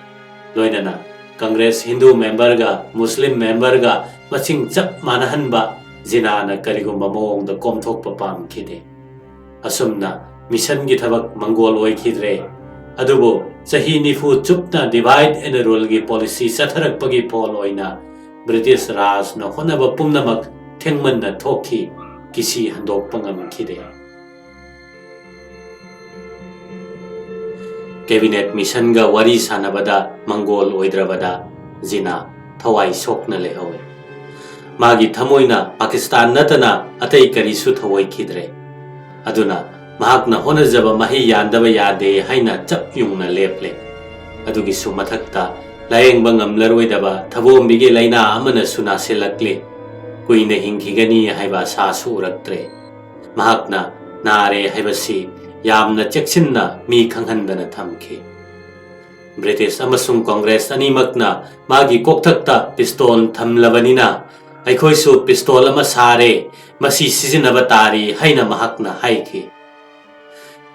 ꯂꯣꯏꯅꯅ ꯀꯪꯒ꯭ꯔꯦꯁ ꯍꯤꯟꯗꯨ ꯃꯦꯝꯕꯔꯒ ꯃꯨꯁꯂꯤꯝ ꯃꯦꯝꯕꯔꯒ ꯃꯁꯤꯡ ꯆꯞ ꯃꯥꯟꯅꯍꯟꯕ ꯖꯤꯅꯥꯅ ꯀꯔꯤꯒꯨꯝꯕ ꯃꯑꯣꯡꯗ ꯀꯣꯝꯊꯣꯛꯄ ꯄꯥꯝꯈꯤꯗꯦ꯫ ꯑꯁꯨꯝꯅ ꯃꯤꯁꯟꯒꯤ ꯊꯕꯛ ꯃꯪꯒꯣꯜ ꯑꯣꯏꯈꯤꯗ꯭ꯔꯦ꯫ ꯑꯗꯨꯕꯨ ꯆꯍꯤ ꯅꯤꯐꯨ ꯆꯨꯞꯅ ꯗꯤꯚꯥꯏꯗ ꯑꯦꯟ ꯔꯨꯜꯒꯤ ꯄꯣꯂꯤꯁꯤ ꯆꯠꯊꯔꯛꯄꯒꯤ ꯐꯣꯜ ꯑꯣꯏꯅ ꯕ꯭ꯔꯤꯇꯤꯁ ꯔꯥꯖꯅ ꯍꯣꯠꯅꯕ ꯄꯨꯝꯅꯃꯛ ꯊꯦꯡꯃꯟꯅ ꯊꯣꯛꯈꯤ, ꯀꯤꯁꯤ ꯍꯟꯗꯣꯛꯄ ꯉꯝꯈꯤꯗꯦ꯫ ꯀꯦꯕꯤꯅꯦꯠ ꯃꯤꯁꯟꯒ ꯋꯥꯔꯤ ꯁꯥꯟꯅꯕꯗ ꯃꯪꯒꯣꯜ ꯑꯣꯏꯗ꯭ꯔꯕꯗ ꯖꯤꯅꯥ ꯊꯋꯥꯏ ꯁꯣꯛꯅ ꯂꯩꯍꯧꯏ꯫ ꯃꯥꯒꯤ ꯊꯃꯣꯏꯅ ꯄꯥꯀꯤꯁꯇꯥꯟ ꯅꯠꯇꯅ ꯑꯇꯩ ꯀꯔꯤꯁꯨ ꯊꯧꯑꯣꯏꯈꯤꯗ꯭ꯔꯦ꯫ ꯑꯗꯨꯅ ꯃꯍꯥꯛꯅ ꯍꯣꯠꯅꯖꯕ ꯃꯍꯩ ꯌꯥꯟꯗꯕ ꯌꯥꯗꯦ ꯍꯥꯏꯅ ꯆꯞ ꯌꯨꯡꯅ ꯂꯦꯞꯂꯦ꯫ ꯑꯗꯨꯒꯤꯁꯨ ꯃꯊꯛꯇ ꯂꯥꯌꯦꯡꯕ ꯉꯝꯂꯔꯣꯏꯗꯕ ꯊꯕꯣꯝꯕꯤꯒꯤ ꯂꯥꯏꯅꯥ ꯑꯃꯅꯁꯨ ꯅꯥꯁꯤꯜꯂꯛꯂꯦ꯫ ꯀꯨꯏꯅ ꯍꯤꯡꯈꯤꯒꯅꯤ ꯍꯥꯏꯕ ꯑꯁꯥꯁꯨ ꯎꯔꯛꯇ꯭ꯔꯦ꯫ ꯃꯍꯥꯛꯅ ꯅꯥꯔꯦ ꯍꯥꯏꯕꯁꯤ ꯌꯥꯝꯅ ꯆꯦꯛꯁꯤꯟꯅ ꯃꯤ ꯈꯪꯍꯟꯗꯅ ꯊꯝꯈꯤ꯫ ꯕ꯭ꯔꯤꯇꯤꯁ ꯑꯃꯁꯨꯡ ꯀꯣꯡꯒ꯭ꯔꯦꯁ ꯑꯅꯤꯃꯛꯅ ꯃꯥꯒꯤ ꯀꯣꯛꯊꯛꯇ ꯄꯤꯁꯇꯣꯜ ꯊꯝꯂꯕꯅꯤꯅ, "ꯑꯩꯈꯣꯏꯁꯨ ꯄꯤꯁꯇꯣꯜ ꯑꯃ ꯁꯥꯔꯦ, ꯃꯁꯤ ꯁꯤꯖꯤꯟꯅꯕ ꯇꯥꯔꯤ" ꯍꯥꯏꯅ ꯃꯍꯥꯛꯅ ꯍꯥꯏꯈꯤ꯫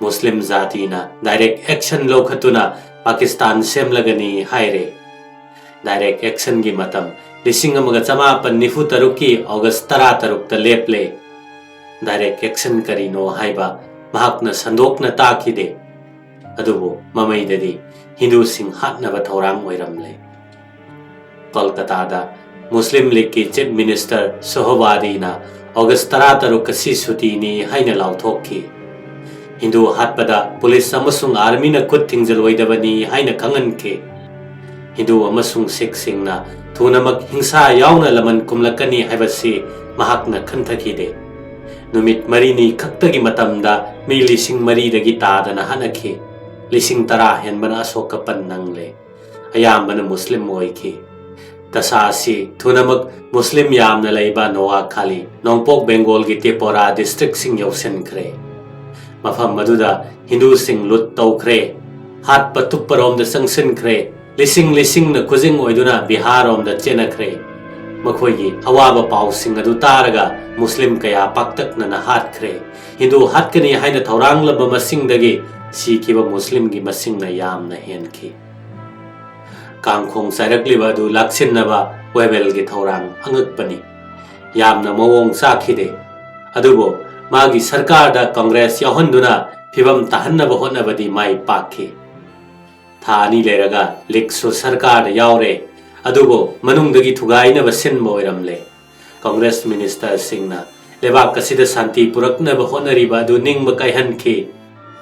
ꯃꯨꯁꯂꯤꯝ ꯖꯥꯇꯤꯅ ꯗꯥꯏꯔꯦꯛ ꯑꯦꯛꯁꯟ ꯂꯧꯈꯠꯇꯨꯅ ꯄꯥꯀꯤꯁꯇꯥꯟ ꯁꯦꯝꯂꯒꯅꯤ ꯍꯥꯏꯔꯦ꯫ ꯗꯥꯏꯔꯦꯛ ꯑꯦꯛꯁꯟꯒꯤ ꯃꯇꯝ ꯂꯤꯁꯤꯡ ꯑꯃꯒ ꯆꯃꯥꯄꯟ ꯅꯤꯐꯨ ꯇꯔꯨꯛꯀꯤ ꯑꯣꯒꯁ ꯇꯔꯥꯇꯔꯨꯛꯇ ꯂꯦꯞꯂꯦ꯫ ꯗꯥꯏꯔꯦꯛ ꯑꯦꯛꯁꯟ ꯀꯔꯤꯅꯣ ꯍꯥꯏꯕ ꯃꯍꯥꯛꯅ ꯁꯟꯗꯣꯛꯅ ꯇꯥꯛꯈꯤꯗꯦ꯫ ꯑꯗꯨꯕꯨ ꯃꯃꯩꯗꯗꯤ ꯍꯤꯟꯗꯨꯁꯤꯡ ꯍꯥꯠꯅꯕ ꯊꯧꯔꯥꯡ ꯑꯣꯏꯔꯝꯂꯦ꯫ ꯀꯣꯜꯀꯇꯥꯗ ꯃꯨꯁꯂꯤꯝ ꯂꯤꯒꯀꯤ ꯆꯤꯐ ꯃꯤꯅꯤꯁꯇꯔ ꯁꯣꯍꯕꯥꯗꯤꯅ ꯑꯣꯒꯁ ꯇꯔꯥꯇꯔꯨꯛ ꯑꯁꯤ ꯁꯨꯇꯤꯅꯤ ꯍꯥꯏꯅ ꯂꯥꯎꯊꯣꯛꯈꯤ꯫ ꯍꯤꯟꯗꯨ ꯍꯥꯠꯄꯗ ꯄꯨꯂꯤꯁ ꯑꯃꯁꯨꯡ ꯑꯥꯔꯃꯤꯅ ꯈꯨꯠ ꯊꯤꯡꯖꯤꯜꯂꯣꯏꯗꯕꯅꯤ ꯍꯥꯏꯅ ꯈꯪꯍꯟꯈꯤ꯫ ꯍꯤꯟꯗꯨ ꯑꯃꯁꯨꯡ ꯁꯤꯈꯁꯤꯡꯅ ꯊꯨꯅꯃꯛ ꯍꯤꯡꯁꯥ ꯌꯥꯎꯅ ꯂꯃꯟ ꯀꯨꯝꯂꯛꯀꯅꯤ ꯍꯥꯏꯕꯁꯤ ꯃꯍꯥꯛꯅ ꯈꯟꯊꯈꯤꯗꯦ꯫ ꯅꯨꯃꯤꯠ ꯃꯔꯤꯅꯤ ꯈꯛꯇꯒꯤ ꯃꯇꯝꯗ ꯃꯤ ꯂꯤꯁꯤꯡ ꯃꯔꯤꯗꯒꯤ ꯇꯥꯗꯅ ꯍꯥꯠꯅꯈꯤ꯫ ꯂꯤꯁꯤꯡ ꯇꯔꯥ ꯍꯦꯟꯕꯅ ꯑꯁꯣꯛ ꯑꯄꯟ ꯅꯪꯂꯦ꯫ ꯑꯌꯥꯝꯕꯅ ꯃꯨꯁꯂꯤꯝ ꯑꯣꯏꯈꯤ꯫ ꯗꯁꯥ ꯑꯁꯤ ꯊꯨꯅꯃꯛ ꯃꯨꯁꯂꯤꯝ ꯌꯥꯝꯅ ꯂꯩꯕ ꯅꯣꯋꯥꯈꯥꯂꯤ, ꯅꯣꯡꯄꯣꯛ ꯕꯦꯡꯒꯣꯜꯒꯤ ꯇ꯭ꯔꯤꯄꯨꯔꯥ ꯗꯤꯁꯇ꯭ꯔꯤꯛꯁꯤꯡ ꯌꯧꯁꯤꯟꯈ꯭ꯔꯦ꯫ ꯃꯐꯝ ꯑꯗꯨꯗ ꯍꯤꯟꯗꯨꯁꯤꯡ ꯂꯨꯠ ꯇꯧꯈ꯭ꯔꯦ꯫ ꯍꯥꯠꯄ ꯇꯨꯞꯄꯔꯣꯝꯗ ꯆꯪꯁꯤꯟꯈ꯭ꯔꯦ꯫ ꯂꯤꯁꯤꯡ ꯂꯤꯁꯤꯡꯅ ꯈꯨꯖꯤꯡ ꯑꯣꯏꯗꯨꯅ ꯕꯤꯍꯥꯔꯔꯣꯝꯗ ꯆꯦꯟꯅꯈ꯭ꯔꯦ꯫ ꯃꯈꯣꯏꯒꯤ ꯑꯋꯥꯕ ꯄꯥꯎꯁꯤꯡ ꯑꯗꯨ ꯇꯥꯔꯒ ꯃꯨꯁꯂꯤꯝ ꯀꯌꯥ ꯄꯥꯛꯇꯛꯅꯅ ꯍꯥꯠꯈ꯭ꯔꯦ꯫ ꯍꯤꯟꯗꯨ ꯍꯥꯠꯀꯅꯤ ꯍꯥꯏꯅ ꯊꯧꯔꯥꯡꯂꯕ ꯃꯁꯤꯡꯗꯒꯤ ꯁꯤꯈꯤꯕ ꯃꯨꯁꯂꯤꯝꯒꯤ ꯃꯁꯤꯡꯅ ꯌꯥꯝꯅ ꯍꯦꯟꯈꯤ꯫ ꯀꯥꯡꯈꯣꯡ ꯆꯥꯏꯔꯛꯂꯤꯕ ꯑꯗꯨ ꯂꯥꯛꯁꯤꯟꯅꯕ ꯋꯦꯕꯦꯜꯒꯤ ꯊꯧꯔꯥꯡ ꯑꯉꯛꯄꯅꯤ꯫ ꯌꯥꯝꯅ ꯃꯑꯣꯡ ꯆꯥꯈꯤꯗꯦ꯫ ꯑꯗꯨꯕꯨ ꯃꯥꯒꯤ ꯁꯔꯀꯥꯔꯗ ꯀꯪꯒ꯭ꯔꯦꯁ ꯌꯥꯎꯍꯟꯗꯨꯅ ꯐꯤꯕꯝ ꯇꯥꯍꯟꯅꯕ ꯍꯣꯠꯅꯕꯗꯤ ꯃꯥꯏ ꯄꯥꯛꯈꯤ꯫ ꯊꯥ ꯑꯅꯤ ꯂꯩꯔꯒ ꯂꯤꯒꯁꯨ ꯁꯔꯀꯥꯔꯗ ꯌꯥꯎꯔꯦ꯫ ꯑꯗꯨꯕꯨ ꯃꯅꯨꯡꯗꯒꯤ ꯊꯨꯒꯥꯏꯅꯕ ꯁꯤꯟꯕ ꯑꯣꯏꯔꯝꯂꯦ꯫ ꯀꯪꯒ꯭ꯔꯦꯁ ꯃꯤꯅꯤꯁꯇꯔꯁꯤꯡꯅ ꯂꯩꯕꯥꯛ ꯑꯁꯤꯗ ꯁꯥꯟꯇꯤ ꯄꯨꯔꯛꯅꯕ ꯍꯣꯠꯅꯔꯤꯕ ꯑꯗꯨ ꯅꯤꯡꯕ ꯀꯥꯏꯍꯟꯈꯤ꯫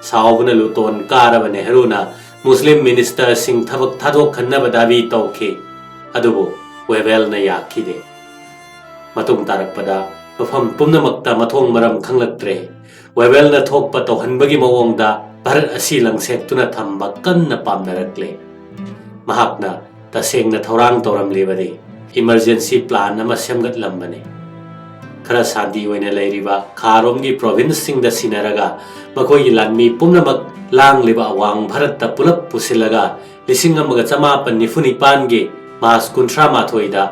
ꯁꯥꯎꯕꯅ ꯂꯨꯇꯣꯟ ꯀꯥꯔꯕ ꯅꯦꯍꯔꯨꯅ ꯃꯨꯁꯂꯤꯝ ꯃꯤꯅꯤꯁꯇꯔꯁꯤꯡ ꯊꯕꯛ ꯊꯥꯗꯣꯛꯍꯟꯅꯕ ꯗꯥꯕꯤ ꯇꯧꯈꯤ꯫ ꯑꯗꯨꯕꯨ ꯋꯦꯕꯦꯜꯅ ꯌꯥꯈꯤꯗꯦ꯫ ꯃꯇꯨꯡ ꯇꯥꯔꯛꯄꯗ ꯃꯐꯝ ꯄꯨꯝꯅꯃꯛꯇ ꯃꯊꯣꯡ ꯃꯔꯝ ꯈꯪꯂꯛꯇ꯭ꯔꯦ꯫ ꯋꯦꯕꯦꯜꯅ ꯊꯣꯛꯄ ꯇꯧꯍꯟꯕꯒꯤ ꯃꯑꯣꯡꯗ ꯚꯥꯔꯠ ꯑꯁꯤ ꯂꯪꯁꯦꯛꯇꯨꯅ ꯊꯝꯕ ꯀꯟꯅ ꯄꯥꯝꯅꯔꯛꯂꯦ꯫ ꯃꯍꯥꯛꯅ ꯇꯁꯦꯡꯅ ꯊꯧꯔꯥꯡ ꯇꯧꯔꯝꯂꯤꯕꯗꯤ ꯏꯃꯔꯖꯦꯟꯁꯤ ꯄ꯭ꯂꯥꯟ ꯑꯃ ꯁꯦꯝꯒꯠꯂꯝꯕꯅꯤ꯫ ꯈꯔ ꯁꯥꯟꯇꯤ ꯑꯣꯏꯅ ꯂꯩꯔꯤꯕ ꯈꯥꯔꯣꯝꯒꯤ ꯄ꯭ꯔꯣꯚꯤꯟꯁꯁꯤꯡꯗ ꯁꯤꯟꯅꯔꯒ ꯃꯈꯣꯏꯒꯤ ꯂꯥꯟꯃꯤ ꯄꯨꯝꯅꯃꯛ ꯂꯥꯡꯂꯤꯕ ꯑꯋꯥꯡ ꯚꯥꯔꯠꯇ ꯄꯨꯂꯞ ꯄꯨꯁꯤꯜꯂꯒ ꯂꯤꯁꯤꯡ ꯑꯃꯒ ꯆꯃꯥꯄꯟ ꯅꯤꯐꯨ ꯅꯤꯄꯥꯟꯒꯤ ꯃꯥꯔꯆ ꯀꯨꯟꯊ꯭ꯔꯥ ꯃꯥꯊꯣꯏꯗ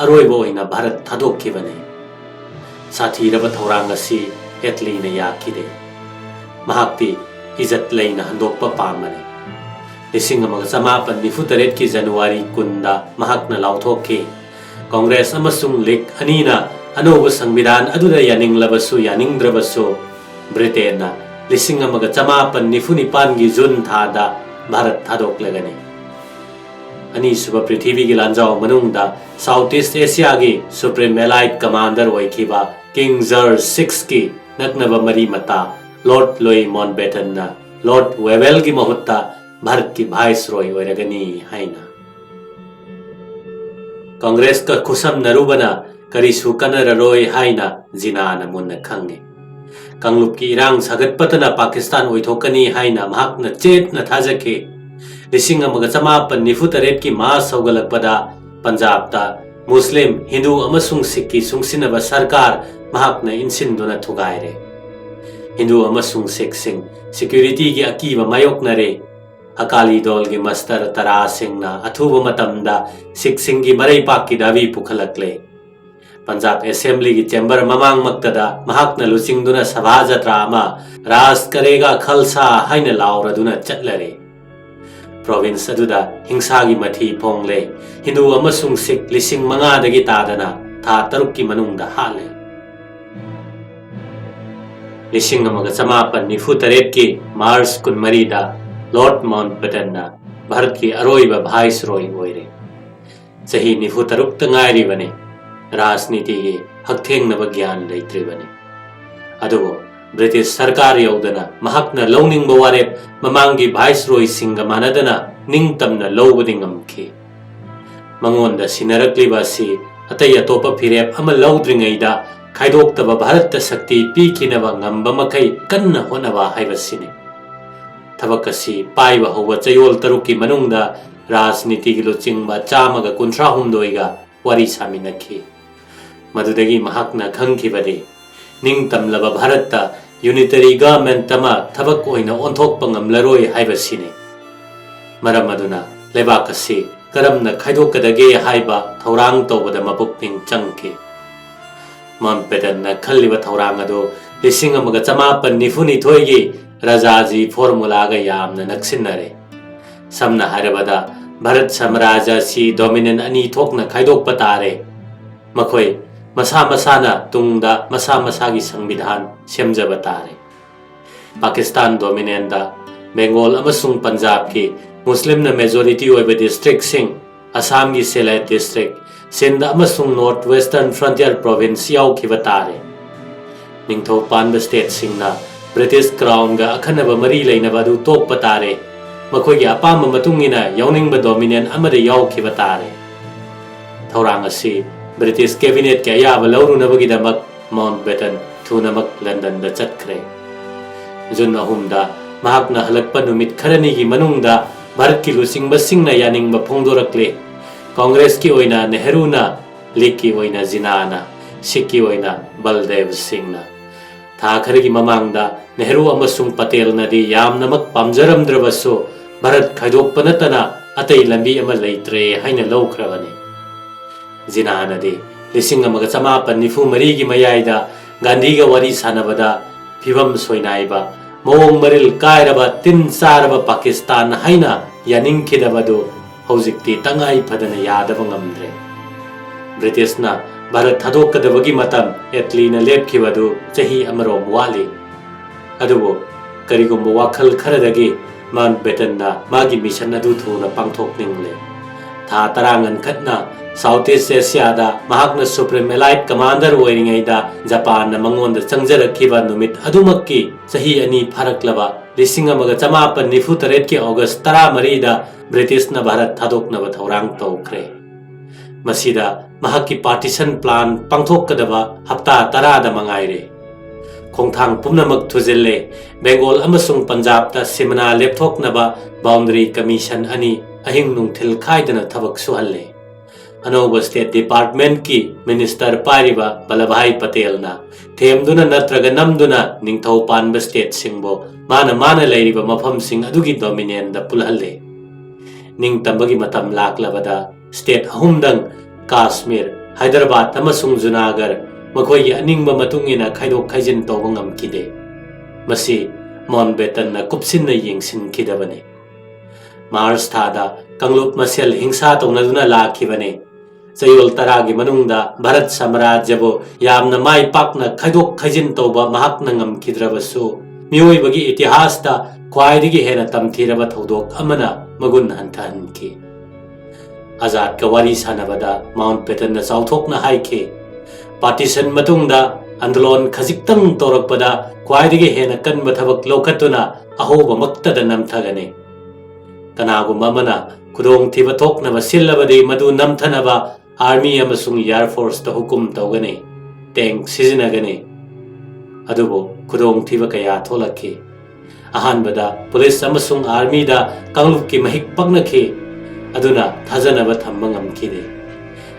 ꯑꯔꯣꯏꯕ ꯑꯣꯏꯅ ꯚꯥꯔꯠ ꯊꯥꯗꯣꯛꯈꯤꯕꯅꯤ꯫ ꯁꯥꯊꯤꯔꯕ ꯊꯧꯔꯥꯡ ꯑꯁꯤ ꯑꯦꯠꯂꯤꯅ ꯌꯥꯈꯤꯗꯦ꯫ ꯃꯍꯥꯛꯇꯤ ꯏꯖꯠ ꯂꯩꯅ ꯍꯟꯗꯣꯛꯄ ꯄꯥꯝꯕꯅꯤ꯫ ꯂꯤꯁꯤꯡ ꯑꯃꯒ ꯆꯃꯥꯄꯟ ꯅꯤꯐꯨ ꯇꯔꯦꯠꯀꯤ ꯖꯅꯋꯥꯔꯤ ꯀꯨꯟꯗ ꯃꯍꯥꯛꯅ ꯂꯥꯎꯊꯣꯛꯈꯤ, "ꯀꯣꯡꯒ꯭ꯔꯦꯁ ꯑꯃꯁꯨꯡ ꯂꯤꯒ ꯑꯅꯤꯅ ꯑꯅꯧꯕ ꯁꯪꯕꯤꯙꯥꯟ ꯑꯗꯨꯗ ꯌꯥꯅꯤꯡꯂꯕꯁꯨ ꯌꯥꯅꯤꯡꯗ꯭ꯔꯕꯁꯨ, ꯕ꯭ꯔꯤꯇꯦꯟꯅ ꯂꯤꯁꯤꯡ ꯑꯃꯒ ꯆꯃꯥꯄꯟ ꯅꯤꯐꯨ ꯅꯤꯄꯥꯟꯒꯤ ꯖꯨꯟ ꯊꯥꯗ ꯚꯥꯔꯠ ꯊꯥꯗꯣꯛꯂꯒꯅꯤ"꯫ ꯑꯅꯤꯁꯨꯕ ꯄ꯭ꯔꯤꯊꯤꯕꯤꯒꯤ ꯂꯥꯟꯖꯥꯎ ꯃꯅꯨꯡꯗ ꯁꯥꯎꯊ ꯏꯁ ꯑꯦꯁꯤꯌꯥꯒꯤ ꯁꯨꯄ꯭ꯔꯤꯝ ꯑꯦꯂꯥꯏꯠ ꯀꯃꯥꯟꯗꯔ ꯑꯣꯏꯈꯤꯕ ꯀꯤꯡ ꯖꯣꯔꯖ ꯁꯤꯛꯁꯀꯤ ꯅꯛꯅꯕ ꯃꯔꯤ ꯃꯇꯥ ꯂꯣꯔꯗ ꯂꯨꯏ ꯃꯥꯎꯟꯠꯕꯦꯇꯟꯅ ꯂꯣꯔꯗ ꯋꯦꯕꯦꯜꯒꯤ ꯃꯍꯨꯠꯇ ꯚꯥꯔꯠꯀꯤ ꯚꯥꯏꯁꯔꯣꯏ ꯑꯣꯏꯔꯒꯅꯤ ꯍꯥꯏꯅ꯫ ꯀꯪꯒ꯭ꯔꯦꯁꯀ ꯈꯨꯠꯁꯝꯅꯔꯨꯕꯅ ꯀꯔꯤꯁꯨ ꯀꯥꯟꯅꯔꯔꯣꯏ ꯍꯥꯏꯅ ꯖꯤꯅꯥꯅ ꯃꯨꯟꯅ ꯈꯪꯉꯤ꯫ ꯀꯥꯡꯂꯨꯞꯀꯤ ꯏꯔꯥꯡ ꯁꯥꯒꯠꯄꯇꯅ ꯄꯥꯀꯤꯁꯇꯥꯟ ꯑꯣꯏꯊꯣꯛꯀꯅꯤ ꯍꯥꯏꯅ ꯃꯍꯥꯛꯅ ꯆꯦꯠꯅ ꯊꯥꯖꯈꯤ꯫ ꯂꯤꯁꯤꯡ ꯑꯃꯒ ꯆꯃꯥꯄꯟ ꯅꯤꯐꯨ ꯇꯔꯦꯠꯀꯤ ꯃꯥꯔꯆ ꯍꯧꯒꯠꯂꯛꯄꯗ ꯄꯟꯖꯥꯕꯇ ꯃꯨꯁꯂꯤꯝ, ꯍꯤꯟꯗꯨ ꯑꯃꯁꯨꯡ ꯁꯤꯈꯀꯤ ꯁꯨꯡꯁꯤꯟꯅꯕ ꯁꯔꯀꯥꯔ ꯃꯍꯥꯛꯅ ꯏꯟꯁꯤꯟꯗꯨꯅ ꯊꯨꯒꯥꯏꯔꯦ꯫ ꯍꯤꯟꯗꯨ ꯑꯃꯁꯨꯡ ꯁꯤꯈꯁꯤꯡ ꯁꯦꯀ꯭ꯌꯨꯔꯤꯇꯤꯒꯤ ꯑꯀꯤꯕ ꯃꯥꯌꯣꯛꯅꯔꯦ꯫ ꯑꯀꯥꯂꯤ ꯗꯣꯜꯒꯤ ꯃꯁꯇꯔ ꯇꯔꯥꯁꯤꯡꯅ ꯑꯊꯨꯕ ꯃꯇꯝꯗ ꯁꯤꯈꯁꯤꯡꯒꯤ ꯃꯔꯩꯄꯥꯛꯀꯤ ꯗꯥꯕꯤ ꯄꯨꯈꯠꯂꯛꯂꯦ꯫ ꯄꯟꯖꯥꯕ ꯑꯦꯁꯦꯝꯕ꯭ꯂꯤꯒꯤ ꯆꯦꯝꯕꯔ ꯃꯃꯥꯡꯃꯛꯇꯗ ꯃꯍꯥꯛꯅ ꯂꯨꯆꯤꯡꯗꯨꯅ ꯁꯚꯥ ꯖꯇ꯭ꯔꯥ ꯑꯃ, "ꯔꯥꯖ ꯀꯔꯦꯒꯥ ꯈꯜꯁꯥ" ꯍꯥꯏꯅ ꯂꯥꯎꯔꯗꯨꯅ ꯆꯠꯂꯔꯦ꯫ ꯄ꯭ꯔꯣꯚꯤꯟꯁ ꯑꯗꯨꯗ ꯍꯤꯡꯁꯥꯒꯤ ꯃꯊꯤ ꯐꯣꯡꯂꯦ꯫ ꯍꯤꯟꯗꯨ ꯑꯃꯁꯨꯡ ꯁꯤꯈ ꯂꯤꯁꯤꯡ ꯃꯉꯥꯗꯒꯤ ꯇꯥꯗꯅ ꯊꯥ ꯇꯔꯨꯛꯀꯤ ꯃꯅꯨꯡꯗ ꯍꯥꯠꯂꯦ꯫ ꯂꯤꯁꯤꯡ ꯑꯃꯒ ꯆꯃꯥꯄꯟ ꯅꯤꯐꯨ ꯇꯔꯦꯠꯀꯤ ꯃꯥꯔꯆ ꯀꯨꯟꯃꯔꯤꯗ ꯂꯣꯔꯗ ꯃꯥꯎꯟꯠꯕꯦꯇꯟꯅ ꯚꯥꯔꯠꯀꯤ ꯑꯔꯣꯏꯕ ꯚꯥꯏꯁꯔꯣꯏ ꯑꯣꯏꯔꯦ꯫ ꯆꯍꯤ ꯅꯤꯐꯨ ꯇꯔꯨꯛꯇ ꯉꯥꯏꯔꯤꯕꯅꯤ꯫ ꯔꯥꯖꯅꯤꯇꯤꯒꯤ ꯍꯛꯊꯦꯡꯅꯕ ꯒ꯭ꯌꯥꯟ ꯂꯩꯇ꯭ꯔꯤꯕꯅꯤ꯫ ꯑꯗꯨꯕꯨ ꯕ꯭ꯔꯤꯇꯤꯁ ꯁꯔꯀꯥꯔ ꯌꯧꯗꯅ ꯃꯍꯥꯛꯅ ꯂꯧꯅꯤꯡꯕ ꯋꯥꯔꯦꯞ ꯃꯃꯥꯡꯒꯤ ꯚꯥꯏꯁꯔꯣꯏꯁꯤꯡꯒ ꯃꯥꯟꯅꯗꯅ ꯅꯤꯡꯇꯝꯅ ꯂꯧꯕꯗꯤ ꯉꯝꯈꯤ꯫ ꯃꯉꯣꯟꯗ ꯁꯤꯟꯅꯔꯛꯂꯤꯕ ꯑꯁꯤ ꯑꯇꯩ ꯑꯇꯣꯞꯄ ꯐꯤꯔꯦꯞ ꯑꯃ ꯂꯧꯗ꯭ꯔꯤꯉꯩꯗ ꯈꯥꯏꯗꯣꯛꯇꯕ ꯚꯥꯔꯠꯇ ꯁꯛꯇꯤ ꯄꯤꯈꯤꯅꯕ ꯉꯝꯕ ꯃꯈꯩ ꯀꯟꯅ ꯍꯣꯠꯅꯕ ꯍꯥꯏꯕꯁꯤꯅꯤ꯫ ꯊꯕꯛ ꯑꯁꯤ ꯄꯥꯏꯕ ꯍꯧꯕ ꯆꯌꯣꯜ ꯇꯔꯨꯛꯀꯤ ꯃꯅꯨꯡꯗ ꯔꯥꯖꯅꯤꯇꯤꯒꯤ ꯂꯨꯆꯤꯡꯕ ꯆꯥꯝꯃꯒ ꯀꯨꯟꯊ꯭ꯔꯥ ꯍꯨꯝꯗꯣꯏꯒ ꯋꯥꯔꯤ ꯁꯥꯃꯤꯟꯅꯈꯤ꯫ ꯃꯗꯨꯗꯒꯤ ꯃꯍꯥꯛꯅ ꯈꯪꯈꯤꯕꯗꯤ, ꯅꯤꯡꯇꯝꯂꯕ ꯚꯥꯔꯠꯇ unitary government ꯑꯃ ꯊꯕꯛ ꯑꯣꯏꯅ ꯑꯣꯟꯊꯣꯛꯄ ꯉꯝꯂꯔꯣꯏ ꯍꯥꯏꯕꯁꯤꯅꯤ꯫ ꯃꯔꯝ ꯑꯗꯨꯅ ꯂꯩꯕꯥꯛ ꯑꯁꯤ ꯀꯔꯝꯅ ꯈꯥꯏꯗꯣꯛꯀꯗꯒꯦ ꯍꯥꯏꯕ ꯊꯧꯔꯥꯡ ꯇꯧꯕꯗ ꯃꯄꯨꯛꯅꯤꯡ ꯆꯪꯈꯤ꯫ ꯃꯥꯎꯟꯠꯕꯦꯇꯟꯅ ꯈꯜꯂꯤꯕ ꯊꯧꯔꯥꯡ ꯑꯗꯨ ꯂꯤꯁꯤꯡ ꯑꯃꯒ ꯆꯃꯥꯄꯟ ꯅꯤꯐꯨ ꯅꯤꯊꯣꯏꯒꯤ ꯔꯖꯥꯖꯤ formulaꯒ ꯌꯥꯝꯅ ꯅꯛꯁꯤꯟꯅꯔꯦ꯫ ꯁꯝꯅ ꯍꯥꯏꯔꯕꯗ, ꯚꯥꯔꯠ ꯁꯥꯝꯔꯥꯖ꯭ꯌ ꯑꯁꯤ dominion ꯑꯅꯤ ꯊꯣꯛꯅ ꯈꯥꯏꯗꯣꯛꯄ ꯇꯥꯔꯦ꯫ ꯃꯈꯣꯏ ꯃꯁꯥ ꯃꯁꯥꯅ ꯇꯨꯡꯗ ꯃꯁꯥ ꯃꯁꯥꯒꯤ ꯁꯪꯕꯤꯙꯥꯟ ꯁꯦꯝꯖꯕ ꯇꯥꯔꯦ꯫ ꯄꯥꯀꯤꯁꯇꯥꯟ dominion ꯗ ꯕꯦꯡꯒꯣꯜ ꯑꯃꯁꯨꯡ ꯄꯟꯖꯥꯕꯀꯤ ꯃꯨꯁꯂꯤꯝꯅ majority ꯑꯣꯏꯕ district ꯁꯤꯡ, ꯑꯁꯥꯝꯒꯤ ꯁꯤꯂꯦꯠ district, ꯁꯤꯟꯙ ꯑꯃꯁꯨꯡ North Western Frontier Province ꯌꯥꯎꯈꯤꯕ ꯇꯥꯔꯦ꯫ ꯅꯤꯡꯊꯧ ꯄꯥꯟꯕ state ꯁꯤꯡꯅ British Crown ꯒ ꯑꯈꯟꯅꯕ ꯃꯔꯤ ꯂꯩꯅꯕ ꯑꯗꯨ ꯇꯣꯛꯄ ꯇꯥꯔꯦ꯫ ꯃꯈꯣꯏꯒꯤ ꯑꯄꯥꯝꯕ ꯃꯇꯨꯡ ꯏꯟꯅ ꯌꯥꯎꯅꯤꯡꯕ dominion ꯑꯃꯗ ꯌꯥꯎꯈꯤꯕ ꯇꯥꯔꯦ꯫ ꯊꯧꯔꯥꯡ ꯑꯁꯤ British cabinet ꯀꯤ ꯑꯌꯥꯕ ꯂꯧꯔꯨꯅꯕꯒꯤꯗꯃꯛ ꯃꯥꯎꯟꯠꯕꯦꯇꯟ ꯊꯨꯅꯃꯛ ꯂꯟꯗꯟꯗ ꯆꯠꯈ꯭ꯔꯦ꯫ ꯖꯨꯟ ꯑꯍꯨꯝꯗ ꯃꯍꯥꯛꯅ ꯍꯜꯂꯛꯄ ꯅꯨꯃꯤꯠ ꯈꯔꯅꯤꯒꯤ ꯃꯅꯨꯡꯗ ꯚꯥꯔꯠꯀꯤ ꯂꯨꯆꯤꯡꯕꯁꯤꯡꯅ ꯌꯥꯅꯤꯡꯕ ꯐꯣꯡꯗꯣꯔꯛꯂꯦ꯫ ꯀꯣꯡꯒ꯭ꯔꯦꯁꯀꯤ ꯑꯣꯏꯅ ꯅꯦꯍꯔꯨꯅ, ꯂꯤꯒꯀꯤ ꯑꯣꯏꯅ ꯖꯤꯅꯥꯅ, ꯁꯤꯈꯀꯤ ꯑꯣꯏꯅ ꯕꯜꯗꯦꯕ ꯁꯤꯡꯅ꯫ ꯊꯥ ꯈꯔꯒꯤ ꯃꯃꯥꯡꯗ ꯅꯦꯍꯔꯨ ꯑꯃꯁꯨꯡ ꯄꯇꯦꯜꯅꯗꯤ ꯌꯥꯝꯅꯃꯛ ꯄꯥꯝꯖꯔꯝꯗ꯭ꯔꯕꯁꯨ ꯚꯥꯔꯠ ꯈꯥꯏꯗꯣꯛꯄ ꯅꯠꯇꯅ ꯑꯇꯩ ꯂꯝꯕꯤ ꯑꯃ ꯂꯩꯇ꯭ꯔꯦ ꯍꯥꯏꯅ ꯂꯧꯈ꯭ꯔꯕꯅꯤ꯫ ꯖꯤꯅꯥꯅꯗꯤ ꯂꯤꯁꯤꯡ ꯑꯃꯒ ꯆꯃꯥꯄꯟ ꯅꯤꯐꯨ ꯃꯔꯤꯒꯤ ꯃꯌꯥꯏꯗ ꯒꯥꯟꯙꯤꯒ ꯋꯥꯔꯤ ꯁꯥꯟꯅꯕꯗ ꯐꯤꯚꯝ ꯁꯣꯏꯅꯥꯏꯕ, ꯃꯑꯣꯡ ꯃꯔꯤꯜ ꯀꯥꯏꯔꯕ, ꯇꯤꯟ ꯆꯥꯔꯕ ꯄꯥꯀꯤꯁꯇꯥꯟ ꯍꯥꯏꯅ ꯌꯥꯅꯤꯡꯈꯤꯗꯕꯗꯨ ꯍꯧꯖꯤꯛꯇꯤ ꯇꯉꯥꯏ ꯐꯗꯅ ꯌꯥꯗꯕ ꯉꯝꯗ꯭ꯔꯦ꯫ ꯕ꯭ꯔꯤꯇꯤꯁꯅ ꯚꯥꯔꯠ ꯊꯥꯗꯣꯛꯀꯗꯕꯒꯤ ꯃꯇꯝ ꯑꯦꯠꯂꯤꯅ ꯂꯦꯞꯈꯤꯕꯗꯨ ꯆꯍꯤ ꯑꯃꯔꯣꯝ ꯋꯥꯠꯂꯤ꯫ ꯑꯗꯨꯕꯨ ꯀꯔꯤꯒꯨꯝꯕ ꯋꯥꯈꯜ ꯈꯔꯗꯒꯤ ꯃꯥꯎꯟꯠꯕꯦꯇꯟꯅ ꯃꯥꯒꯤ mission ꯑꯗꯨ ꯊꯨꯅ ꯄꯥꯡꯊꯣꯛꯅꯤꯡꯂꯦ꯫ ꯊꯥ ꯇꯔꯥ ꯉꯟꯈꯠꯅ South East Asiaꯗ ꯃꯍꯥꯛꯅ Supreme Allied Commander ꯑꯣꯏꯔꯤꯉꯩꯗ ꯖꯄꯥꯟꯅ ꯃꯉꯣꯟꯗ ꯆꯪꯖꯔꯛꯈꯤꯕ ꯅꯨꯃꯤꯠ ꯑꯗꯨꯃꯛꯀꯤ ꯆꯍꯤ ꯑꯅꯤ ꯐꯥꯔꯛꯂꯕ ꯂꯤꯁꯤꯡ ꯑꯃꯒ ꯆꯃꯥꯄꯟ ꯅꯤꯐꯨ ꯇꯔꯦꯠꯀꯤ August ꯇꯔꯥꯃꯔꯤꯗ ꯕ꯭ꯔꯤꯇꯤꯁꯅ ꯚꯥꯔꯠ ꯊꯥꯗꯣꯛꯅꯕ ꯊꯧꯔꯥꯡ ꯇꯧꯈ꯭ꯔꯦ꯫ ꯃꯁꯤꯗ ꯃꯍꯥꯛꯀꯤ partition plan ꯄꯥꯡꯊꯣꯛꯀꯗꯕ ꯍꯞꯇꯥ ꯇꯔꯥꯗ ꯃꯉꯥꯏꯔꯦ꯫ ꯈꯣꯡꯊꯥꯡ ꯄꯨꯝꯅꯃꯛ ꯊꯨꯖꯤꯜꯂꯦ꯫ ꯕꯦꯡꯒꯣꯜ ꯑꯃꯁꯨꯡ ꯄꯟꯖꯥꯕꯇ ꯁꯤꯃꯅꯥ ꯂꯦꯞꯊꯣꯛꯅꯕ Boundary Commission ꯑꯅꯤ ꯑꯍꯤꯡ ꯅꯨꯡꯊꯤꯜ ꯈꯥꯏꯗꯅ ꯊꯕꯛ ꯁꯨꯍꯜꯂꯦ꯫ ꯑꯅꯧꯕ State Departmentꯀꯤ Minister ꯄꯥꯏꯔꯤꯕ ꯚꯜꯂꯚꯚꯥꯏ ꯄꯇꯦꯜꯅ ꯊꯦꯝꯗꯨꯅ ꯅꯠꯇ꯭ꯔꯒ ꯅꯝꯗꯨꯅ ꯅꯤꯡꯊꯧ ꯄꯥꯟꯕ stateꯁꯤꯡꯕꯨ ꯃꯥꯅ ꯃꯥꯅ ꯂꯩꯔꯤꯕ ꯃꯐꯝꯁꯤꯡ ꯑꯗꯨꯒꯤ dominionꯗ ꯄꯨꯜꯍꯜꯂꯦ꯫ ꯅꯤꯡꯇꯝꯕꯒꯤ ꯃꯇꯝ ꯂꯥꯛꯂꯕꯗ state ꯑꯍꯨꯝꯗꯪ, ꯀꯥꯁꯃꯤꯔ, ꯍꯥꯏꯗ꯭ꯔꯕꯥꯗ ꯑꯃꯁꯨꯡ ꯖꯨꯅꯥꯒꯔ, ꯃꯈꯣꯏꯒꯤ ꯑꯅꯤꯡꯕ ꯃꯇꯨꯡ ꯏꯟꯅ ꯈꯥꯏꯗꯣꯛ ꯈꯥꯏꯖꯤꯟ ꯇꯧꯕ ꯉꯝꯈꯤꯗꯦ꯫ ꯃꯁꯤ ꯃꯥꯎꯟꯠꯕꯦꯇꯟꯅ ꯀꯨꯞꯁꯤꯟꯅ ꯌꯦꯡꯁꯤꯟꯈꯤꯗꯕꯅꯤ꯫ ꯃꯥꯔꯆ ꯊꯥꯗ ꯀꯥꯡꯂꯨꯞ ꯃꯁꯦꯜ ꯍꯤꯡꯁꯥ ꯇꯧꯅꯗꯨꯅ ꯂꯥꯛꯈꯤꯕꯅꯤ꯫ ꯆꯌꯣꯜ ꯇꯔꯥꯒꯤ ꯃꯅꯨꯡꯗ ꯚꯥꯔꯠ ꯁꯥꯝꯔꯥꯖ꯭ꯌꯕꯨ ꯌꯥꯝꯅ ꯃꯥꯏ ꯄꯥꯛꯅ ꯈꯥꯏꯗꯣꯛ ꯈꯥꯏꯖꯤꯟ ꯇꯧꯕ ꯃꯍꯥꯛꯅ ꯉꯝꯈꯤꯗ꯭ꯔꯕꯁꯨ, ꯃꯤꯑꯣꯏꯕꯒꯤ ꯏꯇꯤꯍꯥꯁꯇ ꯈ꯭ꯋꯥꯏꯗꯒꯤ ꯍꯦꯟꯅ ꯇꯝꯊꯤꯔꯕ ꯊꯧꯗꯣꯛ ꯑꯃꯅ ꯃꯒꯨꯟ ꯍꯟꯊꯍꯟꯈꯤ꯫ ꯑꯖꯥꯗꯀ ꯋꯥꯔꯤ ꯁꯥꯟꯅꯕꯗ ꯃꯥꯎꯟꯠꯕꯦꯇꯟꯅ ꯆꯥꯎꯊꯣꯛꯅ ꯍꯥꯏꯈꯤ, "Partition ꯃꯇꯨꯡꯗ ꯑꯟꯗꯂꯣꯟ ꯈꯖꯤꯛꯇꯪ ꯇꯧꯔꯛꯄꯗ ꯈ꯭ꯋꯥꯏꯗꯒꯤ ꯍꯦꯟꯅ ꯀꯟꯕ ꯊꯕꯛ ꯂꯧꯈꯠꯇꯨꯅ ꯑꯍꯧꯕꯃꯛꯇꯗ ꯅꯝꯊꯒꯅꯤ꯫ ꯀꯅꯥꯒꯨꯝꯕ ꯑꯃꯅ ꯈꯨꯗꯣꯡꯊꯤꯕ ꯊꯣꯛꯅꯕ ꯁꯤꯜꯂꯕꯗꯤ ꯃꯗꯨ ꯅꯝꯊꯅꯕ Army ꯑꯃꯁꯨꯡ Air Forceꯇ ꯍꯨꯀꯨꯝ ꯇꯧꯒꯅꯤ꯫ Tank ꯁꯤꯖꯤꯟꯅꯒꯅꯤ꯫" ꯑꯗꯨꯕꯨ ꯈꯨꯗꯣꯡꯊꯤꯕ ꯀꯌꯥ ꯊꯣꯛꯂꯛꯈꯤ꯫ ꯑꯍꯥꯟꯕꯗ police ꯑꯃꯁꯨꯡ armyꯗ ꯀꯥꯡꯂꯨꯞꯀꯤ ꯃꯍꯤꯛ ꯄꯛꯅꯈꯤ, ꯑꯗꯨꯅ ꯊꯥꯖꯅꯕ ꯊꯝꯕ ꯉꯝꯈꯤꯗꯦ꯫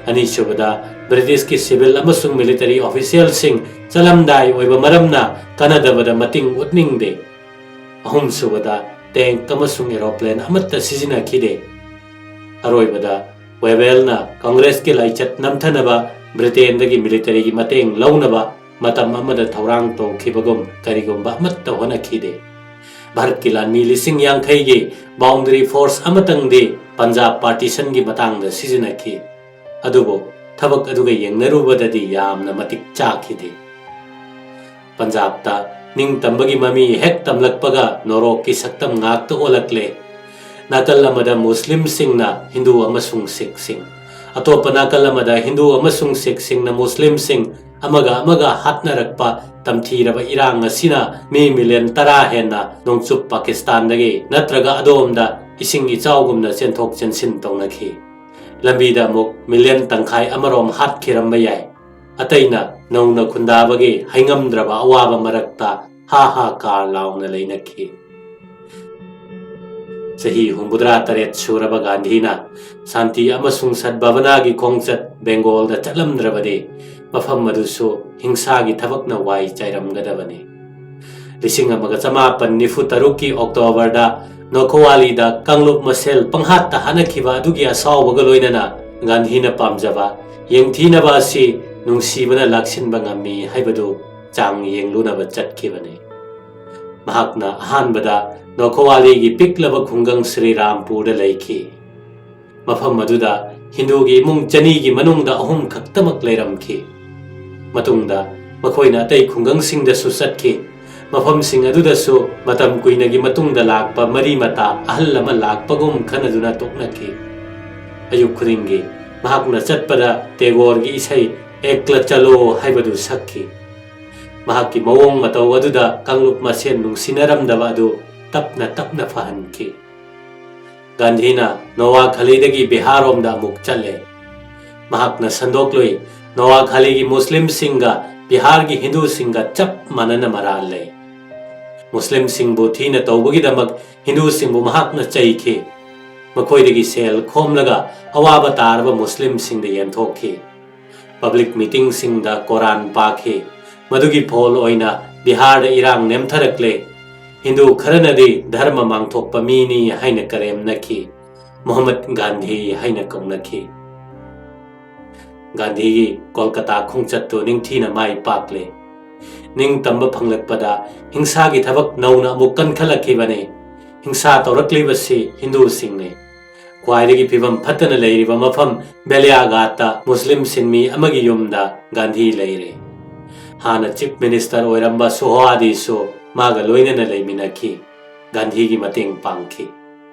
ꯑꯅꯤꯁꯨꯕꯗ, Britishꯀꯤ civil ꯑꯃꯁꯨꯡ military officialꯁꯤꯡ ꯆꯠꯂꯝꯗꯥꯏ ꯑꯣꯏꯕ ꯃꯔꯝꯅ ꯀꯥꯟꯅꯗꯕꯗ ꯃꯇꯤꯡ ꯎꯠꯅꯤꯡꯗꯦ꯫ ꯑꯍꯨꯝꯁꯨꯕꯗ, tank ꯑꯃꯁꯨꯡ aeroplane ꯑꯃꯠꯇ ꯁꯤꯖꯤꯟꯅꯈꯤꯗꯦ꯫ ꯑꯔꯣꯏꯕꯗ, ꯋꯦꯕꯦꯜꯅ Congressꯀꯤ ꯂꯥꯏꯆꯠ ꯅꯝꯊꯅꯕ Britainꯗꯒꯤ militaryꯒꯤ ꯃꯇꯦꯡ ꯂꯧꯅꯕ ꯃꯇꯝ ꯑꯃꯗ ꯊꯧꯔꯥꯡ ꯇꯧꯈꯤꯕꯒꯨꯝ ꯀꯔꯤꯒꯨꯝꯕ ꯑꯃꯠꯇ ꯍꯣꯠꯅꯈꯤꯗꯦ꯫ ꯚꯥꯔꯠꯀꯤ ꯂꯥꯟꯃꯤ ꯂꯤꯁꯤꯡ ꯌꯥꯡꯈꯩꯒꯤ boundary force ꯑꯃꯇꯪꯗꯤ ꯄꯟꯖꯥꯕ partitionꯒꯤ ꯃꯇꯥꯡꯗ ꯁꯤꯖꯤꯟꯅꯈꯤ꯫ ꯑꯗꯨꯕꯨ ꯊꯕꯛ ꯑꯗꯨꯒ ꯌꯦꯡꯅꯔꯨꯕꯗꯗꯤ ꯌꯥꯝꯅ ꯃꯇꯤꯛ ꯆꯥꯈꯤꯗꯦ꯫ ꯄꯟꯖꯥꯕꯇ ꯅꯤꯡꯇꯝꯕꯒꯤ ꯃꯃꯤ ꯍꯦꯛ ꯇꯝꯂꯛꯄꯒ ꯅꯣꯔꯣꯛꯀꯤ ꯁꯛꯇꯝ ꯉꯥꯛꯇ ꯑꯣꯜꯂꯛꯂꯦ꯫ ꯅꯥꯀꯜ ꯑꯃꯗ ꯃꯨꯁꯂꯤꯝꯁꯤꯡꯅ ꯍꯤꯟꯗꯨ ꯑꯃꯁꯨꯡ ꯁꯤꯈꯁꯤꯡ, ꯑꯇꯣꯞꯄ ꯅꯥꯀꯜ ꯑꯃꯗ ꯍꯤꯟꯗꯨ ꯑꯃꯁꯨꯡ ꯁꯤꯈꯁꯤꯡꯅ ꯃꯨꯁꯂꯤꯝꯁꯤꯡ ꯑꯃꯒ ꯑꯃꯒ ꯍꯥꯠꯅꯔꯛꯄ ꯇꯝꯊꯤꯔꯕ ꯏꯔꯥꯡ ꯑꯁꯤꯅ ꯃꯤ ꯃꯤꯂꯤꯌꯟ ꯇꯔꯥ ꯍꯦꯟꯅ ꯅꯣꯡꯆꯨꯞ ꯄꯥꯀꯤꯁꯇꯥꯟꯗꯒꯤ ꯅꯠꯇ꯭ꯔꯒ ꯑꯗꯣꯝꯗ ꯏꯁꯤꯡ ꯏꯆꯥꯎꯒꯨꯝꯅ ꯆꯦꯟꯊꯣꯛ ꯆꯦꯟꯁꯤꯟ ꯇꯧꯅꯈꯤ꯫ ꯂꯝꯕꯤꯗ ꯑꯃꯨꯛ ꯃꯤꯂꯤꯌꯟ ꯇꯪꯈꯥꯏ ꯑꯃꯔꯣꯝ ꯍꯥꯠꯈꯤꯔꯝꯕ ꯌꯥꯏ꯫ ꯑꯇꯩꯅ ꯅꯧꯅ ꯈꯨꯟꯗꯥꯕꯒꯤ ꯍꯩꯉꯝꯗ꯭ꯔꯕ ꯑꯋꯥꯕ ꯃꯔꯛꯇ ꯍꯥ ꯍꯥ ꯀꯥꯔ ꯂꯥꯎꯅ ꯂꯩꯅꯈꯤ꯫ ꯆꯍꯤ ꯍꯨꯝꯐꯨꯇꯔꯥ ꯇꯔꯦꯠ ꯁꯨꯔꯕ ꯒꯥꯟꯙꯤꯅ ꯁꯥꯟꯇꯤ ꯑꯃꯁꯨꯡ ꯁꯠꯚꯥꯕꯅꯥꯒꯤ ꯈꯣꯡꯆꯠ ꯕꯦꯡꯒꯣꯜꯗ ꯆꯠꯂꯝꯗ꯭ꯔꯕꯗꯤ ꯃꯐꯝ ꯑꯗꯨꯁꯨ ꯍꯤꯡꯁꯥꯒꯤ ꯊꯕꯛꯅ ꯋꯥꯏ ꯆꯥꯏꯔꯝꯒꯗꯕꯅꯤ꯫ ꯂꯤꯁꯤꯡ ꯑꯃꯒ ꯆꯃꯥꯄꯟ ꯅꯤꯐꯨ ꯇꯔꯨꯛꯀꯤ ꯑꯣꯛꯇꯣꯕꯔꯗ ꯅꯣꯈꯣꯋꯥꯂꯤꯗ ꯀꯥꯡꯂꯨꯞ ꯃꯁꯦꯜ ꯄꯪꯍꯥꯠꯇ ꯍꯥꯠꯅꯈꯤꯕ ꯑꯗꯨꯒꯤ ꯑꯁꯥꯎꯕꯒ ꯂꯣꯏꯅꯅ ꯒꯥꯟꯙꯤꯅ ꯄꯥꯝꯖꯕ ꯌꯦꯡꯊꯤꯅꯕ ꯑꯁꯤ ꯅꯨꯡꯁꯤꯕꯅ ꯂꯥꯛꯁꯤꯟꯕ ꯉꯝꯃꯤ ꯍꯥꯏꯕꯗꯨ ꯆꯥꯡ ꯌꯦꯡꯂꯨꯅꯕ ꯆꯠꯈꯤꯕꯅꯤ꯫ ꯃꯍꯥꯛꯅ ꯑꯍꯥꯟꯕꯗ ꯅꯣꯈꯣꯋꯥꯂꯤꯒꯤ ꯄꯤꯛꯂꯕ ꯈꯨꯡꯒꯪ ꯁ꯭ꯔꯤꯔꯥꯝꯄꯨꯔꯗ ꯂꯩꯈꯤ꯫ ꯃꯐꯝ ꯑꯗꯨꯗ ꯍꯤꯟꯗꯨꯒꯤ ꯏꯃꯨꯡ ꯆꯅꯤꯒꯤ ꯃꯅꯨꯡꯗ ꯑꯍꯨꯝ ꯈꯛꯇꯃꯛ ꯂꯩꯔꯝꯈꯤ꯫ ꯃꯇꯨꯡꯗ ꯃꯈꯣꯏꯅ ꯑꯇꯩ ꯈꯨꯡꯒꯪꯁꯤꯡꯗꯁꯨ ꯆꯠꯈꯤ꯫ ꯃꯐꯝꯁꯤꯡ ꯑꯗꯨꯗꯁꯨ ꯃꯇꯝ ꯀꯨꯏꯅꯒꯤ ꯃꯇꯨꯡꯗ ꯂꯥꯛꯄ ꯃꯔꯤ ꯃꯇꯥ ꯑꯍꯜ ꯑꯃ ꯂꯥꯛꯄꯒꯨꯝ ꯈꯟꯅꯗꯨꯅ ꯇꯣꯛꯅꯈꯤ꯫ ꯑꯌꯨꯛ ꯈꯨꯗꯤꯡꯒꯤ ꯃꯍꯥꯛꯅ ꯆꯠꯄꯗ ꯇꯦꯒꯣꯔꯒꯤ ꯏꯁꯩ ꯑꯦꯛꯂ ꯆꯂꯣ ꯍꯥꯏꯕꯗꯨ ꯁꯛꯈꯤ꯫ ꯃꯍꯥꯛꯀꯤ ꯃꯑꯣꯡ ꯃꯇꯧ ꯑꯗꯨꯗ ꯀꯥꯡꯂꯨꯞ ꯃꯁꯦꯟ ꯅꯨꯡꯁꯤꯅꯔꯝꯗꯕ ꯑꯗꯨ ꯇꯞꯅ ꯇꯞꯅ ꯐꯍꯟꯈꯤ꯫ ꯒꯥꯟꯙꯤꯅ ꯅꯣꯋꯥꯈꯥꯂꯤꯗꯒꯤ ꯕꯤꯍꯥꯔꯔꯣꯝꯗ ꯑꯃꯨꯛ ꯆꯠꯂꯦ꯫ ꯃꯍꯥꯛꯅ ꯁꯟꯗꯣꯛꯂꯨꯏ, ꯅꯣꯋꯥꯈꯥꯂꯤꯒꯤ ꯃꯨꯁꯂꯤꯝꯁꯤꯡꯒ ꯕꯤꯍꯥꯔꯒꯤ ꯍꯤꯟꯗꯨꯁꯤꯡꯒ ꯆꯞ ꯃꯥꯟꯅꯅ ꯃꯔꯥꯜ ꯂꯩ꯫ ꯃꯨꯁꯂꯤꯝꯁꯤꯡꯕꯨ ꯊꯤꯅ ꯇꯧꯕꯒꯤꯗꯃꯛ ꯍꯤꯟꯗꯨꯁꯤꯡꯕꯨ ꯃꯍꯥꯛꯅ ꯆꯩꯈꯤ꯫ ꯃꯈꯣꯏꯗꯒꯤ ꯁꯦꯜ ꯈꯣꯝꯂꯒ ꯑꯋꯥꯕ ꯇꯥꯔꯕ ꯃꯨꯁꯂꯤꯝꯁꯤꯡꯗ ꯌꯦꯟꯊꯣꯛꯈꯤ꯫ ꯄꯕ꯭ꯂꯤꯛ ꯃꯤꯇꯤꯡꯁꯤꯡꯗ ꯀꯣꯔꯥꯟ ꯄꯥꯈꯤ꯫ ꯃꯗꯨꯒꯤ ꯐꯣꯜ ꯑꯣꯏꯅ ꯕꯤꯍꯥꯔꯗ ꯏꯔꯥꯡ ꯅꯦꯝꯊꯔꯛꯂꯦ꯫ ꯍꯤꯟꯗꯨ ꯈꯔꯅꯗꯤ ꯙꯔꯃ ꯃꯥꯡꯊꯣꯛꯄ ꯃꯤꯅꯤ ꯍꯥꯏꯅ ꯀꯔꯦꯝꯅꯈꯤ꯫ ꯃꯣꯍꯝꯃꯗ ꯒꯥꯟꯙꯤ ꯍꯥꯏꯅ ꯀꯧꯅꯈꯤ꯫ ꯒꯥꯟꯙꯤꯒꯤ ꯀꯣꯜꯀꯇꯥ ꯈꯣꯡꯆꯠꯇꯨ ꯅꯤꯡꯊꯤꯅ ꯃꯥꯏ ꯄꯥꯛꯂꯦ꯫ ꯅꯤꯡꯇꯝꯕ ꯐꯪꯂꯛꯄꯗ ꯍꯤꯡꯁꯥꯒꯤ ꯊꯕꯛ ꯅꯧꯅ ꯑꯃꯨꯛ ꯀꯟꯈꯠꯂꯛꯈꯤꯕꯅꯤ꯫ ꯍꯤꯡꯁꯥ ꯇꯧꯔꯛꯂꯤꯕꯁꯤ ꯍꯤꯟꯗꯨꯁꯤꯡꯅꯤ꯫ ꯈ꯭ꯋꯥꯏꯗꯒꯤ ꯐꯤꯕꯝ ꯐꯠꯇꯅ ꯂꯩꯔꯤꯕ ꯃꯐꯝ ꯕꯦꯂꯤꯌꯥꯒꯥꯠꯇ ꯃꯨꯁꯂꯤꯝ ꯁꯤꯟꯃꯤ ꯑꯃꯒꯤ ꯌꯨꯝꯗ ꯒꯥꯟꯙꯤ ꯂꯩꯔꯦ꯫ ꯍꯥꯟꯅ ꯆꯤꯐ ꯃꯤꯅꯤꯁꯇꯔ ꯑꯣꯏꯔꯝꯕ ꯁꯨꯍꯋꯥꯗꯤꯁꯨ ꯃꯥꯒ ꯂꯣꯏꯅꯅ ꯂꯩꯃꯤꯟꯅꯈꯤ꯫ ꯒꯥꯟꯙꯤꯒꯤ ꯃꯇꯦꯡ ꯄꯥꯡꯈꯤ꯫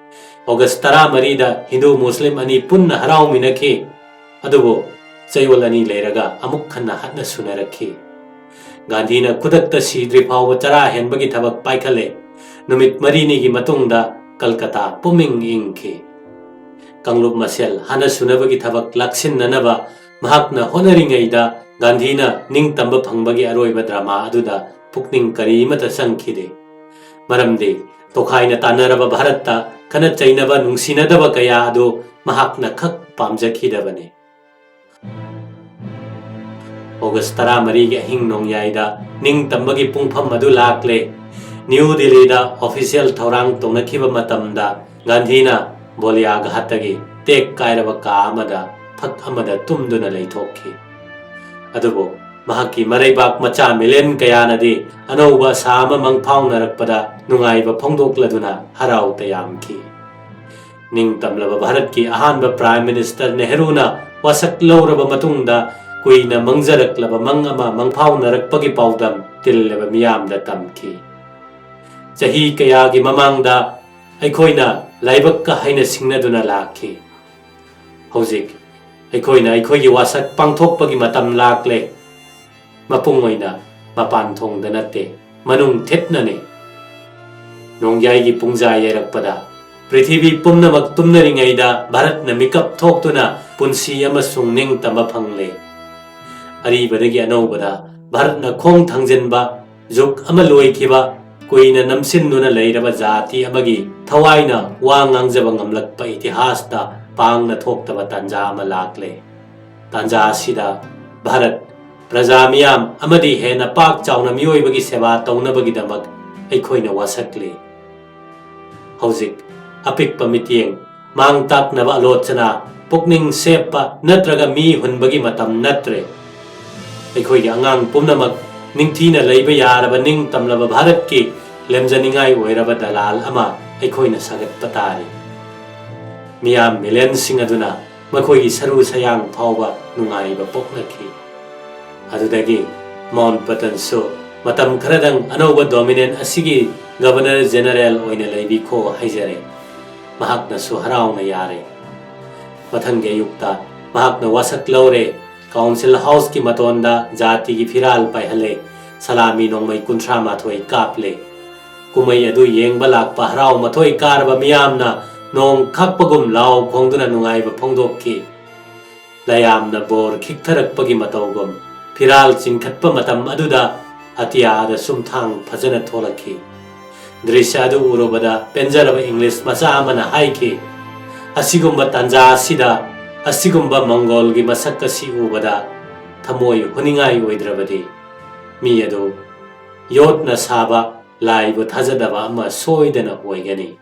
ꯑꯣꯒꯁ ꯇꯔꯥꯃꯔꯤꯗ ꯍꯤꯟꯗꯨ ꯃꯨꯁꯂꯤꯝ ꯑꯅꯤ ꯄꯨꯟꯅ ꯍꯔꯥꯎꯃꯤꯟꯅꯈꯤ꯫ ꯑꯗꯨꯕꯨ ꯆꯌꯣꯜ ꯑꯅꯤ ꯂꯩꯔꯒ ꯑꯃꯨꯛ ꯍꯟꯅ ꯍꯠꯅ ꯁꯨꯅꯔꯛꯈꯤ꯫ ꯒꯥꯟꯙꯤꯅ ꯈꯨꯗꯛꯇ ꯁꯤꯗ꯭ꯔꯤ ꯐꯥꯎꯕ ꯆꯔꯥ ꯍꯦꯟꯕꯒꯤ ꯊꯕꯛ ꯄꯥꯏꯈꯠꯂꯦ꯫ ꯅꯨꯃꯤꯠ ꯃꯔꯤꯅꯤꯒꯤ ꯃꯇꯨꯡꯗ ꯀꯜꯀꯇꯥ ꯄꯨꯝꯏꯪ ꯏꯪꯈꯤ꯫ ꯀꯥꯡꯂꯨꯞ ꯃꯁꯦꯜ ꯍꯥꯟꯅ ꯁꯨꯅꯕꯒꯤ ꯊꯕꯛ ꯂꯥꯛꯁꯤꯟꯅꯅꯕ ꯃꯍꯥꯛꯅ ꯍꯣꯠꯅꯔꯤꯉꯩꯗ ꯒꯥꯟꯙꯤꯅ ꯅꯤꯡꯇꯝꯕ ꯐꯪꯕꯒꯤ ꯑꯔꯣꯏꯕ ꯗ꯭ꯔꯃꯥ ꯑꯗꯨꯗ ꯄꯨꯛꯅꯤꯡ ꯀꯔꯤꯃꯇ ꯆꯪꯈꯤꯗꯦ꯫ ꯃꯔꯝꯗꯤ ꯇꯣꯈꯥꯏꯅ ꯇꯥꯟꯅꯔꯕ ꯚꯥꯔꯠꯇ ꯈꯠꯅ ꯆꯩꯅꯕ, ꯅꯨꯡꯁꯤꯅꯗꯕ ꯀꯌꯥ ꯑꯗꯨ ꯃꯍꯥꯛꯅ ꯈꯛ ꯄꯥꯝꯖꯈꯤꯗꯕꯅꯤ꯫ ꯑꯣꯒꯁ ꯇꯔꯥꯃꯔꯤꯒꯤ ꯑꯍꯤꯡ ꯅꯣꯡꯌꯥꯏꯗ ꯅꯤꯡꯇꯝꯕꯒꯤ ꯄꯨꯡꯐꯝ ꯑꯗꯨ ꯂꯥꯛꯂꯦ꯫ ꯅ꯭ꯌꯨ ꯗꯤꯜꯂꯤꯗ ꯑꯣꯐꯤꯁꯤꯌꯦꯜ ꯊꯧꯔꯥꯡ ꯇꯧꯅꯈꯤꯕ ꯃꯇꯝꯗ ꯒꯥꯟꯙꯤꯅ ꯕꯣꯂꯤꯌꯥ ꯘꯥꯠꯇꯒꯤ ꯇꯦꯛ ꯀꯥꯏꯔꯕ ꯀꯥ ꯑꯃꯗ ꯐꯛ ꯑꯃꯗ ꯇꯨꯝꯗꯨꯅ ꯂꯩꯊꯣꯛꯈꯤ꯫ ꯑꯗꯨꯕꯨ ꯃꯍꯥꯛꯀꯤ ꯃꯔꯩꯕꯥꯛ ꯃꯆꯥ ꯃꯤꯂꯤꯌꯟ ꯀꯌꯥꯅꯗꯤ ꯑꯅꯧꯕ ꯑꯁꯥ ꯑꯃ ꯃꯪꯐꯥꯎꯅꯔꯛꯄꯗ ꯅꯨꯡꯉꯥꯏꯕ ꯐꯣꯡꯗꯣꯛꯂꯗꯨꯅ ꯍꯔꯥꯎ ꯇꯌꯥꯝꯈꯤ꯫ ꯅꯤꯡꯇꯝꯂꯕ ꯚꯥꯔꯠꯀꯤ ꯑꯍꯥꯟꯕ ꯄ꯭ꯔꯥꯏꯝ ꯃꯤꯅꯤꯁꯇꯔ ꯅꯦꯍꯔꯨꯅ ꯋꯥꯁꯛ ꯂꯧꯔꯕ ꯃꯇꯨꯡꯗ ꯀꯨꯏꯅ ꯃꯪꯖꯔꯛꯂꯕ ꯃꯪ ꯑꯃ ꯃꯪꯐꯥꯎꯅꯔꯛꯄꯒꯤ ꯄꯥꯎꯗꯝ ꯇꯤꯜꯂꯕ ꯃꯤꯌꯥꯝꯗ ꯇꯝꯈꯤ꯫ ꯆꯍꯤ ꯀꯌꯥꯒꯤ ꯃꯃꯥꯡꯗ ꯑꯩꯈꯣꯏꯅ ꯂꯥꯏꯕꯛꯀ ꯍꯥꯏꯅ ꯁꯤꯡꯅꯗꯨꯅ ꯂꯥꯛꯈꯤ꯫ ꯍꯧꯖꯤꯛ ꯑꯩꯈꯣꯏꯅ ꯑꯩꯈꯣꯏꯒꯤ ꯋꯥꯁꯛ ꯄꯥꯡꯊꯣꯛꯄꯒꯤ ꯃꯇꯝ ꯂꯥꯛꯂꯦ꯫ ꯃꯄꯨꯡ ꯑꯣꯏꯅ ꯃꯄꯥꯟ ꯊꯣꯡꯗ ꯅꯠꯇꯦ, ꯃꯅꯨꯡ ꯊꯤꯠꯅꯅꯤ꯫ ꯅꯣꯡꯌꯥꯏꯒꯤ ꯄꯨꯡꯖꯥ ꯌꯩꯔꯛꯄꯗ ꯄ꯭ꯔꯤꯊꯤꯕꯤ ꯄꯨꯝꯅꯃꯛ ꯇꯨꯝꯅꯔꯤꯉꯩꯗ ꯚꯥꯔꯠꯅ ꯃꯤꯀꯞ ꯊꯣꯛꯇꯨꯅ ꯄꯨꯟꯁꯤ ꯑꯃꯁꯨꯡ ꯅꯤꯡꯇꯝꯕ ꯐꯪꯂꯦ꯫ ꯑꯔꯤꯕꯗꯒꯤ ꯑꯅꯧꯕꯗ ꯚꯥꯔꯠꯅ ꯈꯣꯡ ꯊꯥꯡꯖꯤꯟꯕ ꯖꯨꯒ ꯑꯃ ꯂꯣꯏꯈꯤꯕ, ꯀꯨꯏꯅ ꯅꯝꯁꯤꯟꯗꯨꯅ ꯂꯩꯔꯕ ꯖꯥꯇꯤ ꯑꯃꯒꯤ ꯊꯋꯥꯏꯅ ꯋꯥ ꯉꯥꯡꯖꯕ ꯉꯝꯂꯛꯄ ꯏꯇꯤꯍꯥꯁꯇ ꯄꯥꯡꯅ ꯊꯣꯛꯇꯕ ꯇꯥꯟꯖꯥ ꯑꯃ ꯂꯥꯛꯂꯦ꯫ ꯇꯥꯟꯖꯥ ꯑꯁꯤꯗ ꯚꯥꯔꯠ ꯄ꯭ꯔꯖꯥ ꯃꯤꯌꯥꯝ ꯑꯃꯗꯤ ꯍꯦꯟꯅ ꯄꯥꯛ ꯆꯥꯎꯅ ꯃꯤꯑꯣꯏꯕꯒꯤ ꯁꯦꯕꯥ ꯇꯧꯅꯕꯒꯤꯗꯃꯛ ꯑꯩꯈꯣꯏꯅ ꯋꯥꯁꯛꯂꯤ꯫ ꯍꯧꯖꯤꯛ ꯑꯄꯤꯛꯄ ꯃꯤꯠꯌꯦꯡ, ꯃꯥꯡ ꯇꯥꯛꯅꯕ ꯑꯂꯣꯆꯅꯥ, ꯄꯨꯛꯅꯤꯡ ꯁꯦꯞꯄ ꯅꯠꯇ꯭ꯔꯒ ꯃꯤ ꯍꯨꯟꯕꯒꯤ ꯃꯇꯝ ꯅꯠꯇ꯭ꯔꯦ꯫ ꯑꯩꯈꯣꯏꯒꯤ ꯑꯉꯥꯡ ꯄꯨꯝꯅꯃꯛ ꯅꯤꯡꯊꯤꯅ ꯂꯩꯕ ꯌꯥꯔꯕ ꯅꯤꯡꯇꯝꯂꯕ ꯚꯥꯔꯠꯀꯤ ꯂꯦꯝꯖꯅꯤꯡꯉꯥꯏ ꯑꯣꯏꯔꯕ ꯗꯂꯥꯜ ꯑꯃ ꯑꯩꯈꯣꯏꯅ ꯁꯥꯒꯠꯄ ꯇꯥꯔꯤ꯫ ꯃꯤꯌꯥꯝ ꯃꯤꯂꯤꯌꯟꯁꯤꯡ ꯑꯗꯨꯅ ꯃꯈꯣꯏꯒꯤ ꯁꯔꯨ ꯁꯌꯥꯡ ꯐꯥꯎꯕ ꯅꯨꯡꯉꯥꯏꯕ ꯄꯣꯛꯂꯛꯈꯤ꯫ ꯑꯗꯨꯗꯒꯤ ꯃꯥꯎꯟꯠ ꯕꯇꯟꯁꯨ ꯃꯇꯝ ꯈꯔꯗꯪ ꯑꯅꯧꯕ ꯗꯣꯃꯤꯅꯤꯌꯟ ꯑꯁꯤꯒꯤ ꯒꯕꯔꯅꯔ ꯖꯦꯅꯔꯦꯜ ꯑꯣꯏꯅ ꯂꯩꯕꯤꯈꯣ ꯍꯥꯏꯖꯔꯦ꯫ ꯃꯍꯥꯛꯅꯁꯨ ꯍꯔꯥꯎꯅ ꯌꯥꯔꯦ꯫ ꯃꯊꯪꯒꯤ ꯑꯌꯨꯛꯇ ꯃꯍꯥꯛꯅ ꯋꯥꯁꯛ ꯂꯧꯔꯦ꯫ ꯀꯥꯎꯟꯁꯤꯜ ꯍꯥꯎꯁꯀꯤ ꯃꯇꯣꯟꯗ ꯖꯥꯇꯤꯒꯤ ꯐꯤꯔꯥꯜ ꯄꯥꯏꯍꯜꯂꯦ꯫ ꯁꯂꯥꯃꯤ ꯅꯣꯡꯃꯩ ꯀꯨꯟꯊ꯭ꯔꯥ ꯃꯥꯊꯣꯏ ꯀꯥꯞꯂꯦ꯫ ꯀꯨꯝꯍꯩ ꯑꯗꯨ ꯌꯦꯡꯕ ꯂꯥꯛꯄ ꯍꯔꯥꯎ ꯃꯊꯣꯏ ꯀꯥꯔꯕ ꯃꯤꯌꯥꯝꯅ ꯅꯣꯡ ꯈꯥꯛꯄꯒꯨꯝ ꯂꯥꯎ ꯈꯣꯡꯗꯨꯅ ꯅꯨꯡꯉꯥꯏꯕ ꯐꯣꯡꯗꯣꯛꯈꯤ꯫ ꯂꯌꯥꯝꯅ ꯕꯣꯔ ꯈꯤꯛꯊꯔꯛꯄꯒꯤ ꯃꯇꯧꯒꯨꯝ ꯐꯤꯔꯥꯜ ꯆꯤꯡꯈꯠꯄ ꯃꯇꯝ ꯑꯗꯨꯗ ꯑꯇꯤꯌꯥꯗ ꯆꯨꯝꯊꯥꯡ ꯐꯖꯅ ꯊꯣꯛꯂꯛꯈꯤ꯫ ꯗ꯭ꯔꯤꯁ꯭ꯌ ꯑꯗꯨ ꯎꯔꯨꯕꯗ ꯄꯦꯟꯖꯔꯕ ꯏꯪꯂꯤꯁ ꯃꯆꯥ ꯑꯃꯅ ꯍꯥꯏꯈꯤ, "ꯑꯁꯤꯒꯨꯝꯕ ꯇꯥꯟꯖꯥ ꯑꯁꯤꯗ ꯑꯁꯤꯒꯨꯝꯕ ꯃꯪꯒꯣꯜꯒꯤ ꯃꯁꯛ ꯑꯁꯤ ꯎꯕꯗ ꯊꯃꯣꯏ ꯍꯨꯅꯤꯡꯉꯥꯏ ꯑꯣꯏꯗ꯭ꯔꯕꯗꯤ ꯃꯤ ꯑꯗꯨ ꯌꯣꯠꯅ ꯁꯥꯕ ꯂꯥꯏꯕꯨ ꯊꯥꯖꯗꯕ ꯑꯃ ꯁꯣꯏꯗꯅ ꯑꯣꯏꯒꯅꯤ"꯫